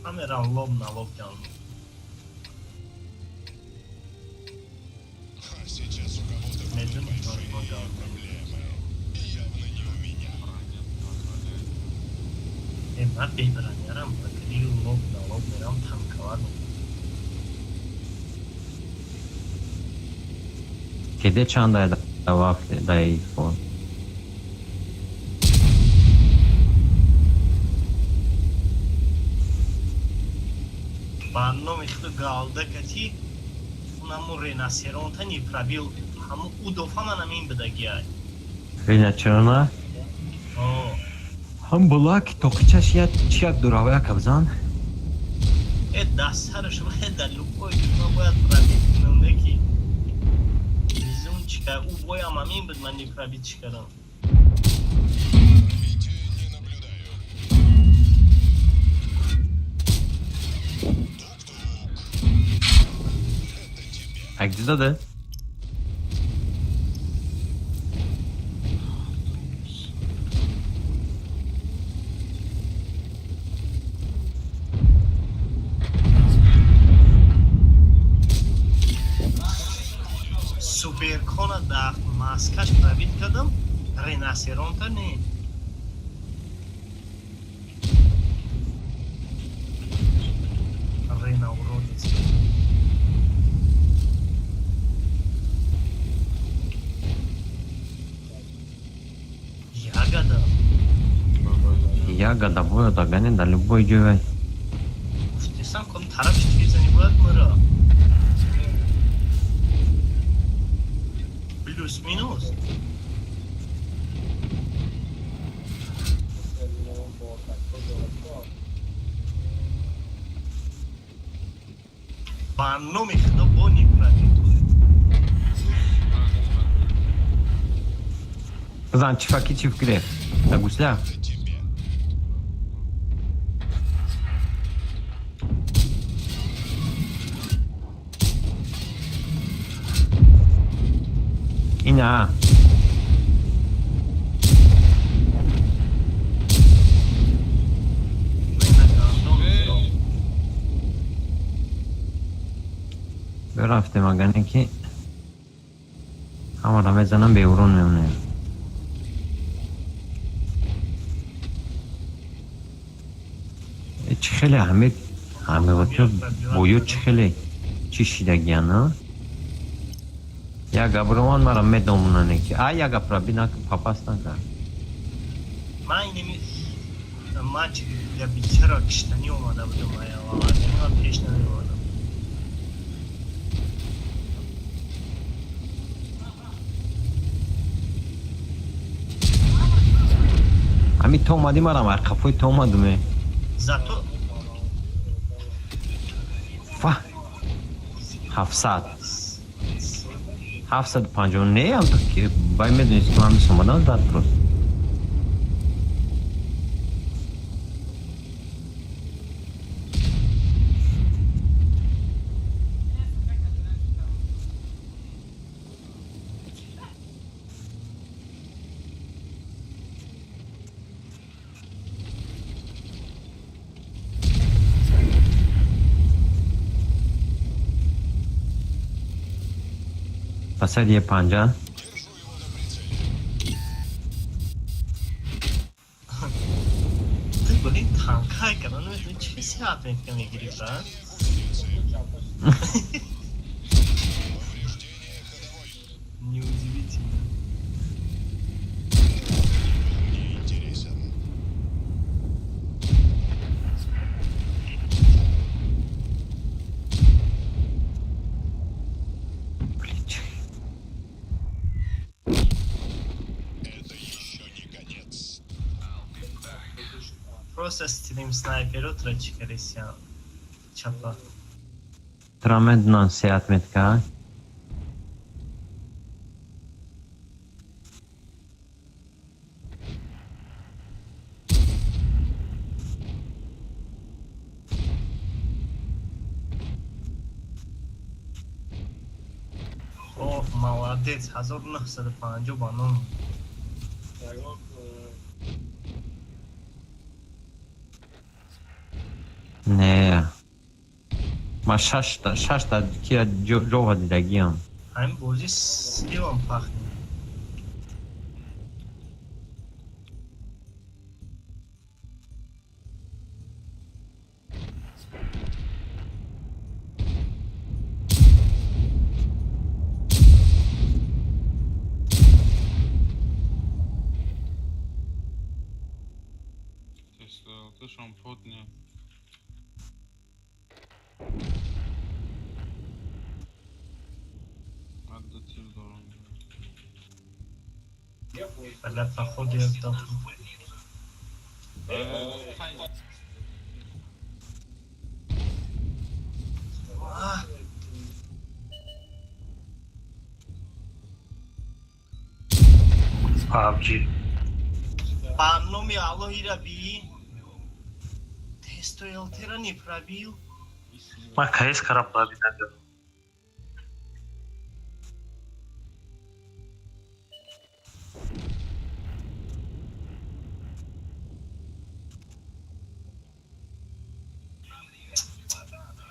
Ман мерам лоб на лоб ҷанг. А сейчас у кого-то будут Медонӣ, большие ма галдон. проблемы. Явно не у меня. Э, ман бебронярам, ба грил лоб на лоб мерам танковат мекунам. Кеде чанд ай да вафли дай фон. Ба номи худу галда кати унамо ренасеронта не пробил. Ҳамо удофа манам ин бидагиай. Вина чарона? О, Ҳам бола ки тоқичаш я чияк дуравая кабзан. Э, дастсараш бояд дар любой ма бояд пробить кунам, не ки. Везунчика, ӯ боям ҳамин буд, ман не пробить чӣ кардам. Пробития не наблюдаю. Тук-тук. Это тебе. Ак даде? Суперкона дар маскаш пробить кардам, ренасеронта не. Рена уродец. Ягода. Ягода бояд агане дар любой ҷой. Гуфтесам ком тарафи тир зани бояд мара. Плюс минус. Ба номи худо бо не пробить. Бизан чифаки чиф гирефт. Да гусля. Это тебе. Ина. Рена гандон. Эй, Рафтем агане ки ҳамаро мезанам, беурон мемонем. Э, чӣ хеле ҳаме ҳамевотиё боё чӣ хеле чӣ шидагияна? Як габроман мара медомонане ки а як гапра бина папас накард. Ман инеми матч для бичара киштанӣ омада будам, аява ман пеш намеомадам. Ҳами то омадӣ марам ай қафои то омадуме. Зато Фа 700 750 не ам то ки бай медонист ки ман мис омадам зад просто. Пасади панҷа. Держу его на прицеле. Ты, блин, танкай карда намедони чӣ сиҳат метка мегирӣ, брат. Гусеницы. Повреждение ходовой. Неудивительно. Мне интересен. Блин, Это еще не конец. Просто стрим снайперо тра чӣ каресиям чапа. Тра медонам сеат метка. Пиздец, 1950 ба ном. Не, ма шашта кира ҷоға дидагиам. Ҳамин бозӣ сливом пахнет. Тестошон потне. Адда тир дорам. Бля, походу я дал. А, PUBG. Ба номи Аллоҳ ира би. Тесто Элтера не пробил. Ман КС кара пробить накардам.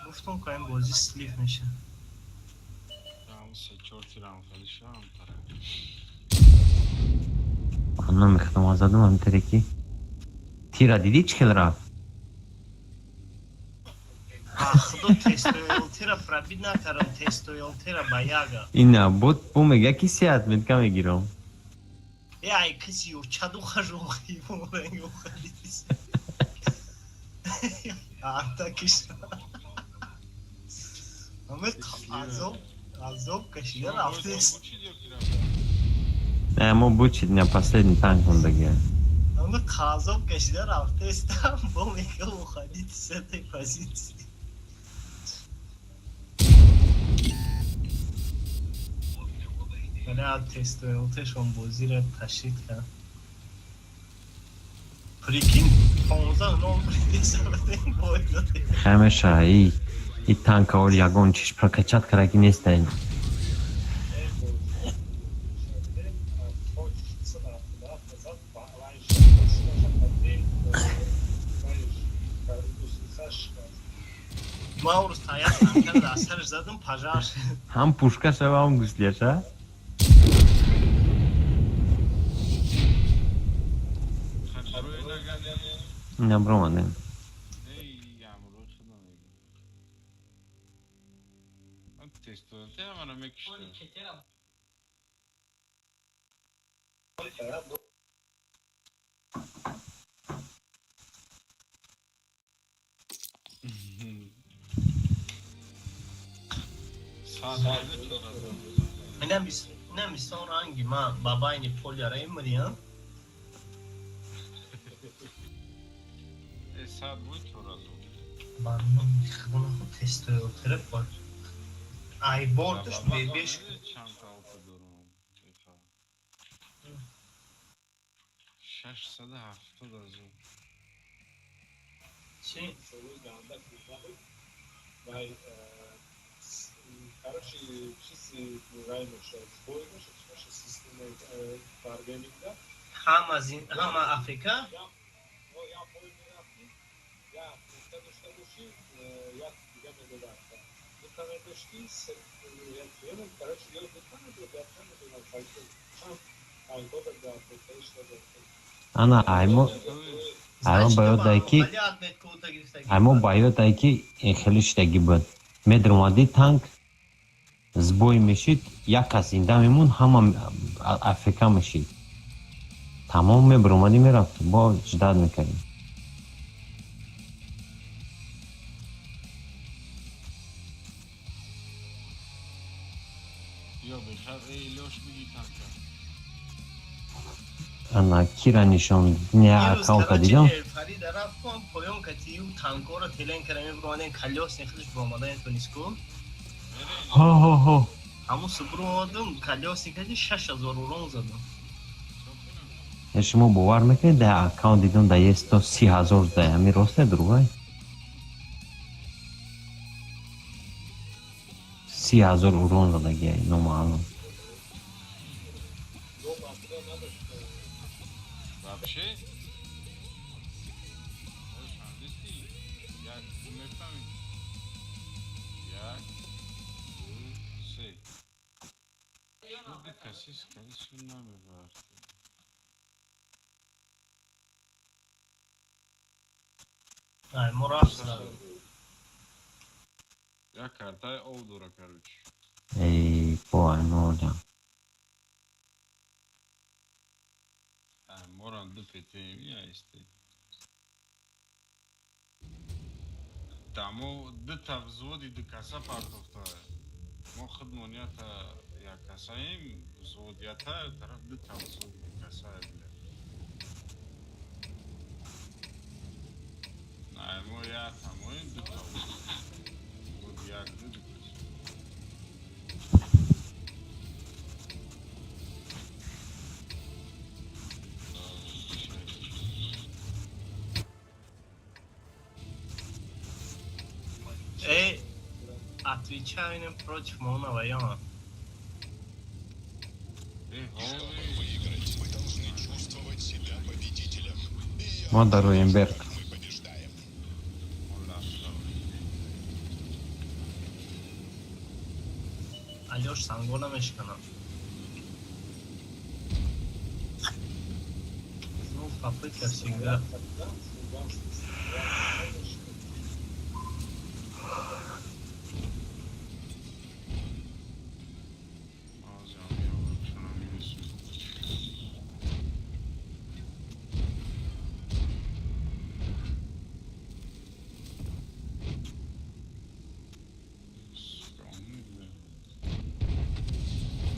Гуфтам ки ин бозӣ слив меша. Се чор тирам хали шавам тара. Ман намехудам задам ҳамтаре ки тира дидӣ чӣ хел рафт. Ба худо, Тесто Элтера пробить накардам, Тесто Элтера ба яга. Ина бот бо мега ки сеат метка мегирам. Э, ай киси чаду хажу хибо халис. Арта киш. Аме азоб азоб кашида рафтест. Не, мо бучид на последний танк мондагия. Аме азоб кашида рафтестам, бо мега уходить с этой позиции. Бля, Тесто Элтешон бозиро ташрид кард. Прикинь, 15 нол придесавадем бой додем. Ҳамеша и танка оли ягон чиш прокачать караги нестаин. Ман урӯз тая танкара дар сараш задам, пожар шуд. Ҳам пушка шава, ҳам гуслияша. Хабарои нагане. Ина бромадем. Эй, амро худам мегӯ. Тесто Элтера мана мекушта. Саат чора. Инам бистон ранги ман ба байни поляра имриям. Э, саат бой чора зуд. Ба номи худо наход Тесто Элтера ба ай борташ бебеш. Чанд алта дорам. 670 ҳазор. Чи? Короче, чизи вай мешавад, сбой мешавад, чӣ мешавад, системаи варгейминга. Ҳама ҳама АФК. Я бой мерафтӣ, я пушка дошта бошӣ, як дига медодафта. Дута медоштӣ, короче, ё дута медод, як намедонам, чанд танкода дар Ана аймо ба ёд дай ки аймо ба ёд дай ки хеле шидаги буд. Медромадӣ, танк сбой мешид, як кас зинда мемонд, ҳама АФК мешид. Тамом, мебиромадӣ, мерафт, бо ждать мекардем. Ё бехар, эй, лёш биги танка. Ана кира нишон не аккаунта дидам. Фарида рафтам поён катию танкоро телен кара мебиромадем, колёсни худаш биромадан тониску. Ҳо, ҳо, ҳо. Ҳамун субромадам, колёсни кати 6000 урон задам. Шумо бовар мекунед, дар аккаунт дидам, дар есто 30 000 здай. Ҳамин росте, дурӯғай? 30 000 урон задагиай, номаълум. Вообще? Фаҳмидисти? Як, ду, мефаҳмӣ? Як, ду, се. Ду каси скорее всего намебард. Ай, мо рафт задем. Як картаи ов дора, короче. Эй, бо аймордам. Моран ду ПТМ яисте. Тамо дута взводи ду каса партофта. Мо худмон ята як касаем, взвод ята, тараф дута взводи ду каса, бля. На, мо ята, моем дута взвод. Як ду ду каса. Эй, отвечаю против Мона Вайона. Чтобы выиграть, вы должны чувствовать себя победителем. И я Мо дар Руенберг. мы побеждаем. Алёш санго намешканам. Ну, попытка всегда.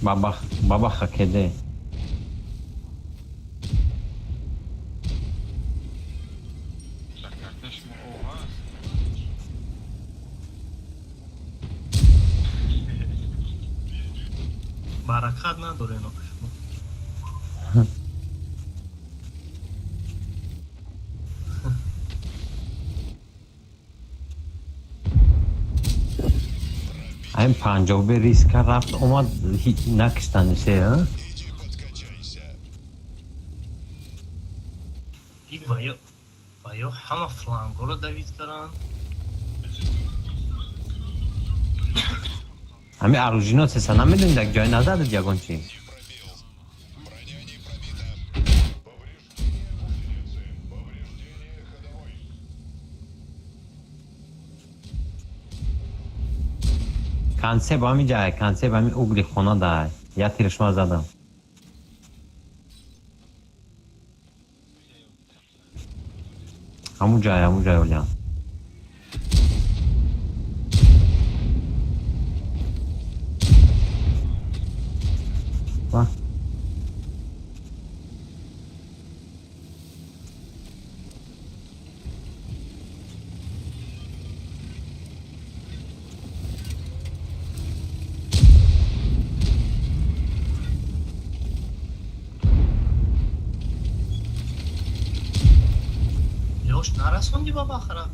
Баба, баба хакеде. Так, карташ мо ов ҳаст? Баракат надорен шумо. Айн панҷобе риска рафт омад, накиштанисе, а? Иди подкачайся. И ваё ҳама флангоро давид карданд. Ҳами оружейносеса намедонӣ, дар ҷои назарат ягон чи? Не пробил. Броня не пробита. Повреждение гусеницы. Повреждение ходовой. Концеп ҳами ҷай, концеп ҳами угли хона дай. Я тиршма задам. Ҳамун ҷай, ҳамун ҷай олям. Ва. Лёш, нарасонди ба бахара?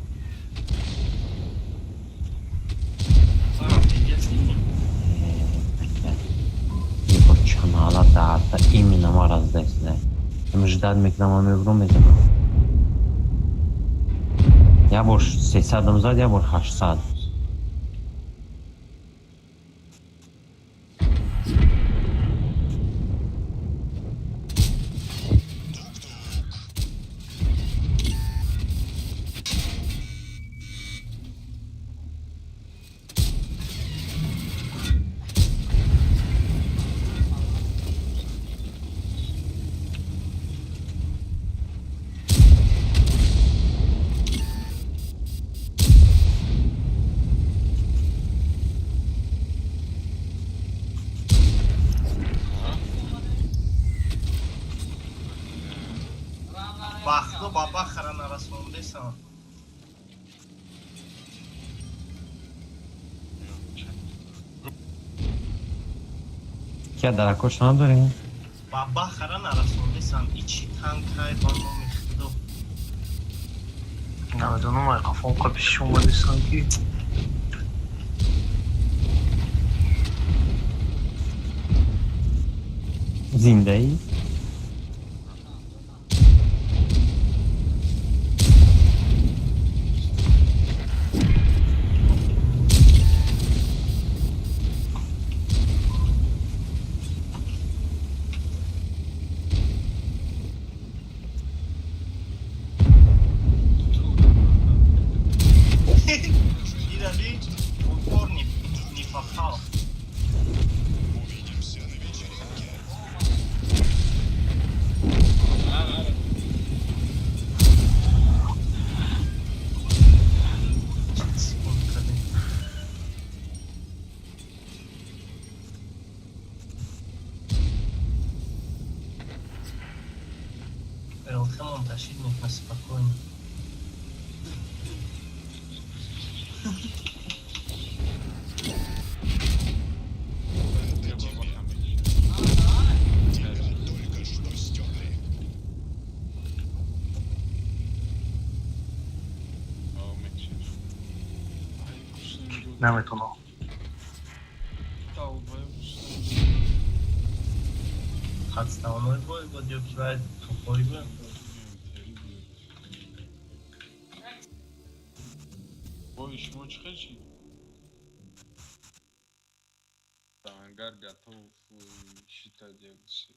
Ебо чанала дарда именно ма раздесне. Ем ждать мекунам, ма мебурам, мезанам. Я бор 300 зад, я бор 800. Бахто ба бахара нарасондесам. Кия даракош надорем? Ба бахара нарасондесам. И чӣ танкай, ба номи худо. Намедонам, ай қафон қапиши омадисан ки. Зиндаӣ? ЛХ-мон ташид мекунад спокойно. Это тебе. Тебя только что стерли. Наметонам. Подставной бой буд ё ки бояд тупой буд? Бой шумо чӣ хел шид? Ангар готов считать як. Як.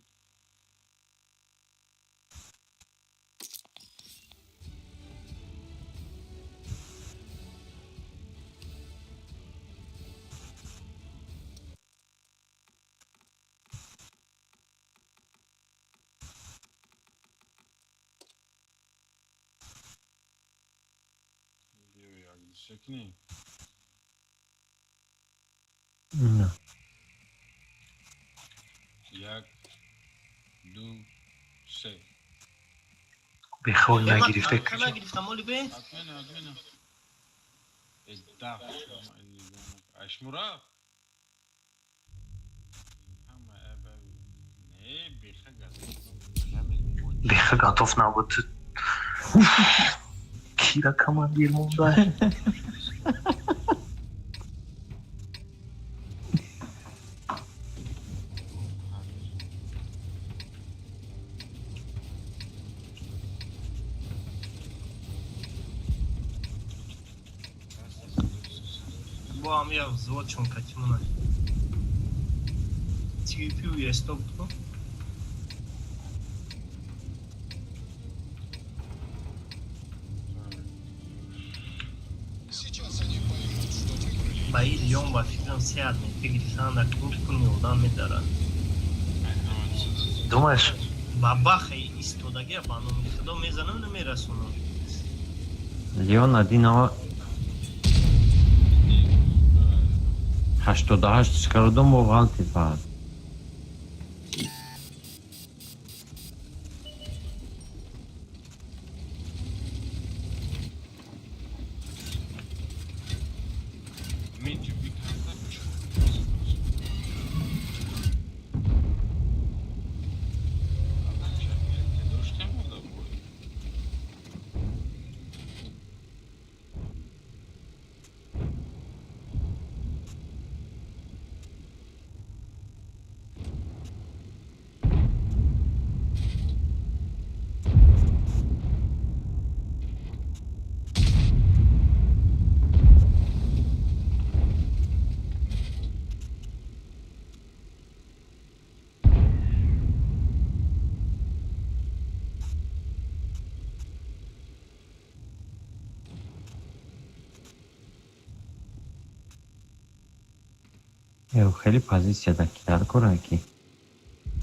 На. Як, ду, се. Бехол нагирифта. Нагирифтам, оли бе? Отмена, отмена. Да, Ашмура. Не, беха готов. Беха готов набуд. Кира командир монда. Бо ам я взвод чон катимона. TPU естоп буд. Сейчас они поймут, что выбрали. Ба ин лён ба фикрам се адметка гирифтан дар куни одам медарад. Думаешь? Ба бахи истодагия ба номи худо мезанам, намерасонам. Леон один ава 88 кародом бо ғалти фаҳд. Хеле позитсия ки дар кора ки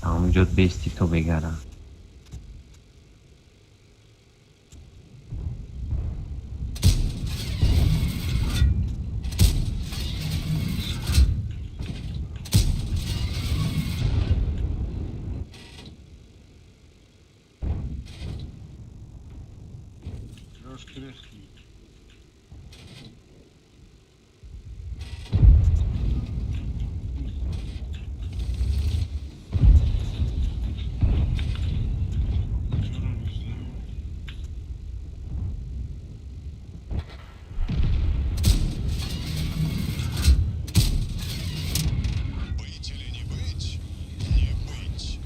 ҳамонҷо бести то бегара. Быть или не быть? Не быть.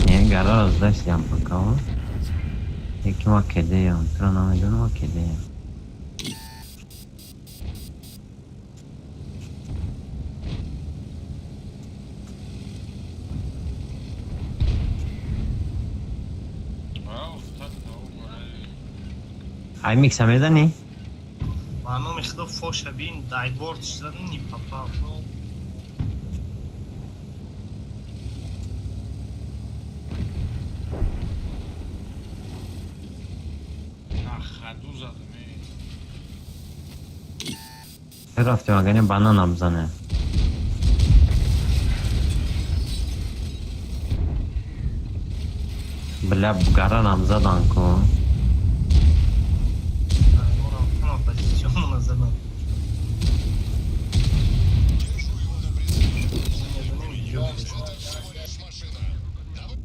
Не, гара раздастиям пока. Яки ма кедеям, тура намедонам ма кедеям. Ай микса медани? Ба номи худо фоша бин дайборд задан не попал. Хаду задам. Рафтем, агане бананам бзане. Бля, гаранам задан ку. Аймонам ҳама позиционона задан. Медонем ҷо. Это всего лишь машина. Давай.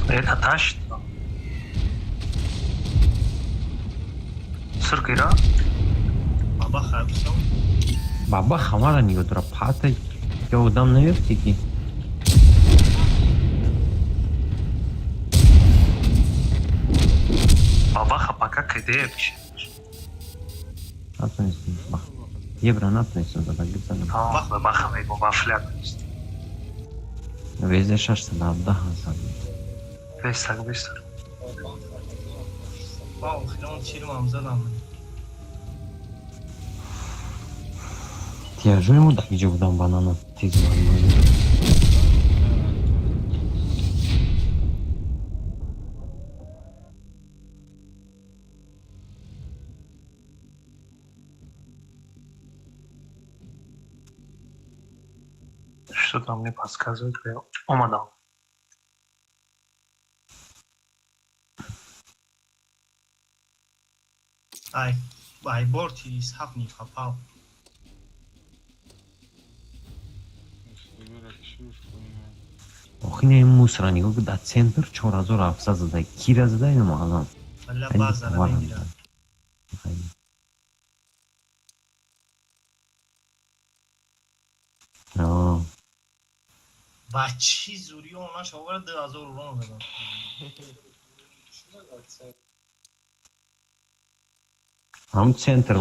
Это тащит. Сыркира. Баба хайбсом. Баба хамара нигоҳ дора, пата ё одам наёфти ки. Бабаха пока КД пишет. Натонистем. Евро натонистем зада, гип задам. А, бабаха мего вафля. Везе 617 зад. Бестак, бестак. Ба охирон тирмам задам. Тияжои мо дар иҷо будам банана тез ман. Что-то мне подсказывает, я омадал. Ай, ай борти исҳаф не попал. Охи не мусора нигоҳ ку, дар центр 4700 зада. Кира зада ина маълум. Валла базара мегирад. Аа. Ба чӣ зурӣ онаш овард 2000 урон задам. Ҳам центр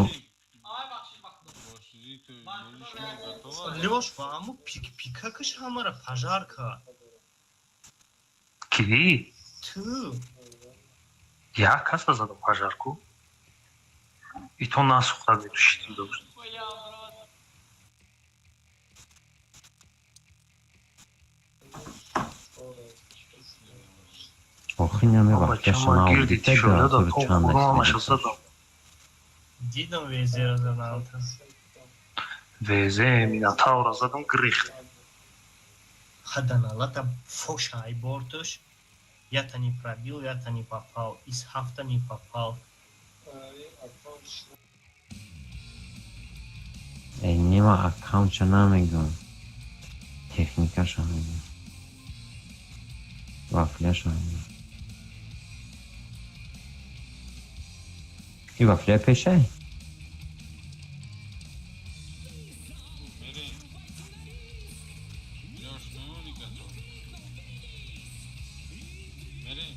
Лёш, ба ҳаму пикакаш ҳамара пожар кард. Ки? Ту. Я каса задам пожарку. И то насухта бедушити дошт. Охи намевахтяша Бачама гирди тишода да то чанд хурмамаша задам. Дидам везера задан та. ВЗ Минотавра задам грихт. Хаданалата фоша ай бортуш. Я-то не пробил, я-то не попал. Из хафта не попал. Эй, нема аккаунтша намегӯм. Техникаша мегӯм. Вафляша мегӯм. И вафля пешай? Мерем. Лёш, ну не готов. Мерем.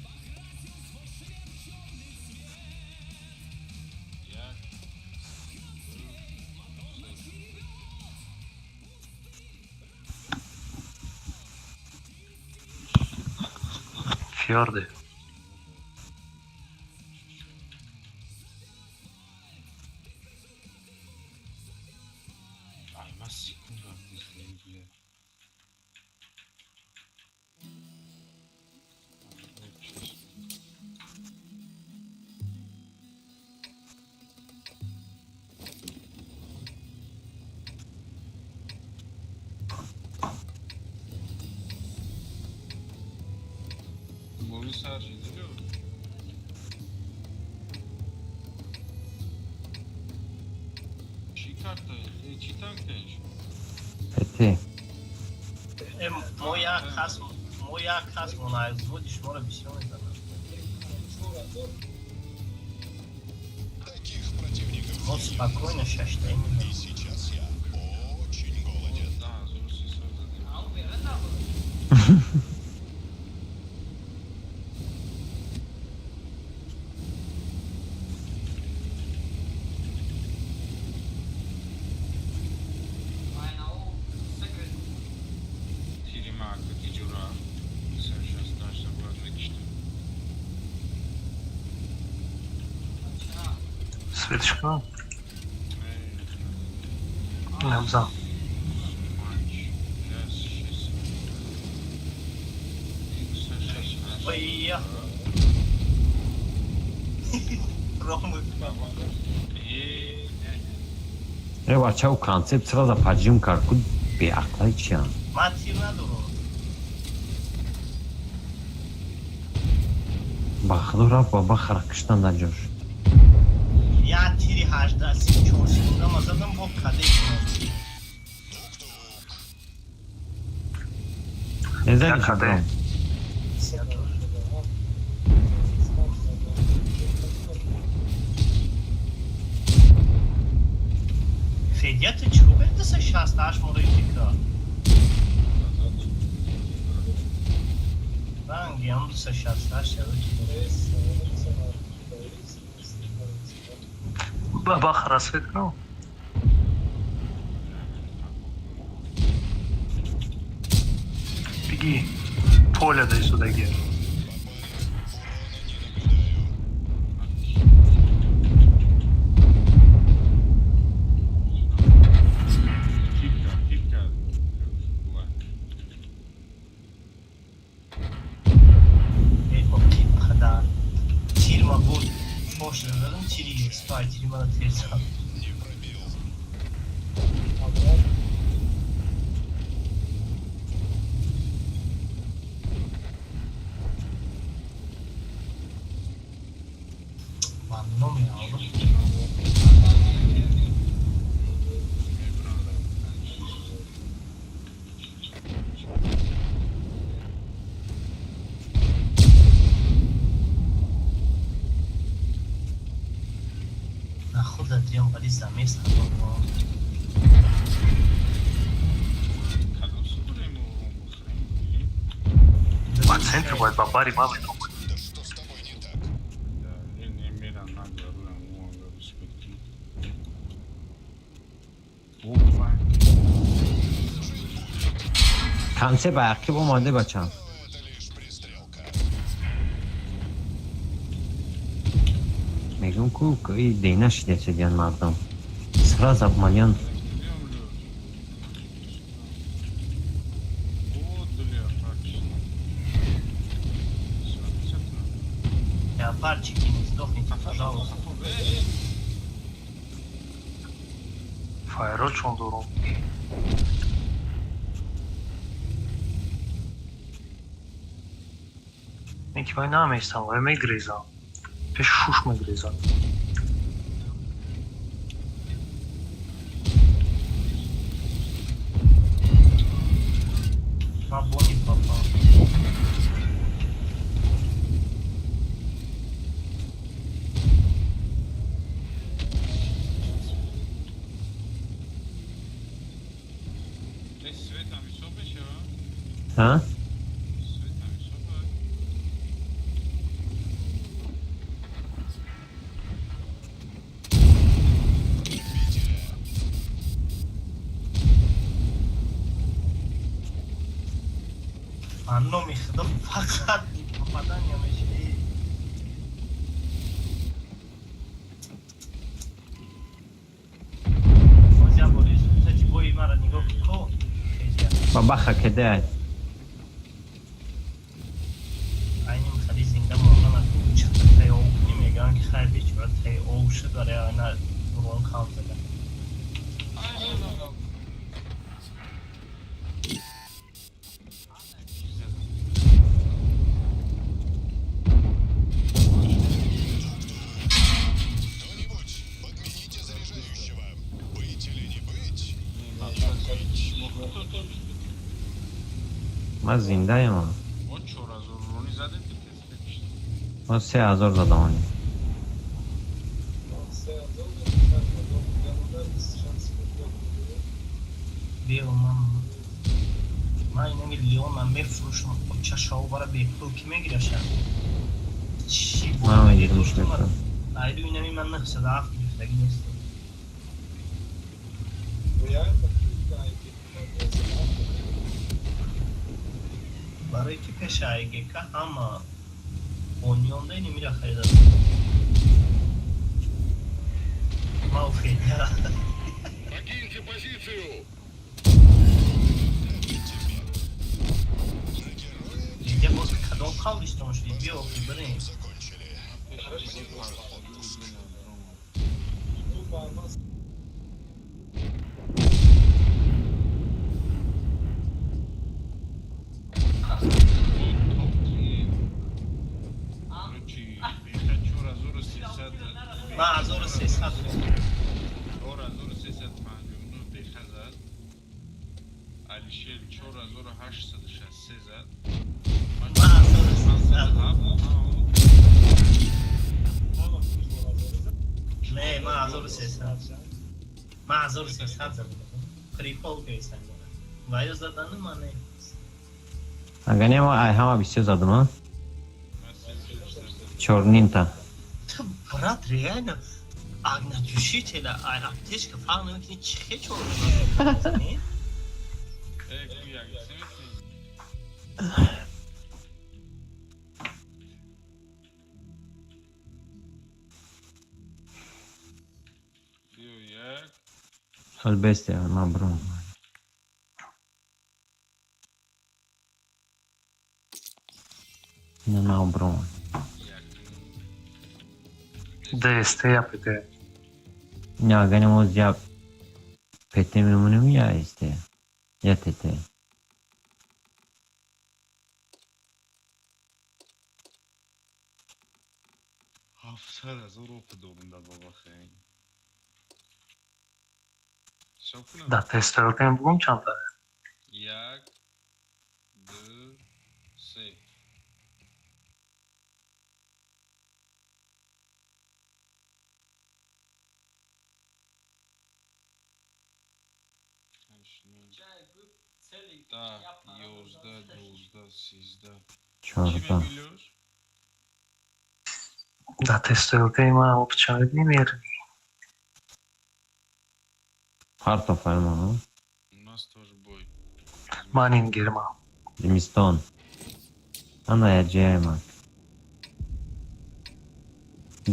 Як, ду, се. Фьорды. Ай, ма секунда дизлей, бля. Боли сар шиди лё? Чӣ карта? Чӣ танкаш? ПТ. Мо як кас, мо як кас монайзводи шуморо бисёр мезанам. Таких противников Мо я не спокойно шаштаи мезанем. И сейчас я очень голоден. 1300 задем. Тири ма каки ҷура 268 бояд мекиштем. Светочка. Э, Набзан. Ой, Промах. Э, бача, у концепт сразу поджим кард, ку беақлай чиям. Ман тир надорам. Ба худо, рафт ба бахара киштан дар ҷош. Як тири 18 34 секунда ма задам, бо каде. Незани. Як каде? Шибром. Федя, ты чего это со 68 моро тика? Ранги, ам 268 Ба бахара свет кунам. Беги. Поля дай сюда, ге. Типка, типка. Хада. Тир ма буд. Фош задам, тири спай, тири мана тир зад. Не пробил. Ман номи Аллоҳ. На худа дрем вали замес. Кадом субурем бухарем? Ба центр бояд, ба бари ма метавон. Да что с тобой не так? Да, не мера надо, респекти. Опа. Концепт ба ақиб омаде, бача. Но это лишь пристрелка. Мегӯм ку и дейна шидесидиян мардум. Сразу обманян. Вот, бля, практически. Леопардчики, не сдохните, пожалуйста. Файро чон дорум. Ин ки вай наместам, вай мегрезам. Пеш шуш мегрезам. Ман бони попал. Эй, света висок еще, А? Света висок. Любителя. Ман номи худо, фақат попадания мешавӣ. Боз як бор результати бои маро нигоҳ кун, Федя. Ба баха кеде. Айним хали зинда мондан, аку чата ТО кунӣ, мегӯянд ки хайр, бечора ТО шуд, вале айна урон кам зада. Ай, Кто-нибудь, подмените заряжающего. Быть или не быть? Не быть. Ман зиндаем. Вот чё, разуррони задем, ты тест. Ман 3000 задам. Биё, ман инами Леона мефурӯшам, чашао бара бепул ки мегираша? Чӣ? Ман мегирмиш мекунам. Айду инами ман 907 гирифтагӣ нестам. Реально. Барои ки пеша АГК ҳама онёнда инамира харида. Ма Федя. Покиньте позицию! Это тебе. На героя Дига боз кадом қавлистон шудӣ? Биё, бирем. закончили. Мне нужен отпуск. Короче, беха 4300. Ман 1300. 4359 беха зад. Алишер 4863 зад. Ман 1300. Не, ман 1300. Ман 1300 задам. Прикол гирифтан. Ва ё задану ман не. Ага, не, ма ай ҳама бисёр задам, а? Чорнинта. Ту, брат, реально огнетушителя, ай аптечка фарқ намекунӣ, чӣ хе чор мезанӣ? Э, ку як семеси. Биё як. Сол бесте, ман бром. На нав бром. Як. ДСТ я ПТ. Не, ага, не моз я ПТ мемонем я СТ. Я ТТ. 700 000 опыт дорум дар баба хей. Ҳисоб кунам. Да тестировкаем бугум чанда. Як, ду, се. Ҳашт, нӯҳ, 10, 11, 12, 13. Чӣ 14. мегӯӣ? Да тестировкаи ман опыт чанд мебинӣ? Партов аймон, У нас тоже бой. Ман ин гирмам. Зимистон. Ана я ҷаямак.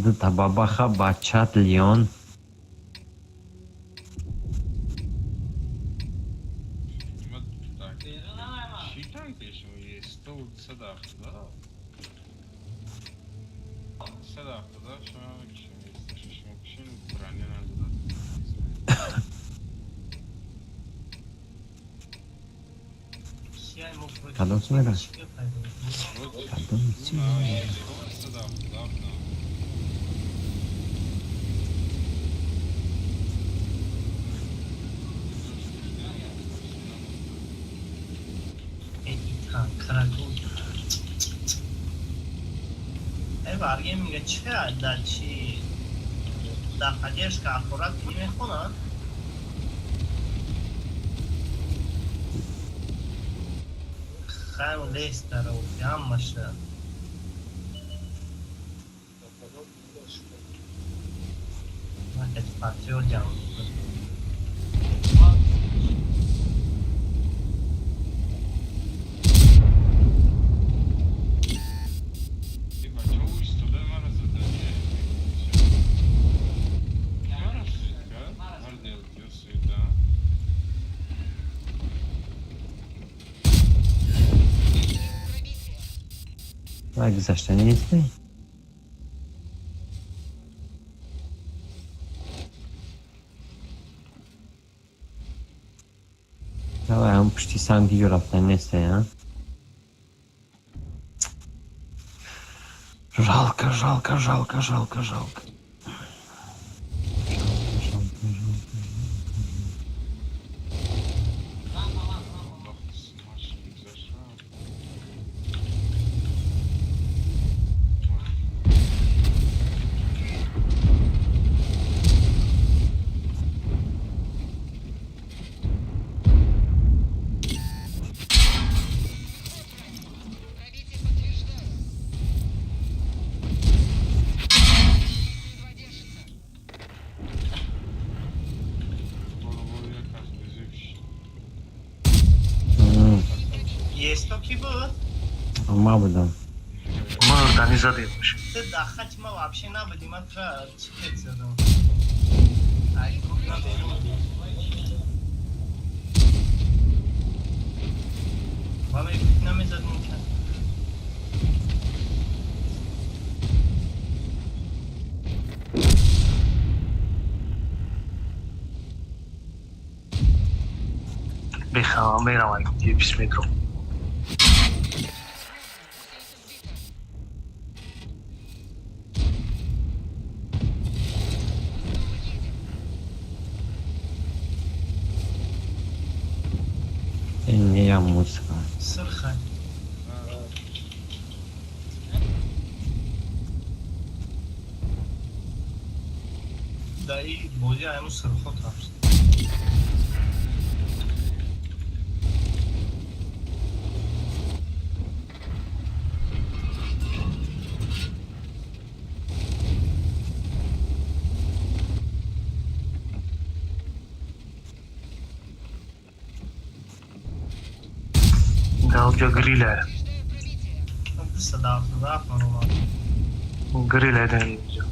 Дута бабаха бачат Леон. Ма так. Чӣ танке шумо? Е-сто 177. 177 шумо мекушем. Е-сто шумо кушем, броня надодад. Кияй мо против Кадом сумера? чӣ пайдо мекунӣ? Кадом сумера? 177. Э, и танкара гул. Э, варгем мига чӣ дар чи дар поддержка аккурат мехонад? Хайр, лес дара ҳамаша. Патриот ҷамъ мекунад. И бачаҳо истода мара задание. Мара суитка, мара делтиё суита. Пробитие. Вай гузашта нестӣ? Давай, ҳам пушти санг ҷо рафтан несте, а? Жалко, жалко, жалко, жалко, жалко. Жалко, жалко, жалко. Аллоҳ қисмаш гузашта. Пробитие подтверждаю. Едва держится. Боро боро як аз безебш. Есто ки буд? Ма будам. Ма дани задем бош. Ту дар хати ма вообще набудӣ, ман тура чӣ хет задам. Ай, гуфт наберум. Ва намезад мумкин. Бехама мерам, 20 метро. Ин я мусора. Сирхай. Дар ин бозӣ айму сирхо тафс. Да, уҷа гриля. 277 ман омад. Гриля да инҷа.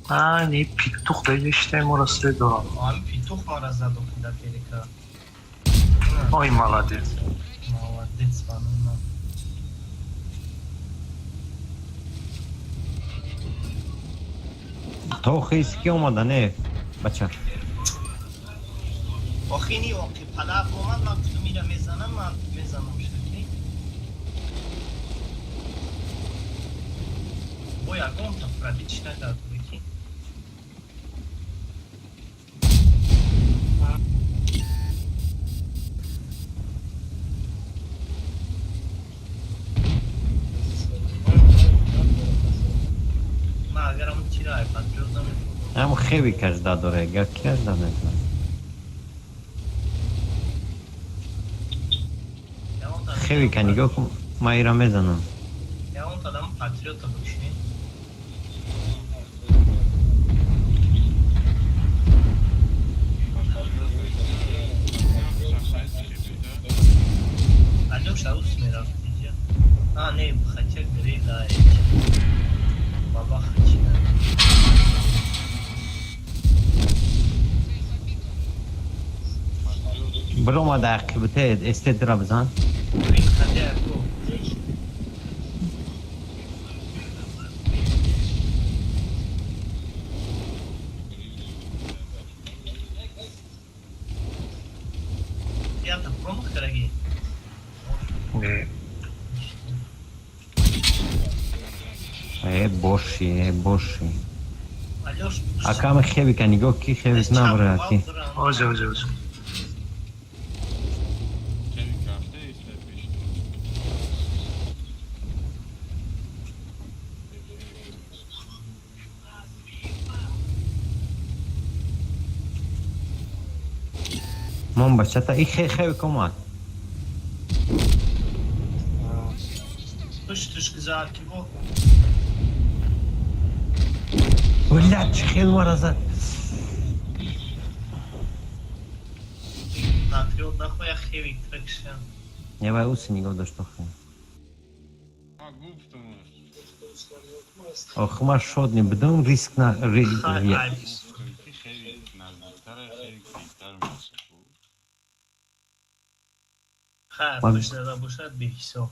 А, не питух да гаштаи моро след дорам. Ами питух мара зад охи да перека. Ой, молодец. Молодец, банана. То хис ки омада не бача. Охи ни охи палав омад, ман гуфтам ира мезанам, ман мезанам шаки. Бо ягон та пробить накард ки. Ман агарам тира ай патриот намехӯрдам. Ам хеви кажда доре, гар ки кажда мекунад. Ягон та Хеви ка нигоҳ кун, ман ира мезанам. Ягон та дам патриота бикши. Алёша ус мерафт инҷа. А, не, хотя гриля баба хачина. Биромада ақибите эстедра бизан. Блин, хотя ку. Ята промах караги. Не. Э боши, э боши. Алёш, Акам хеви ка нигоҳ ки хевис набра ки. Озе, озе, озе. Хеле рафта исте пеш. Мон бачата и хеви комад. Пуштиш гузар ки бо. Блядь, чӣ хел мара зад. Патриот нахоя хевик тракша. Не вай уси нигоҳ дошт охи. Ма гуфтам. Ох, ма шод не бидам риск на Хай, ай. Ки хеле наздиктар, хеле беҳтар мешавад. Хай, Ман- пушт зада бошад беҳисоб.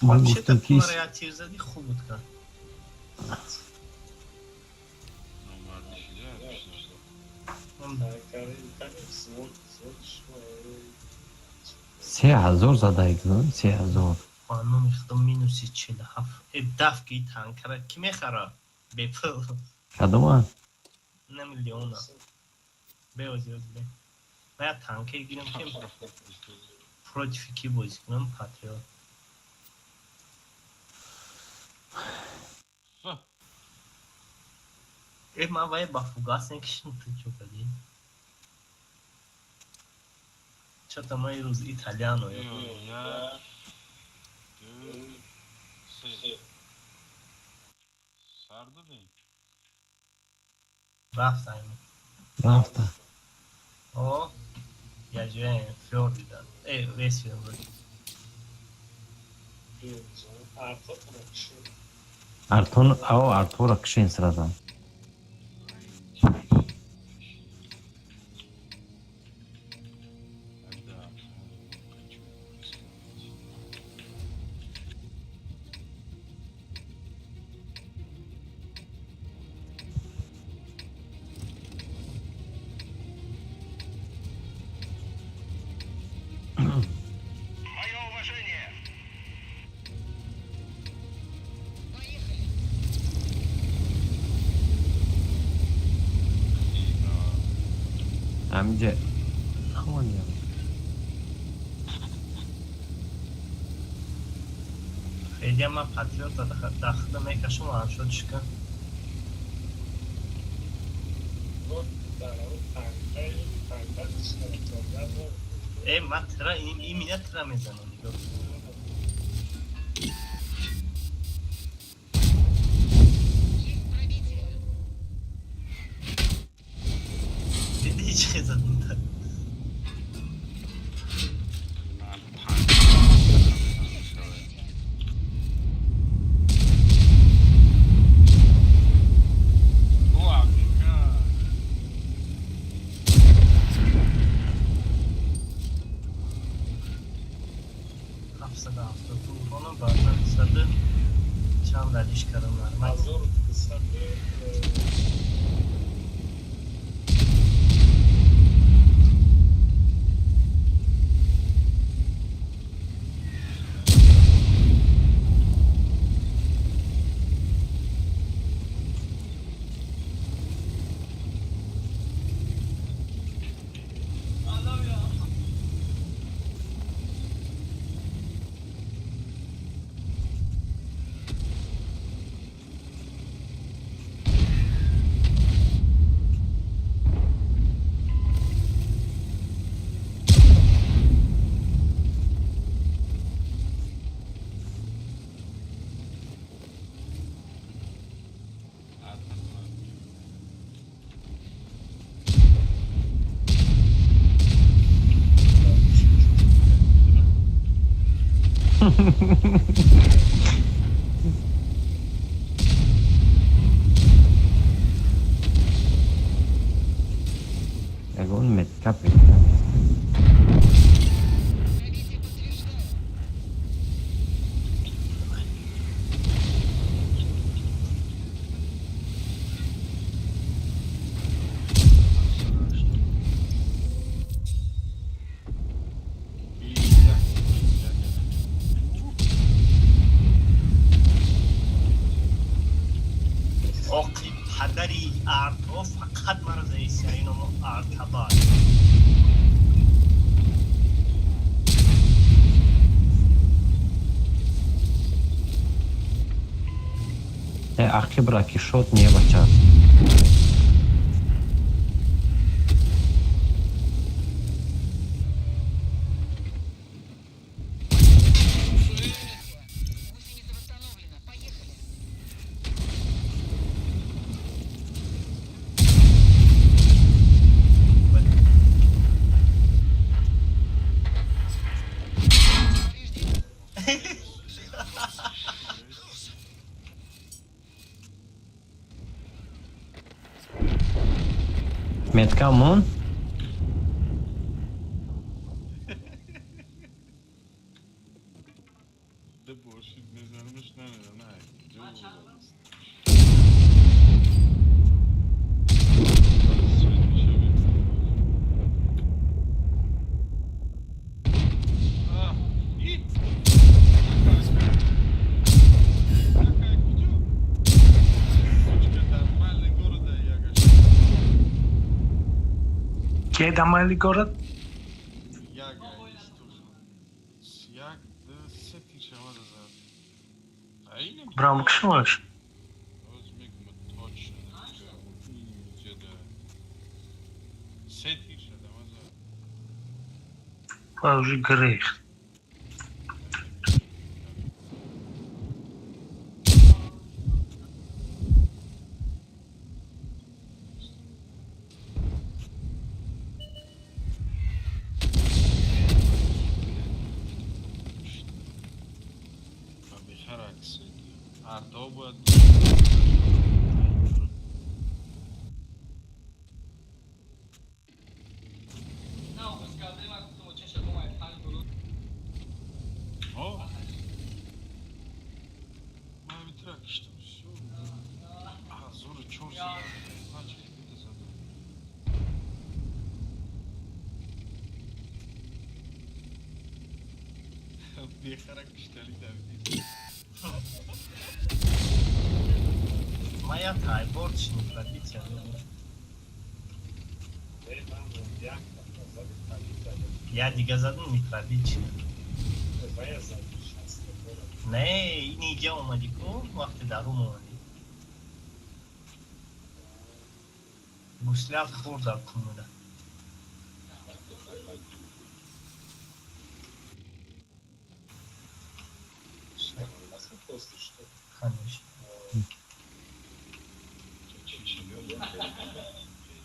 Ман Вообще гуфтам ки мара як тир зади хуб буд ка. Номардӣ шуда пеш. 3000 зада икзон, 3000. Ба номи худо минуси 47. Э даф ки танкара ки мехара? Бепул. Кадома? На миллиона. Бе ози ози бе. Ман як танке гирам ки против ки бозӣ кунам патриот. Э ман вай ба фугас некишам ту чо кардӣ? Чё-то ман ирӯз итальяно ё. Як, ду, се. Сар додем. Рафтам. Рафта. О, я ҷоя Флорида. Э, Вестфилд буд. Артон, ао Артура кишин сразу. Амҷа. Федя, ма патриота дахда мекашам, аншо чика. Э, ма тра имина тра мезанам, нигоҳ. Есть пробитие. Диди, чӣ задам? Ман панҷ. О, АФК. 772 урона, баъдан саду чанд алиш кардам, нормал. 1200. Ягон метка петка. Пробитие подтверждаю. Оқи падари арто фақат маро заисия иномо артабар. Э, ақибра ки шот не, бача. Пробитие. Гусеница восстановлена. Поехали. Повреждение. Метка мон? Дебошид мезанамаш, намедонам, на куҷо. Свет мешавем. А, и! Какая куҷо? Сучка, дар майли города ягаш. Ке да майли город? Яга истошно. Як да се тир шавада зад. А инем. Брам кшмаш. Оз мегум точно куҷо. Инҷа да. Се тир шадама зад. Уже грех. Ба бехар акс. Ардо бояд. О! Ма митра киштам. Всё. 1405 хпт задам. Бехара киштали давидӣ. Ма як айбор чини пробитие. Я дига задум не пробить. Не, ин иҷа омадӣ ку, вақте дарун омадӣ. Гусляк хӯрда кумуда. Конечно.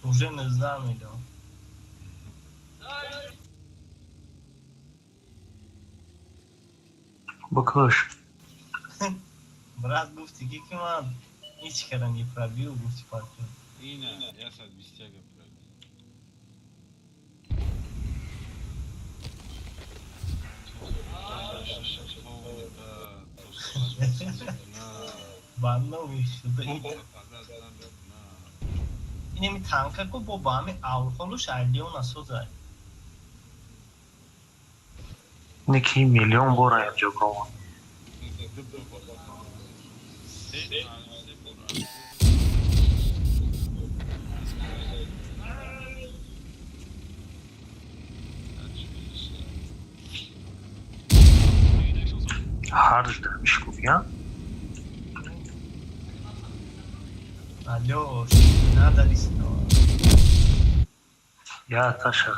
Уже не знаю, да. Бакаш. Брат гуфти ки ман ҳеҷ кара не пробил, гуфти партнёр. Ина, я сад бистяга пробил. Ба номи шуда. Инеми танка ку бо ба ҳами аврҳолуш айлиона созай. Не ки миллион бора инҷо бромад. Ҳарш мишкуфия. Алло, надо рисовать. Я Таша.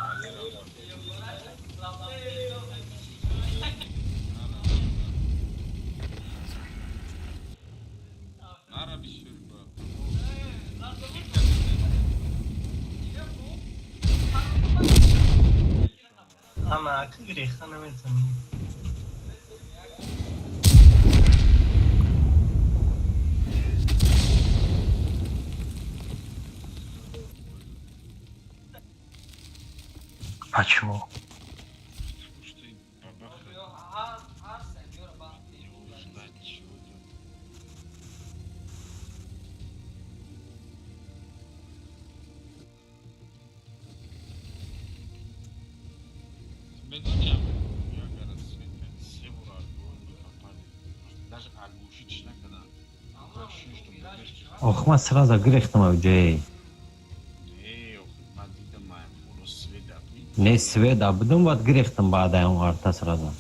Ама ака греха наметавонӣ. Почему? Ох, ман сразу гирехтам авҷае. Не, свет абудам, баъд гирехтам баъдаи он арта сразу.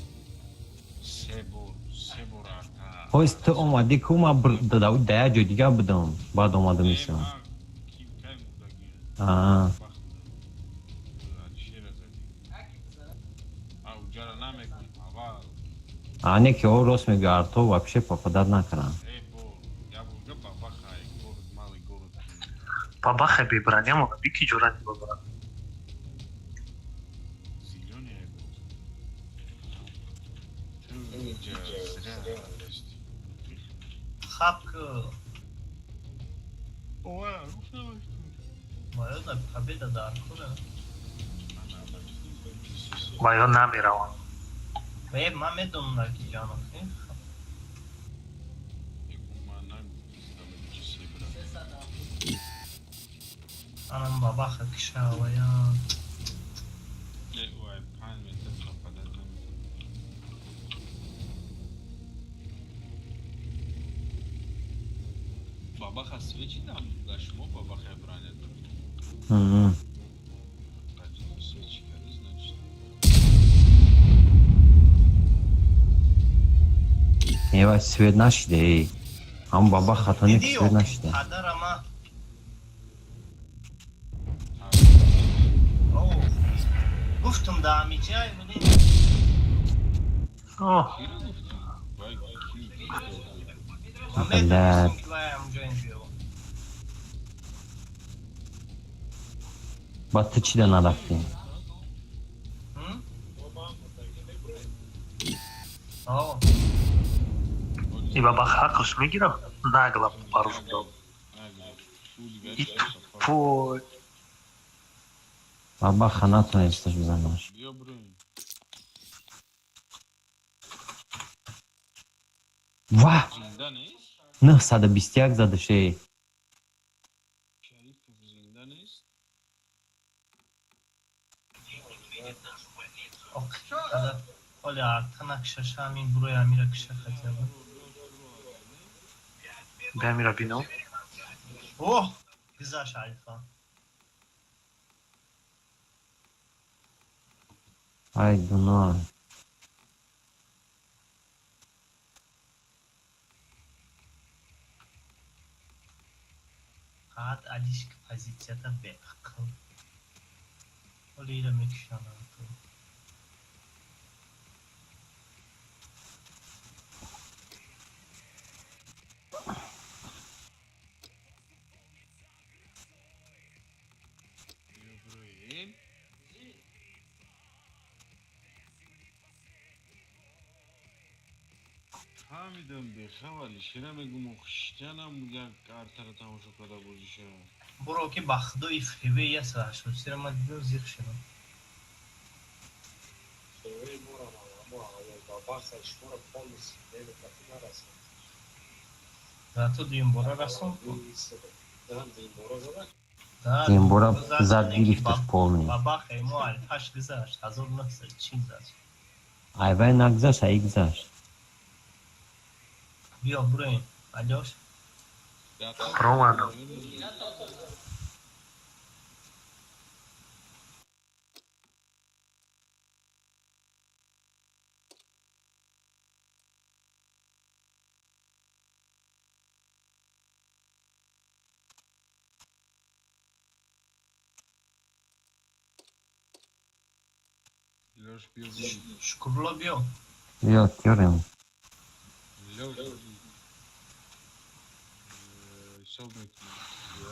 Ҳоз ту омадӣ ку, ман да як ҷой дига будам, баъд омадам исам. Аа. А не ки о рост мегӯ, арто вообще попадать накардам. Бабаха беброня мона бики ҷурат бабра. Хап ку. Бояд победа дар куна. Ва ё намераванд. Э, ман медонам ки ҷаноб. Анам бабаха кишава я. Бабаха свечи дам, да шумо бабаха броня доред. Свечи карди, значит. Ева свет нашиде, эй. Ҳам баба хатони Диди свет нашиде. Падарама. О, гуфтум да амиҷай будем. О, Киро гуфтӣ? Вай, ки? Ман Блядь. медонистам ки вай ҳамҷо биё. Баъд ту чида нарафтӣ? М? О, и бабаха ҳаққаш мегирад, нагло паруш дод. И тупой. Бабаха натонисташ бизанаш. Биё бирем. Ва! Зинда нест? 921 задаш, эй. Шарипов зинда нест? ох, қадар ҳоли арта накшаша ҳамин бурои амира киша хотя бы. Бемира бино. Оҳ, гузашт альфа. Ай, гуноҳ. Фақат алишк позитсията беақл. Ҳоло ира мекушанам ту. Иброҳим. Фаҳмидам, бехабар ишира мегум, хиштянам як артара тамошо карда бозиша. Буро ки ба худои ФВ 183 ма дидам, зиқ шудам. ФВ мора мо ба бахса шуморо полностью намекати нарасад. Зато дуюмбора расон. Да, дуюмбора зада. Дуюмбора зад, гирифташ полный. Ба бахаи мо альфаш гузашт, 1940 зад. Айвай нагузашт, ай гузашт. Биё буроем, Алёш. Ромадам. Лёш, биё бури. Шукурло, биё. Биё, тёрем. Лёш, ҳисоб мекунем.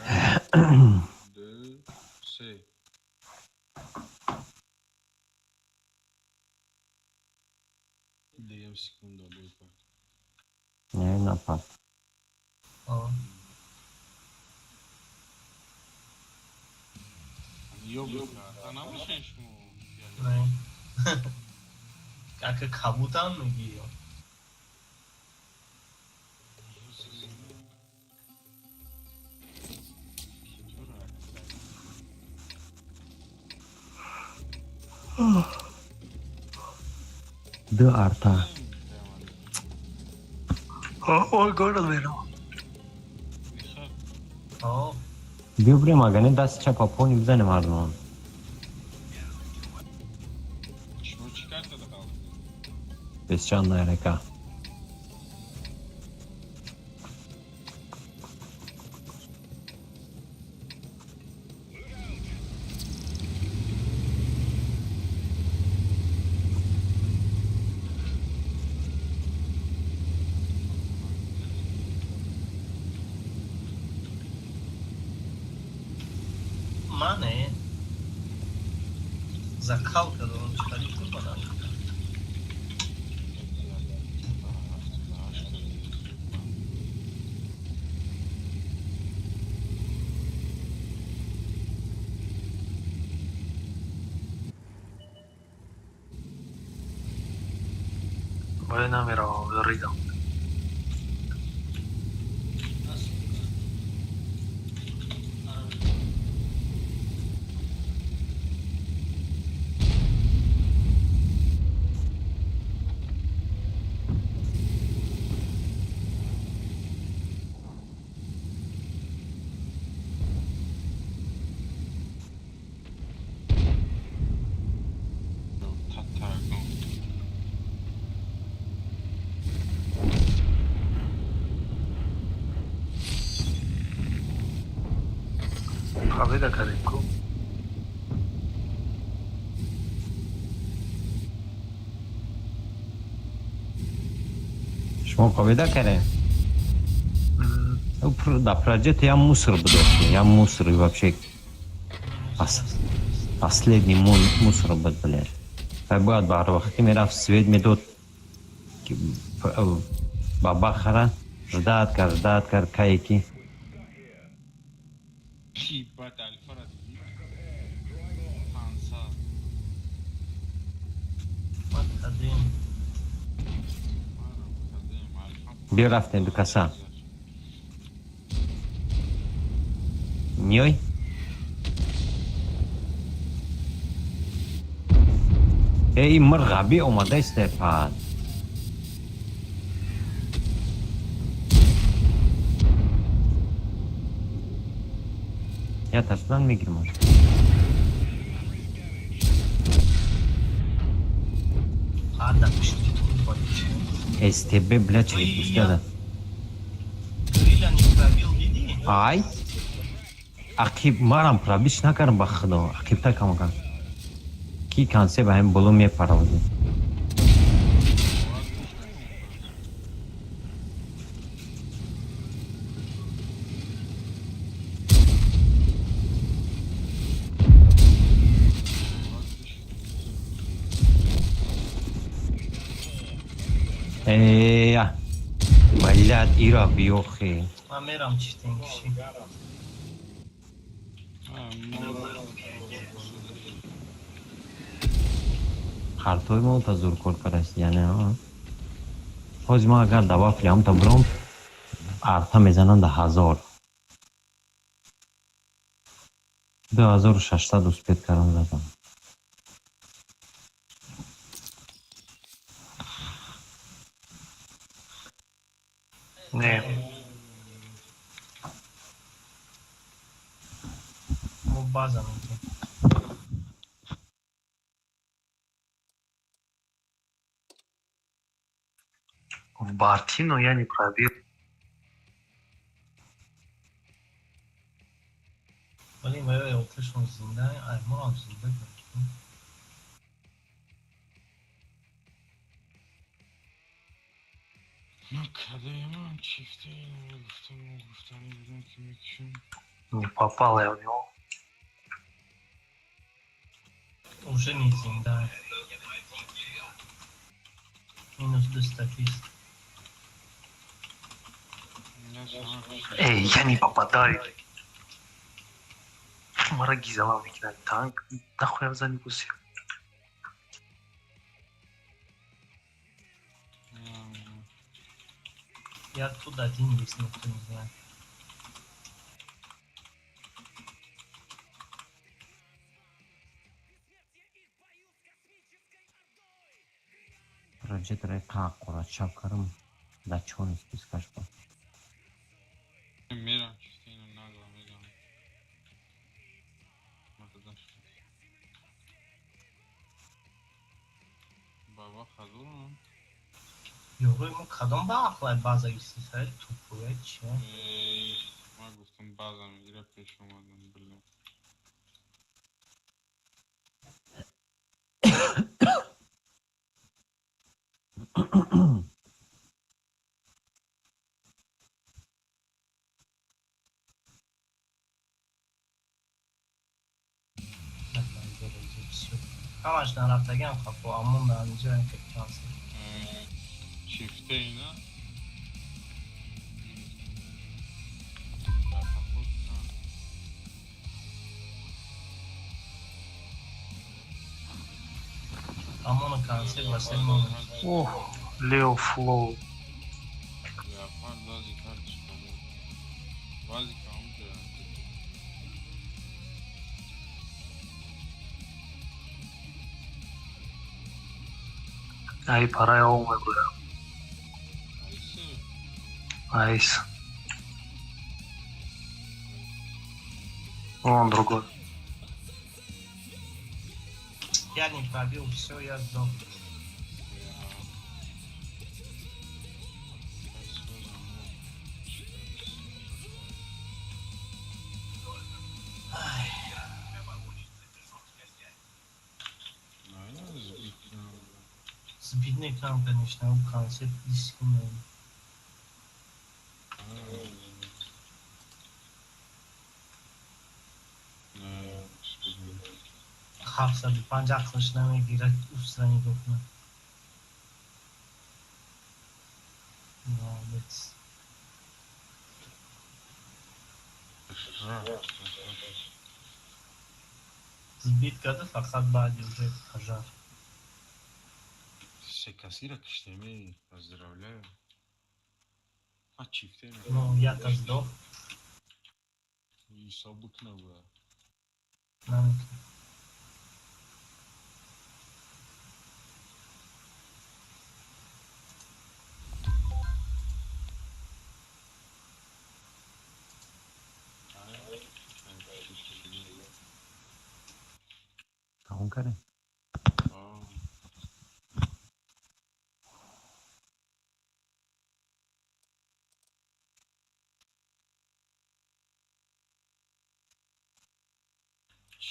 Як, ду, се. Дигам секунда бой пак. Не, напад. О. Ёб, набошен шумо? Не. Ака кабутам мегӣ ё? Ду арта. Ой, город мерам. О. Биё бурем, агар не дасти чапа пони бизанем ҳардумон. Шумо чӣ карта дақал? Песчаная река. Мане закалка дорам, чӣ курбанам. Боя намеравам, ридам. Татаркон. Победа кардем ку. Шумо победа кардем? Да, проджета я мусор буду. Я мусор и вообще последний мусор буд, блядь. Ай бояд бар вақте мерафт, свет медод, ки ба бахара ждать кард, ждать кард, кае ки Ебать, альфара дидӣ? 500. Ман кардем. Манам кардем, альфа. Биё, рафтем ду каса. Миёй? Эй, мирғаби омада истепад. Я ташдан мегирмаш. Ада пишти. СТБ, бля, через пустяда. Крылья не пробил, диди? Ай? Ақиб марам пробить накардам, ба худо. Ақибта камакам. Ки конце ба ҳамин боло мепараводи. Эя. Блядь, ира биёхи. Ман мерам чифтин киши. Ҳартои мо та зуркор кардаст, яъне ҳозир ман агар да вафли ҳамта буром, арта мезанам да 1000. 2600 успеть кардам задам. Не. Мо база мегирем. В Бартину я не пробил. Блин, вай оташон зинда, ай морам зинда. Ну, кадаем, чифте, гуфтам, гуфтам, будем ки мекушем. Не попал я в него. Уже не зинда. Минус 230. Эй, я не попадаю. Мара гизала мекунад танк. Нахуй я за него сел. Я оттуда один, если никто не знает. Проджектор қаққора чап кардам. Да чон спискаш ба. Мерам чифте, инам нагло мезанам. Баба хазурам. Ёрӯи мо кадом ба ақлай база гирифтисай тупоя чи? Ман гуфтам база мегира, пеш омадам, бля. Ҳамаш нарафтагиам хафо, амон дар инҷо кансел. Чифте ина. Амона консел ва се монад. Ох, Лео Флоу. Леопард бази карточка. Бази каунтер. Ай, пора я омой бля. Айс. Вон другой. Я не пробил, все, я сдох. Сбитный экран, конечно, у концепт дисциплины. 750 ақлаш намегирад, устра нигоҳ кунад. Молодец. Сбит карда фақат баъди уже пожар. Се касира киштеми, поздравляю. А чифте. Ну, я-то сдох. Ҳисоб бикна буда. Наметавонам. Тамом кардем.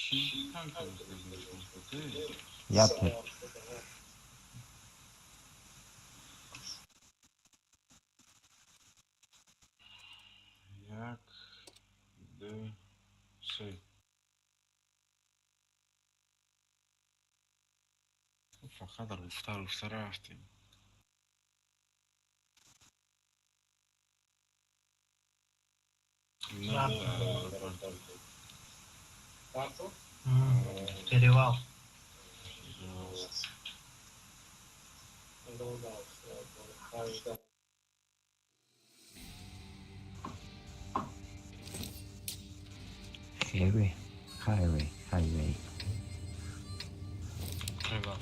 Чӣ танка гуфта? Як тир. Як, ду, се. Фақат руфта руфта рафтем. На, аэропорту. Перевал. Highway, highway, highway. Перевал.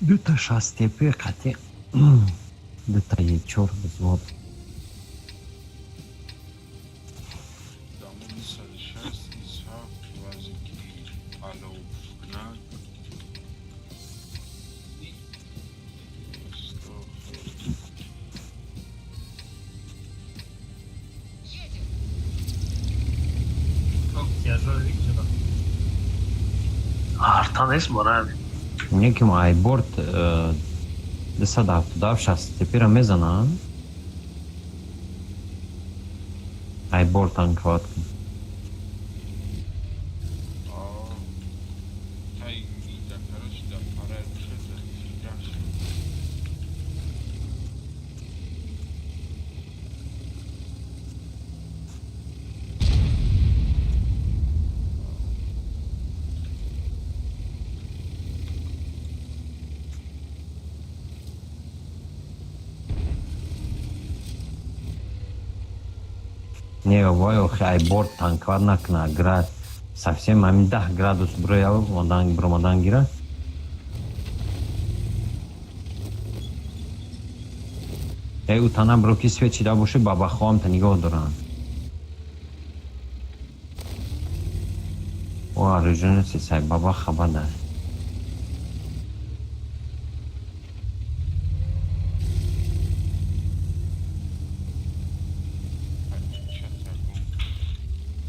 Дута шастепи қати дута чор взвод. Дамони 160 Исҳақ вазе ки алов кунад. Едем. Тяжелый видео. Арта нест барои. Неким айборд 277 шастепира мезананд. Айборд танковат кун. Тай да, короче, да, пора что-то фигаш. Не, вой, охи айборд танковат накуна. Град совсем ҳамин 10 градус броя омадан бромадан гира. Эй, утана бро ки свет чида боши, бабахоам та нигоҳ доранд. О, оружейноси сай баба хабада.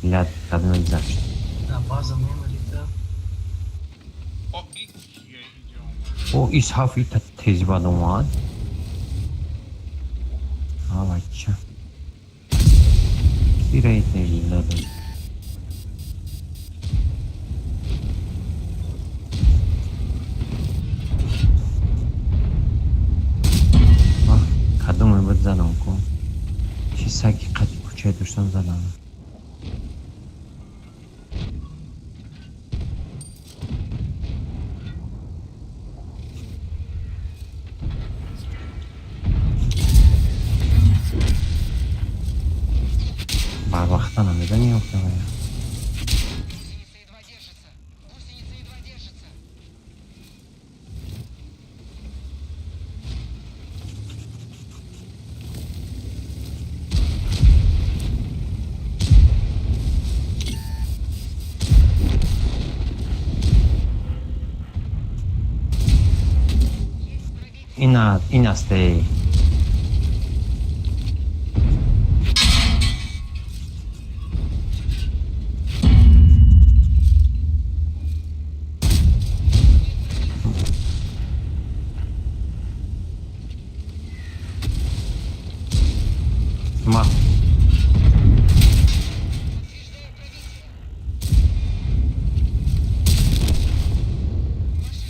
Блядь, кадме гузашт. Да, база меморита. О, и кия иҷа омад. О, исҳаф ита тези бад омад. А, бача. Кира и тези дадам. Кадоме буд задам ку? Чи саги қати кӯчае доштам задам. Барвақта намедани ёфтам. Гусеница едва держится. Гусеница едва держится. Есть пробитие. Ина ин астей. Ма Подтверждаю пробитие.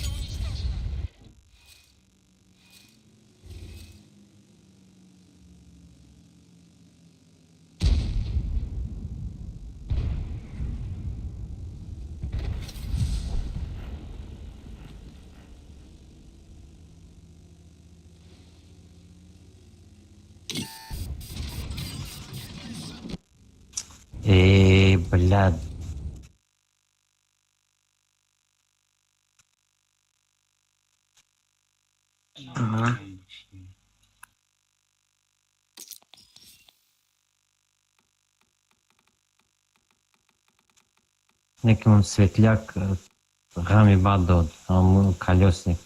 Машина уничтожена. Э, блядь. Ага. Неким светляк ғами бад дод. Ҳамун колёсник.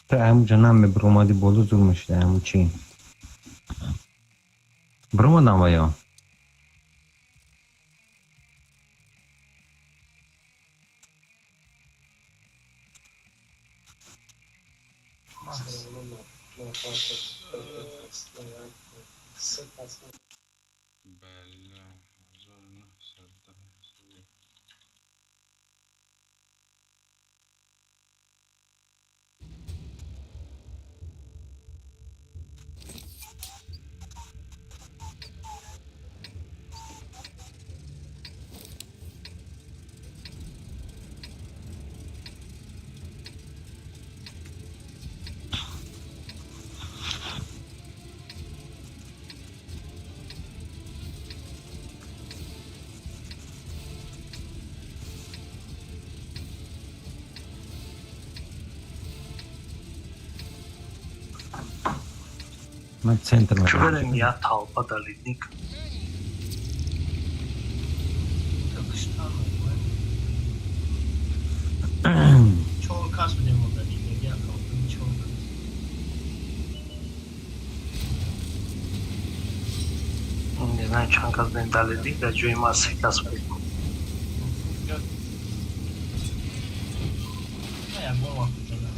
Ту ҳамуҷа намебиромадӣ боло, зур мешуда ҳаму чӣ. Биромадам ва ё? Бля, 1910. Ман центр Чӣ медорам. берем я толпа дар ледник. Чор кас будем мо дар ледник, як толпа, чор кас. Не знаю, чанд кас будем дар ледник, дар ҷои ма се кас будем. На ягон вақт задам.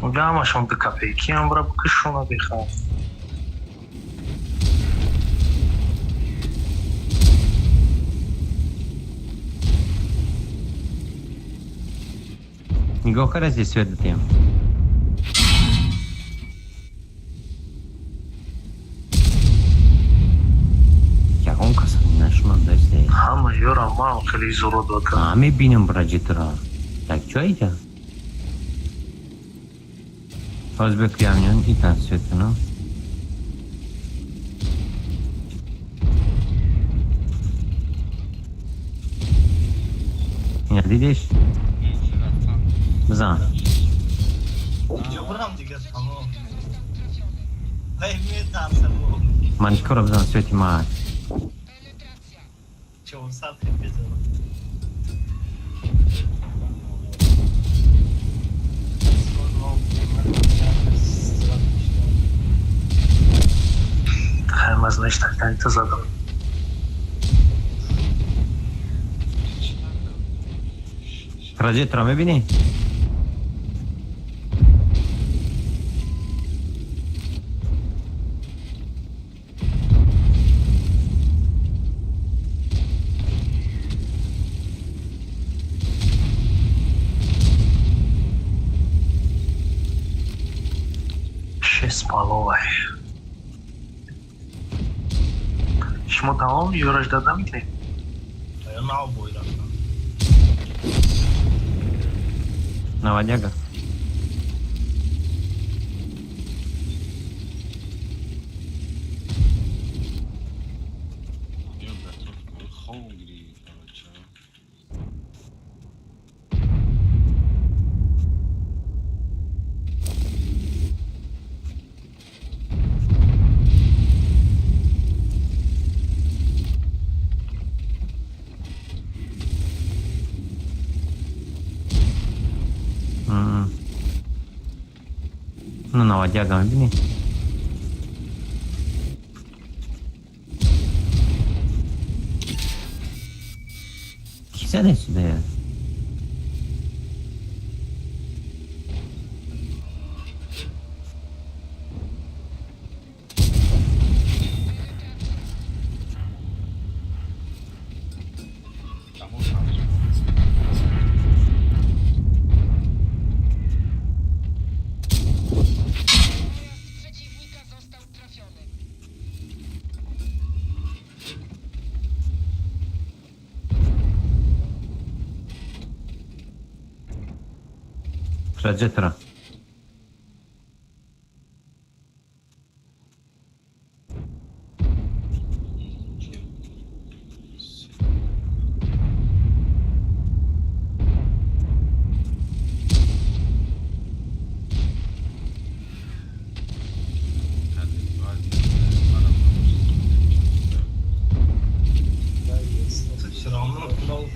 Унҷа ҳамашон ду копейкиам, бра, бикушона бихам. Нигоҳ кардаси, свет датем. Ягон каса нашунам дасте. Ҳама ёрам ман хеле зуро додам. Мебинам браҷитро. Так чо иҷа? Ҳозир бекуям итан свет кунам. Ина дидиш? Бизан. Ҷо бурам дигар, тамом. Вай метарсам. Ман чикора бизан, свети ма. 400 хп задам. Хайма, значит, так задам. Прожектора мебинӣ? Шесть половой. Шумо тамом ёраш дада мекунед? Я нав бой рафтам. Навадяга. Ё, браток, хонгри, короче. Ну, навадяга мебинӣ? Ки заде сюда? Тамом шуд. Pojazd przeciwnika został trafiony. Прожектора.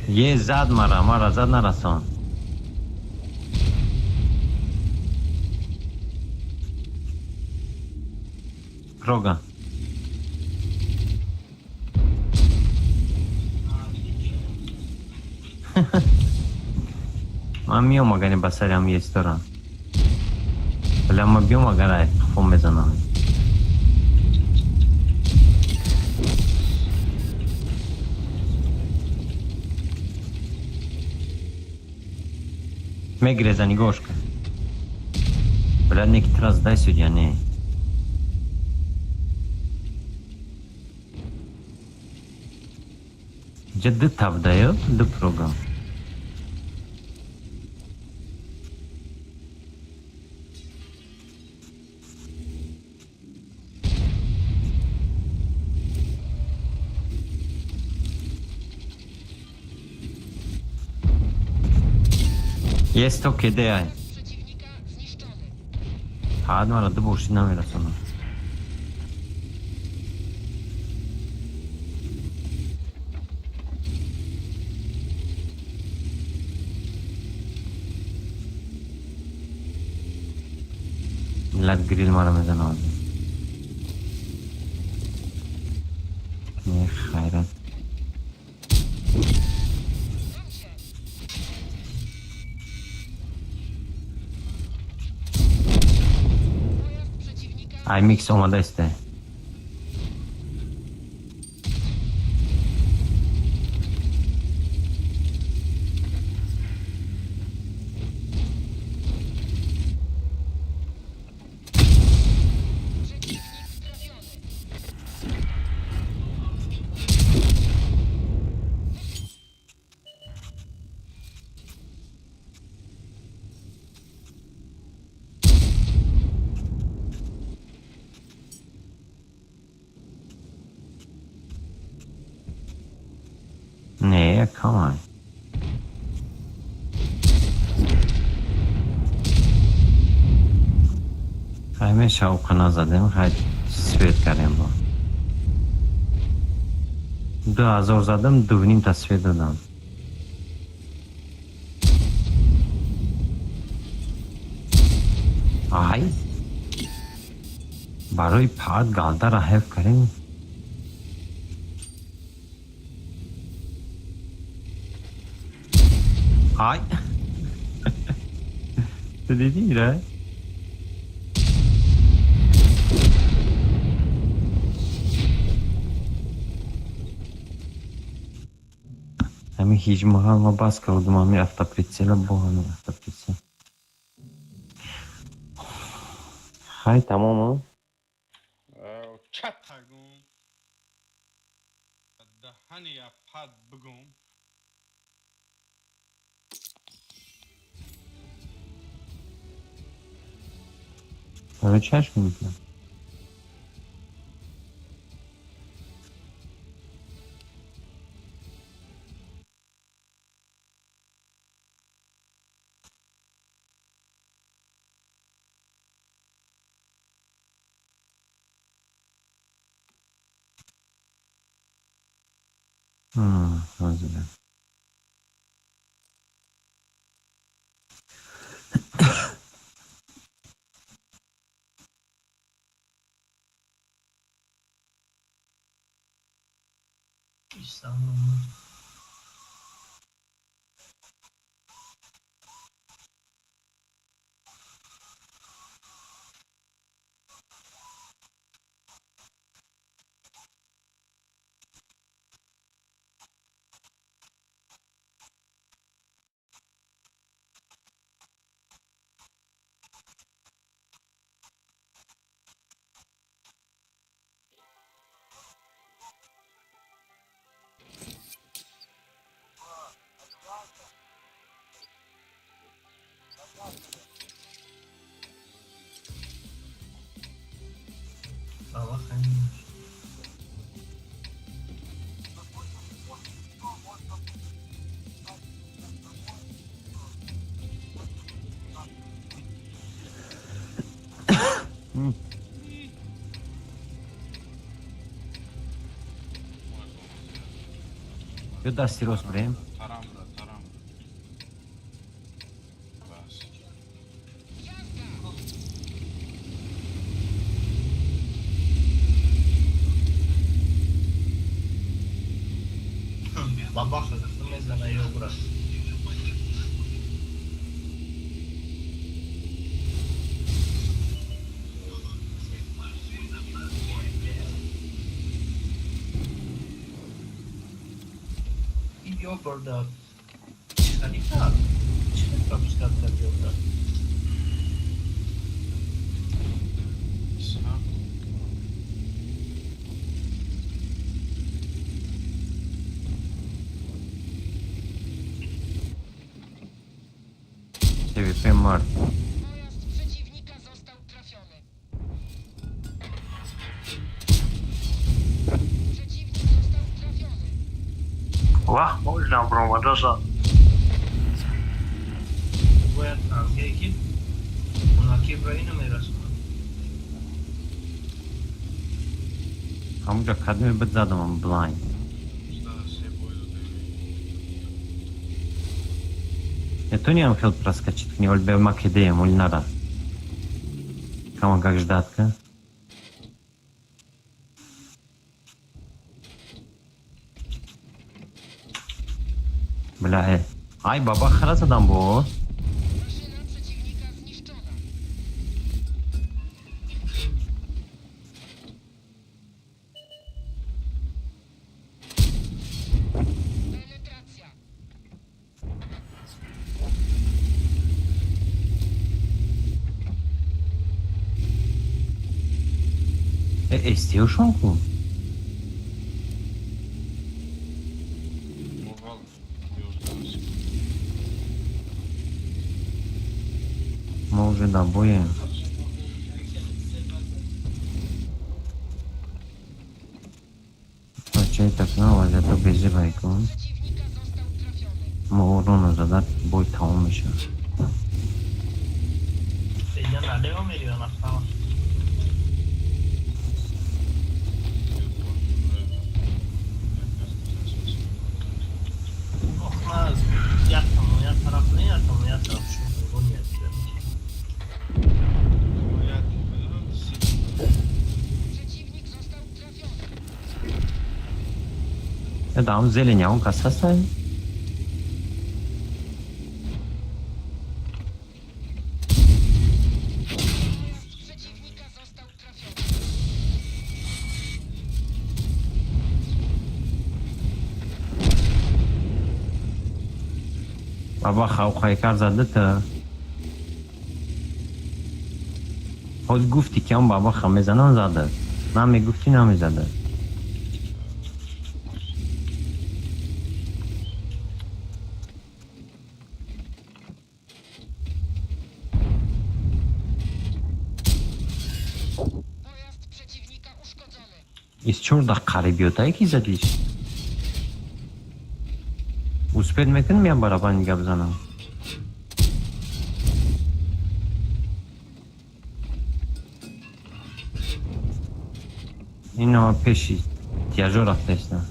Е зад мара, мара зад нарасон. Прога. Ман миём, агар ба сари ҳам естора. Бля, ма биём, агар ай қафо мезанам. Мегреза, нигоҳш кун. Бля, неки тра задай судя, не. Ҷа ду табдаё, ду прогам. Есть то кеде ай. Pojazd przeciwnika zniszczony. Ҳад мара ду боши намерасонам. Миллат грил мара мезанад. Не хайрат. Mam cię. Pojazd przeciwnika Ай микс омада исте. Przeciwnik trafiony. Не, камай. Хай мешавқа назадем, хай свет кардем бо. 2000 задам, дувним та свет додам. Ай! Барои паат галдара ҳеф кардем. Ай! Ту дидӣ, ра? Ҳами ҳиҷмаҳал ма бас кардум, ҳами автоприцела бо ҳами автоприцел. Хай, тамом, а? Чатагум. Даҳани апад бигум. Барои чашм мекунам. Ҳозира. İstanbul'da. Baba hayır. Ё дасти рост бирем. Тарам. Бабаха мезана ё бура. Ё бурда. Чӣ кард? Чӣ пропускать кард ё бурда? ТВП март. Pojazd przeciwnika został trafiony. Przeciwnik został trafiony. Вах, можно бромадаса. Бояд танге ки унаки брои намерасонад. Ҳамуҷа кадме бит задам блайн. Се бой додем. Метони ам хел проскочить кни, оль бе македеем, оль нара. Кама как ждатка. Бля, э. Ай, баба хара задам бо. Maszyna przeciwnika zniszczona. Penetracja. Э, эстиошон ку. Овал 11. Мо уже да боем. Бачаи так на вазиято безибай кун. Przeciwnika został trafiony. Мо урона задат бой тамом мешавад. Беҷа налево мери ё направо? Ох, ма як тамон, як тараф не, як тамон, як тараф шуд. Przeciwnik został trafiony. Э, дам зелень, он кас ҳастай? Pojazd przeciwnika został trafiony. Баба хавхайкар зада та. Ҳоз гуфти ки он бабаха мезанам зада. Намегуфтӣ намезада. Pojazd przeciwnika uszkodzony. Из чорда қариб ётае ки задиш? Успед мекунем я барабани гап занам? Ино пеши тяжо рафтаиста.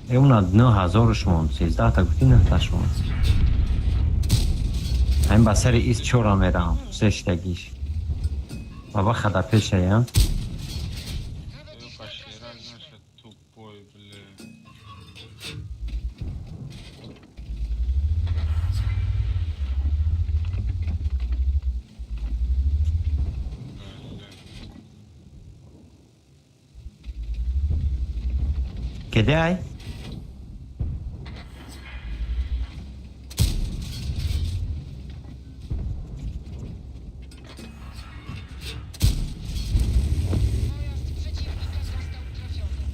Э, уна 9000 шумон, 13 та гуфти 9 шумон. Ҳамин ба сари из чора мерам, сештагиш. Баба хада пешая. Nawet ich Па nie шерак poznaliśmy. наша тупой, бля. Бля. Кеде ай? Pojazd przeciwnika został trafiony.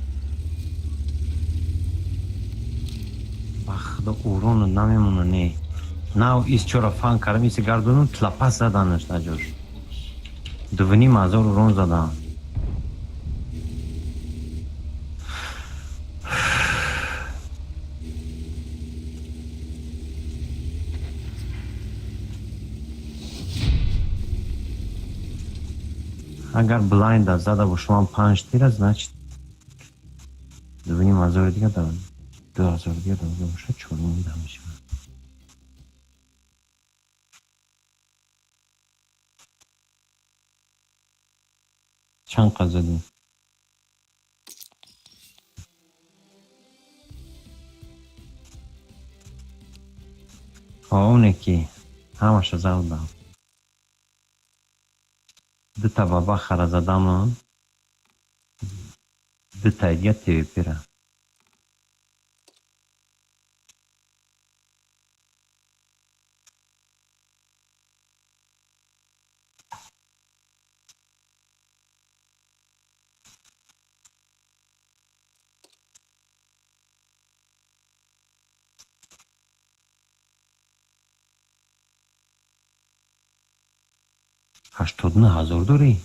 Ба худо урону намемона не. Нав из чора фан кардам, иси гардонум тлапас заданаш наҷош. 2500 урон задан. Агар блайнда зада бошам панҷ тира, значит 2500 дига да 2000 дига да бошад чорним да мешавад. Чанд қад задем? Оне ки ҳамаша задам. Дута бабахара задам, дутаи дига ТВПра. 89 000 дорӣ?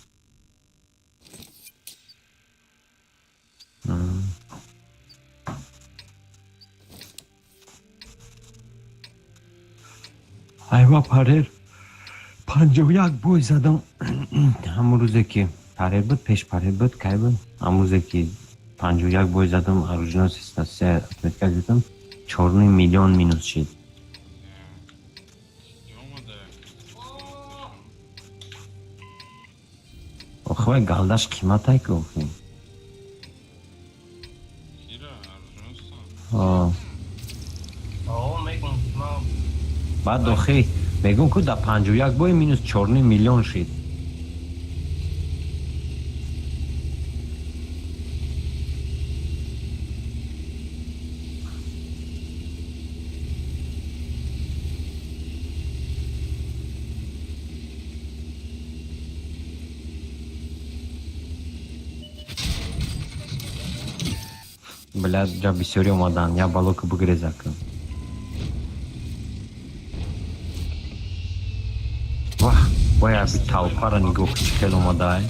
Айва парер 51 бой задам. Ҳамон рӯзе ки парер буд, пеш парер буд, кай буд? Ҳамон рӯзе ки 51 бой задам, оруженосец се отметка гирифтам, 4,5 миллион минус шид. Омада. Охи, вай галдаш қиматай ки, охи. Кира, оруженосца? О, мегум, ман. Баъд, охи, мегӯм ку да 51 бой минус 4,5 миллион шид. Бля, ҷа бисёри омадан, я бало ки бугреза ку. Вах, боя би толпара нигоҳ, чӣ хел омадай.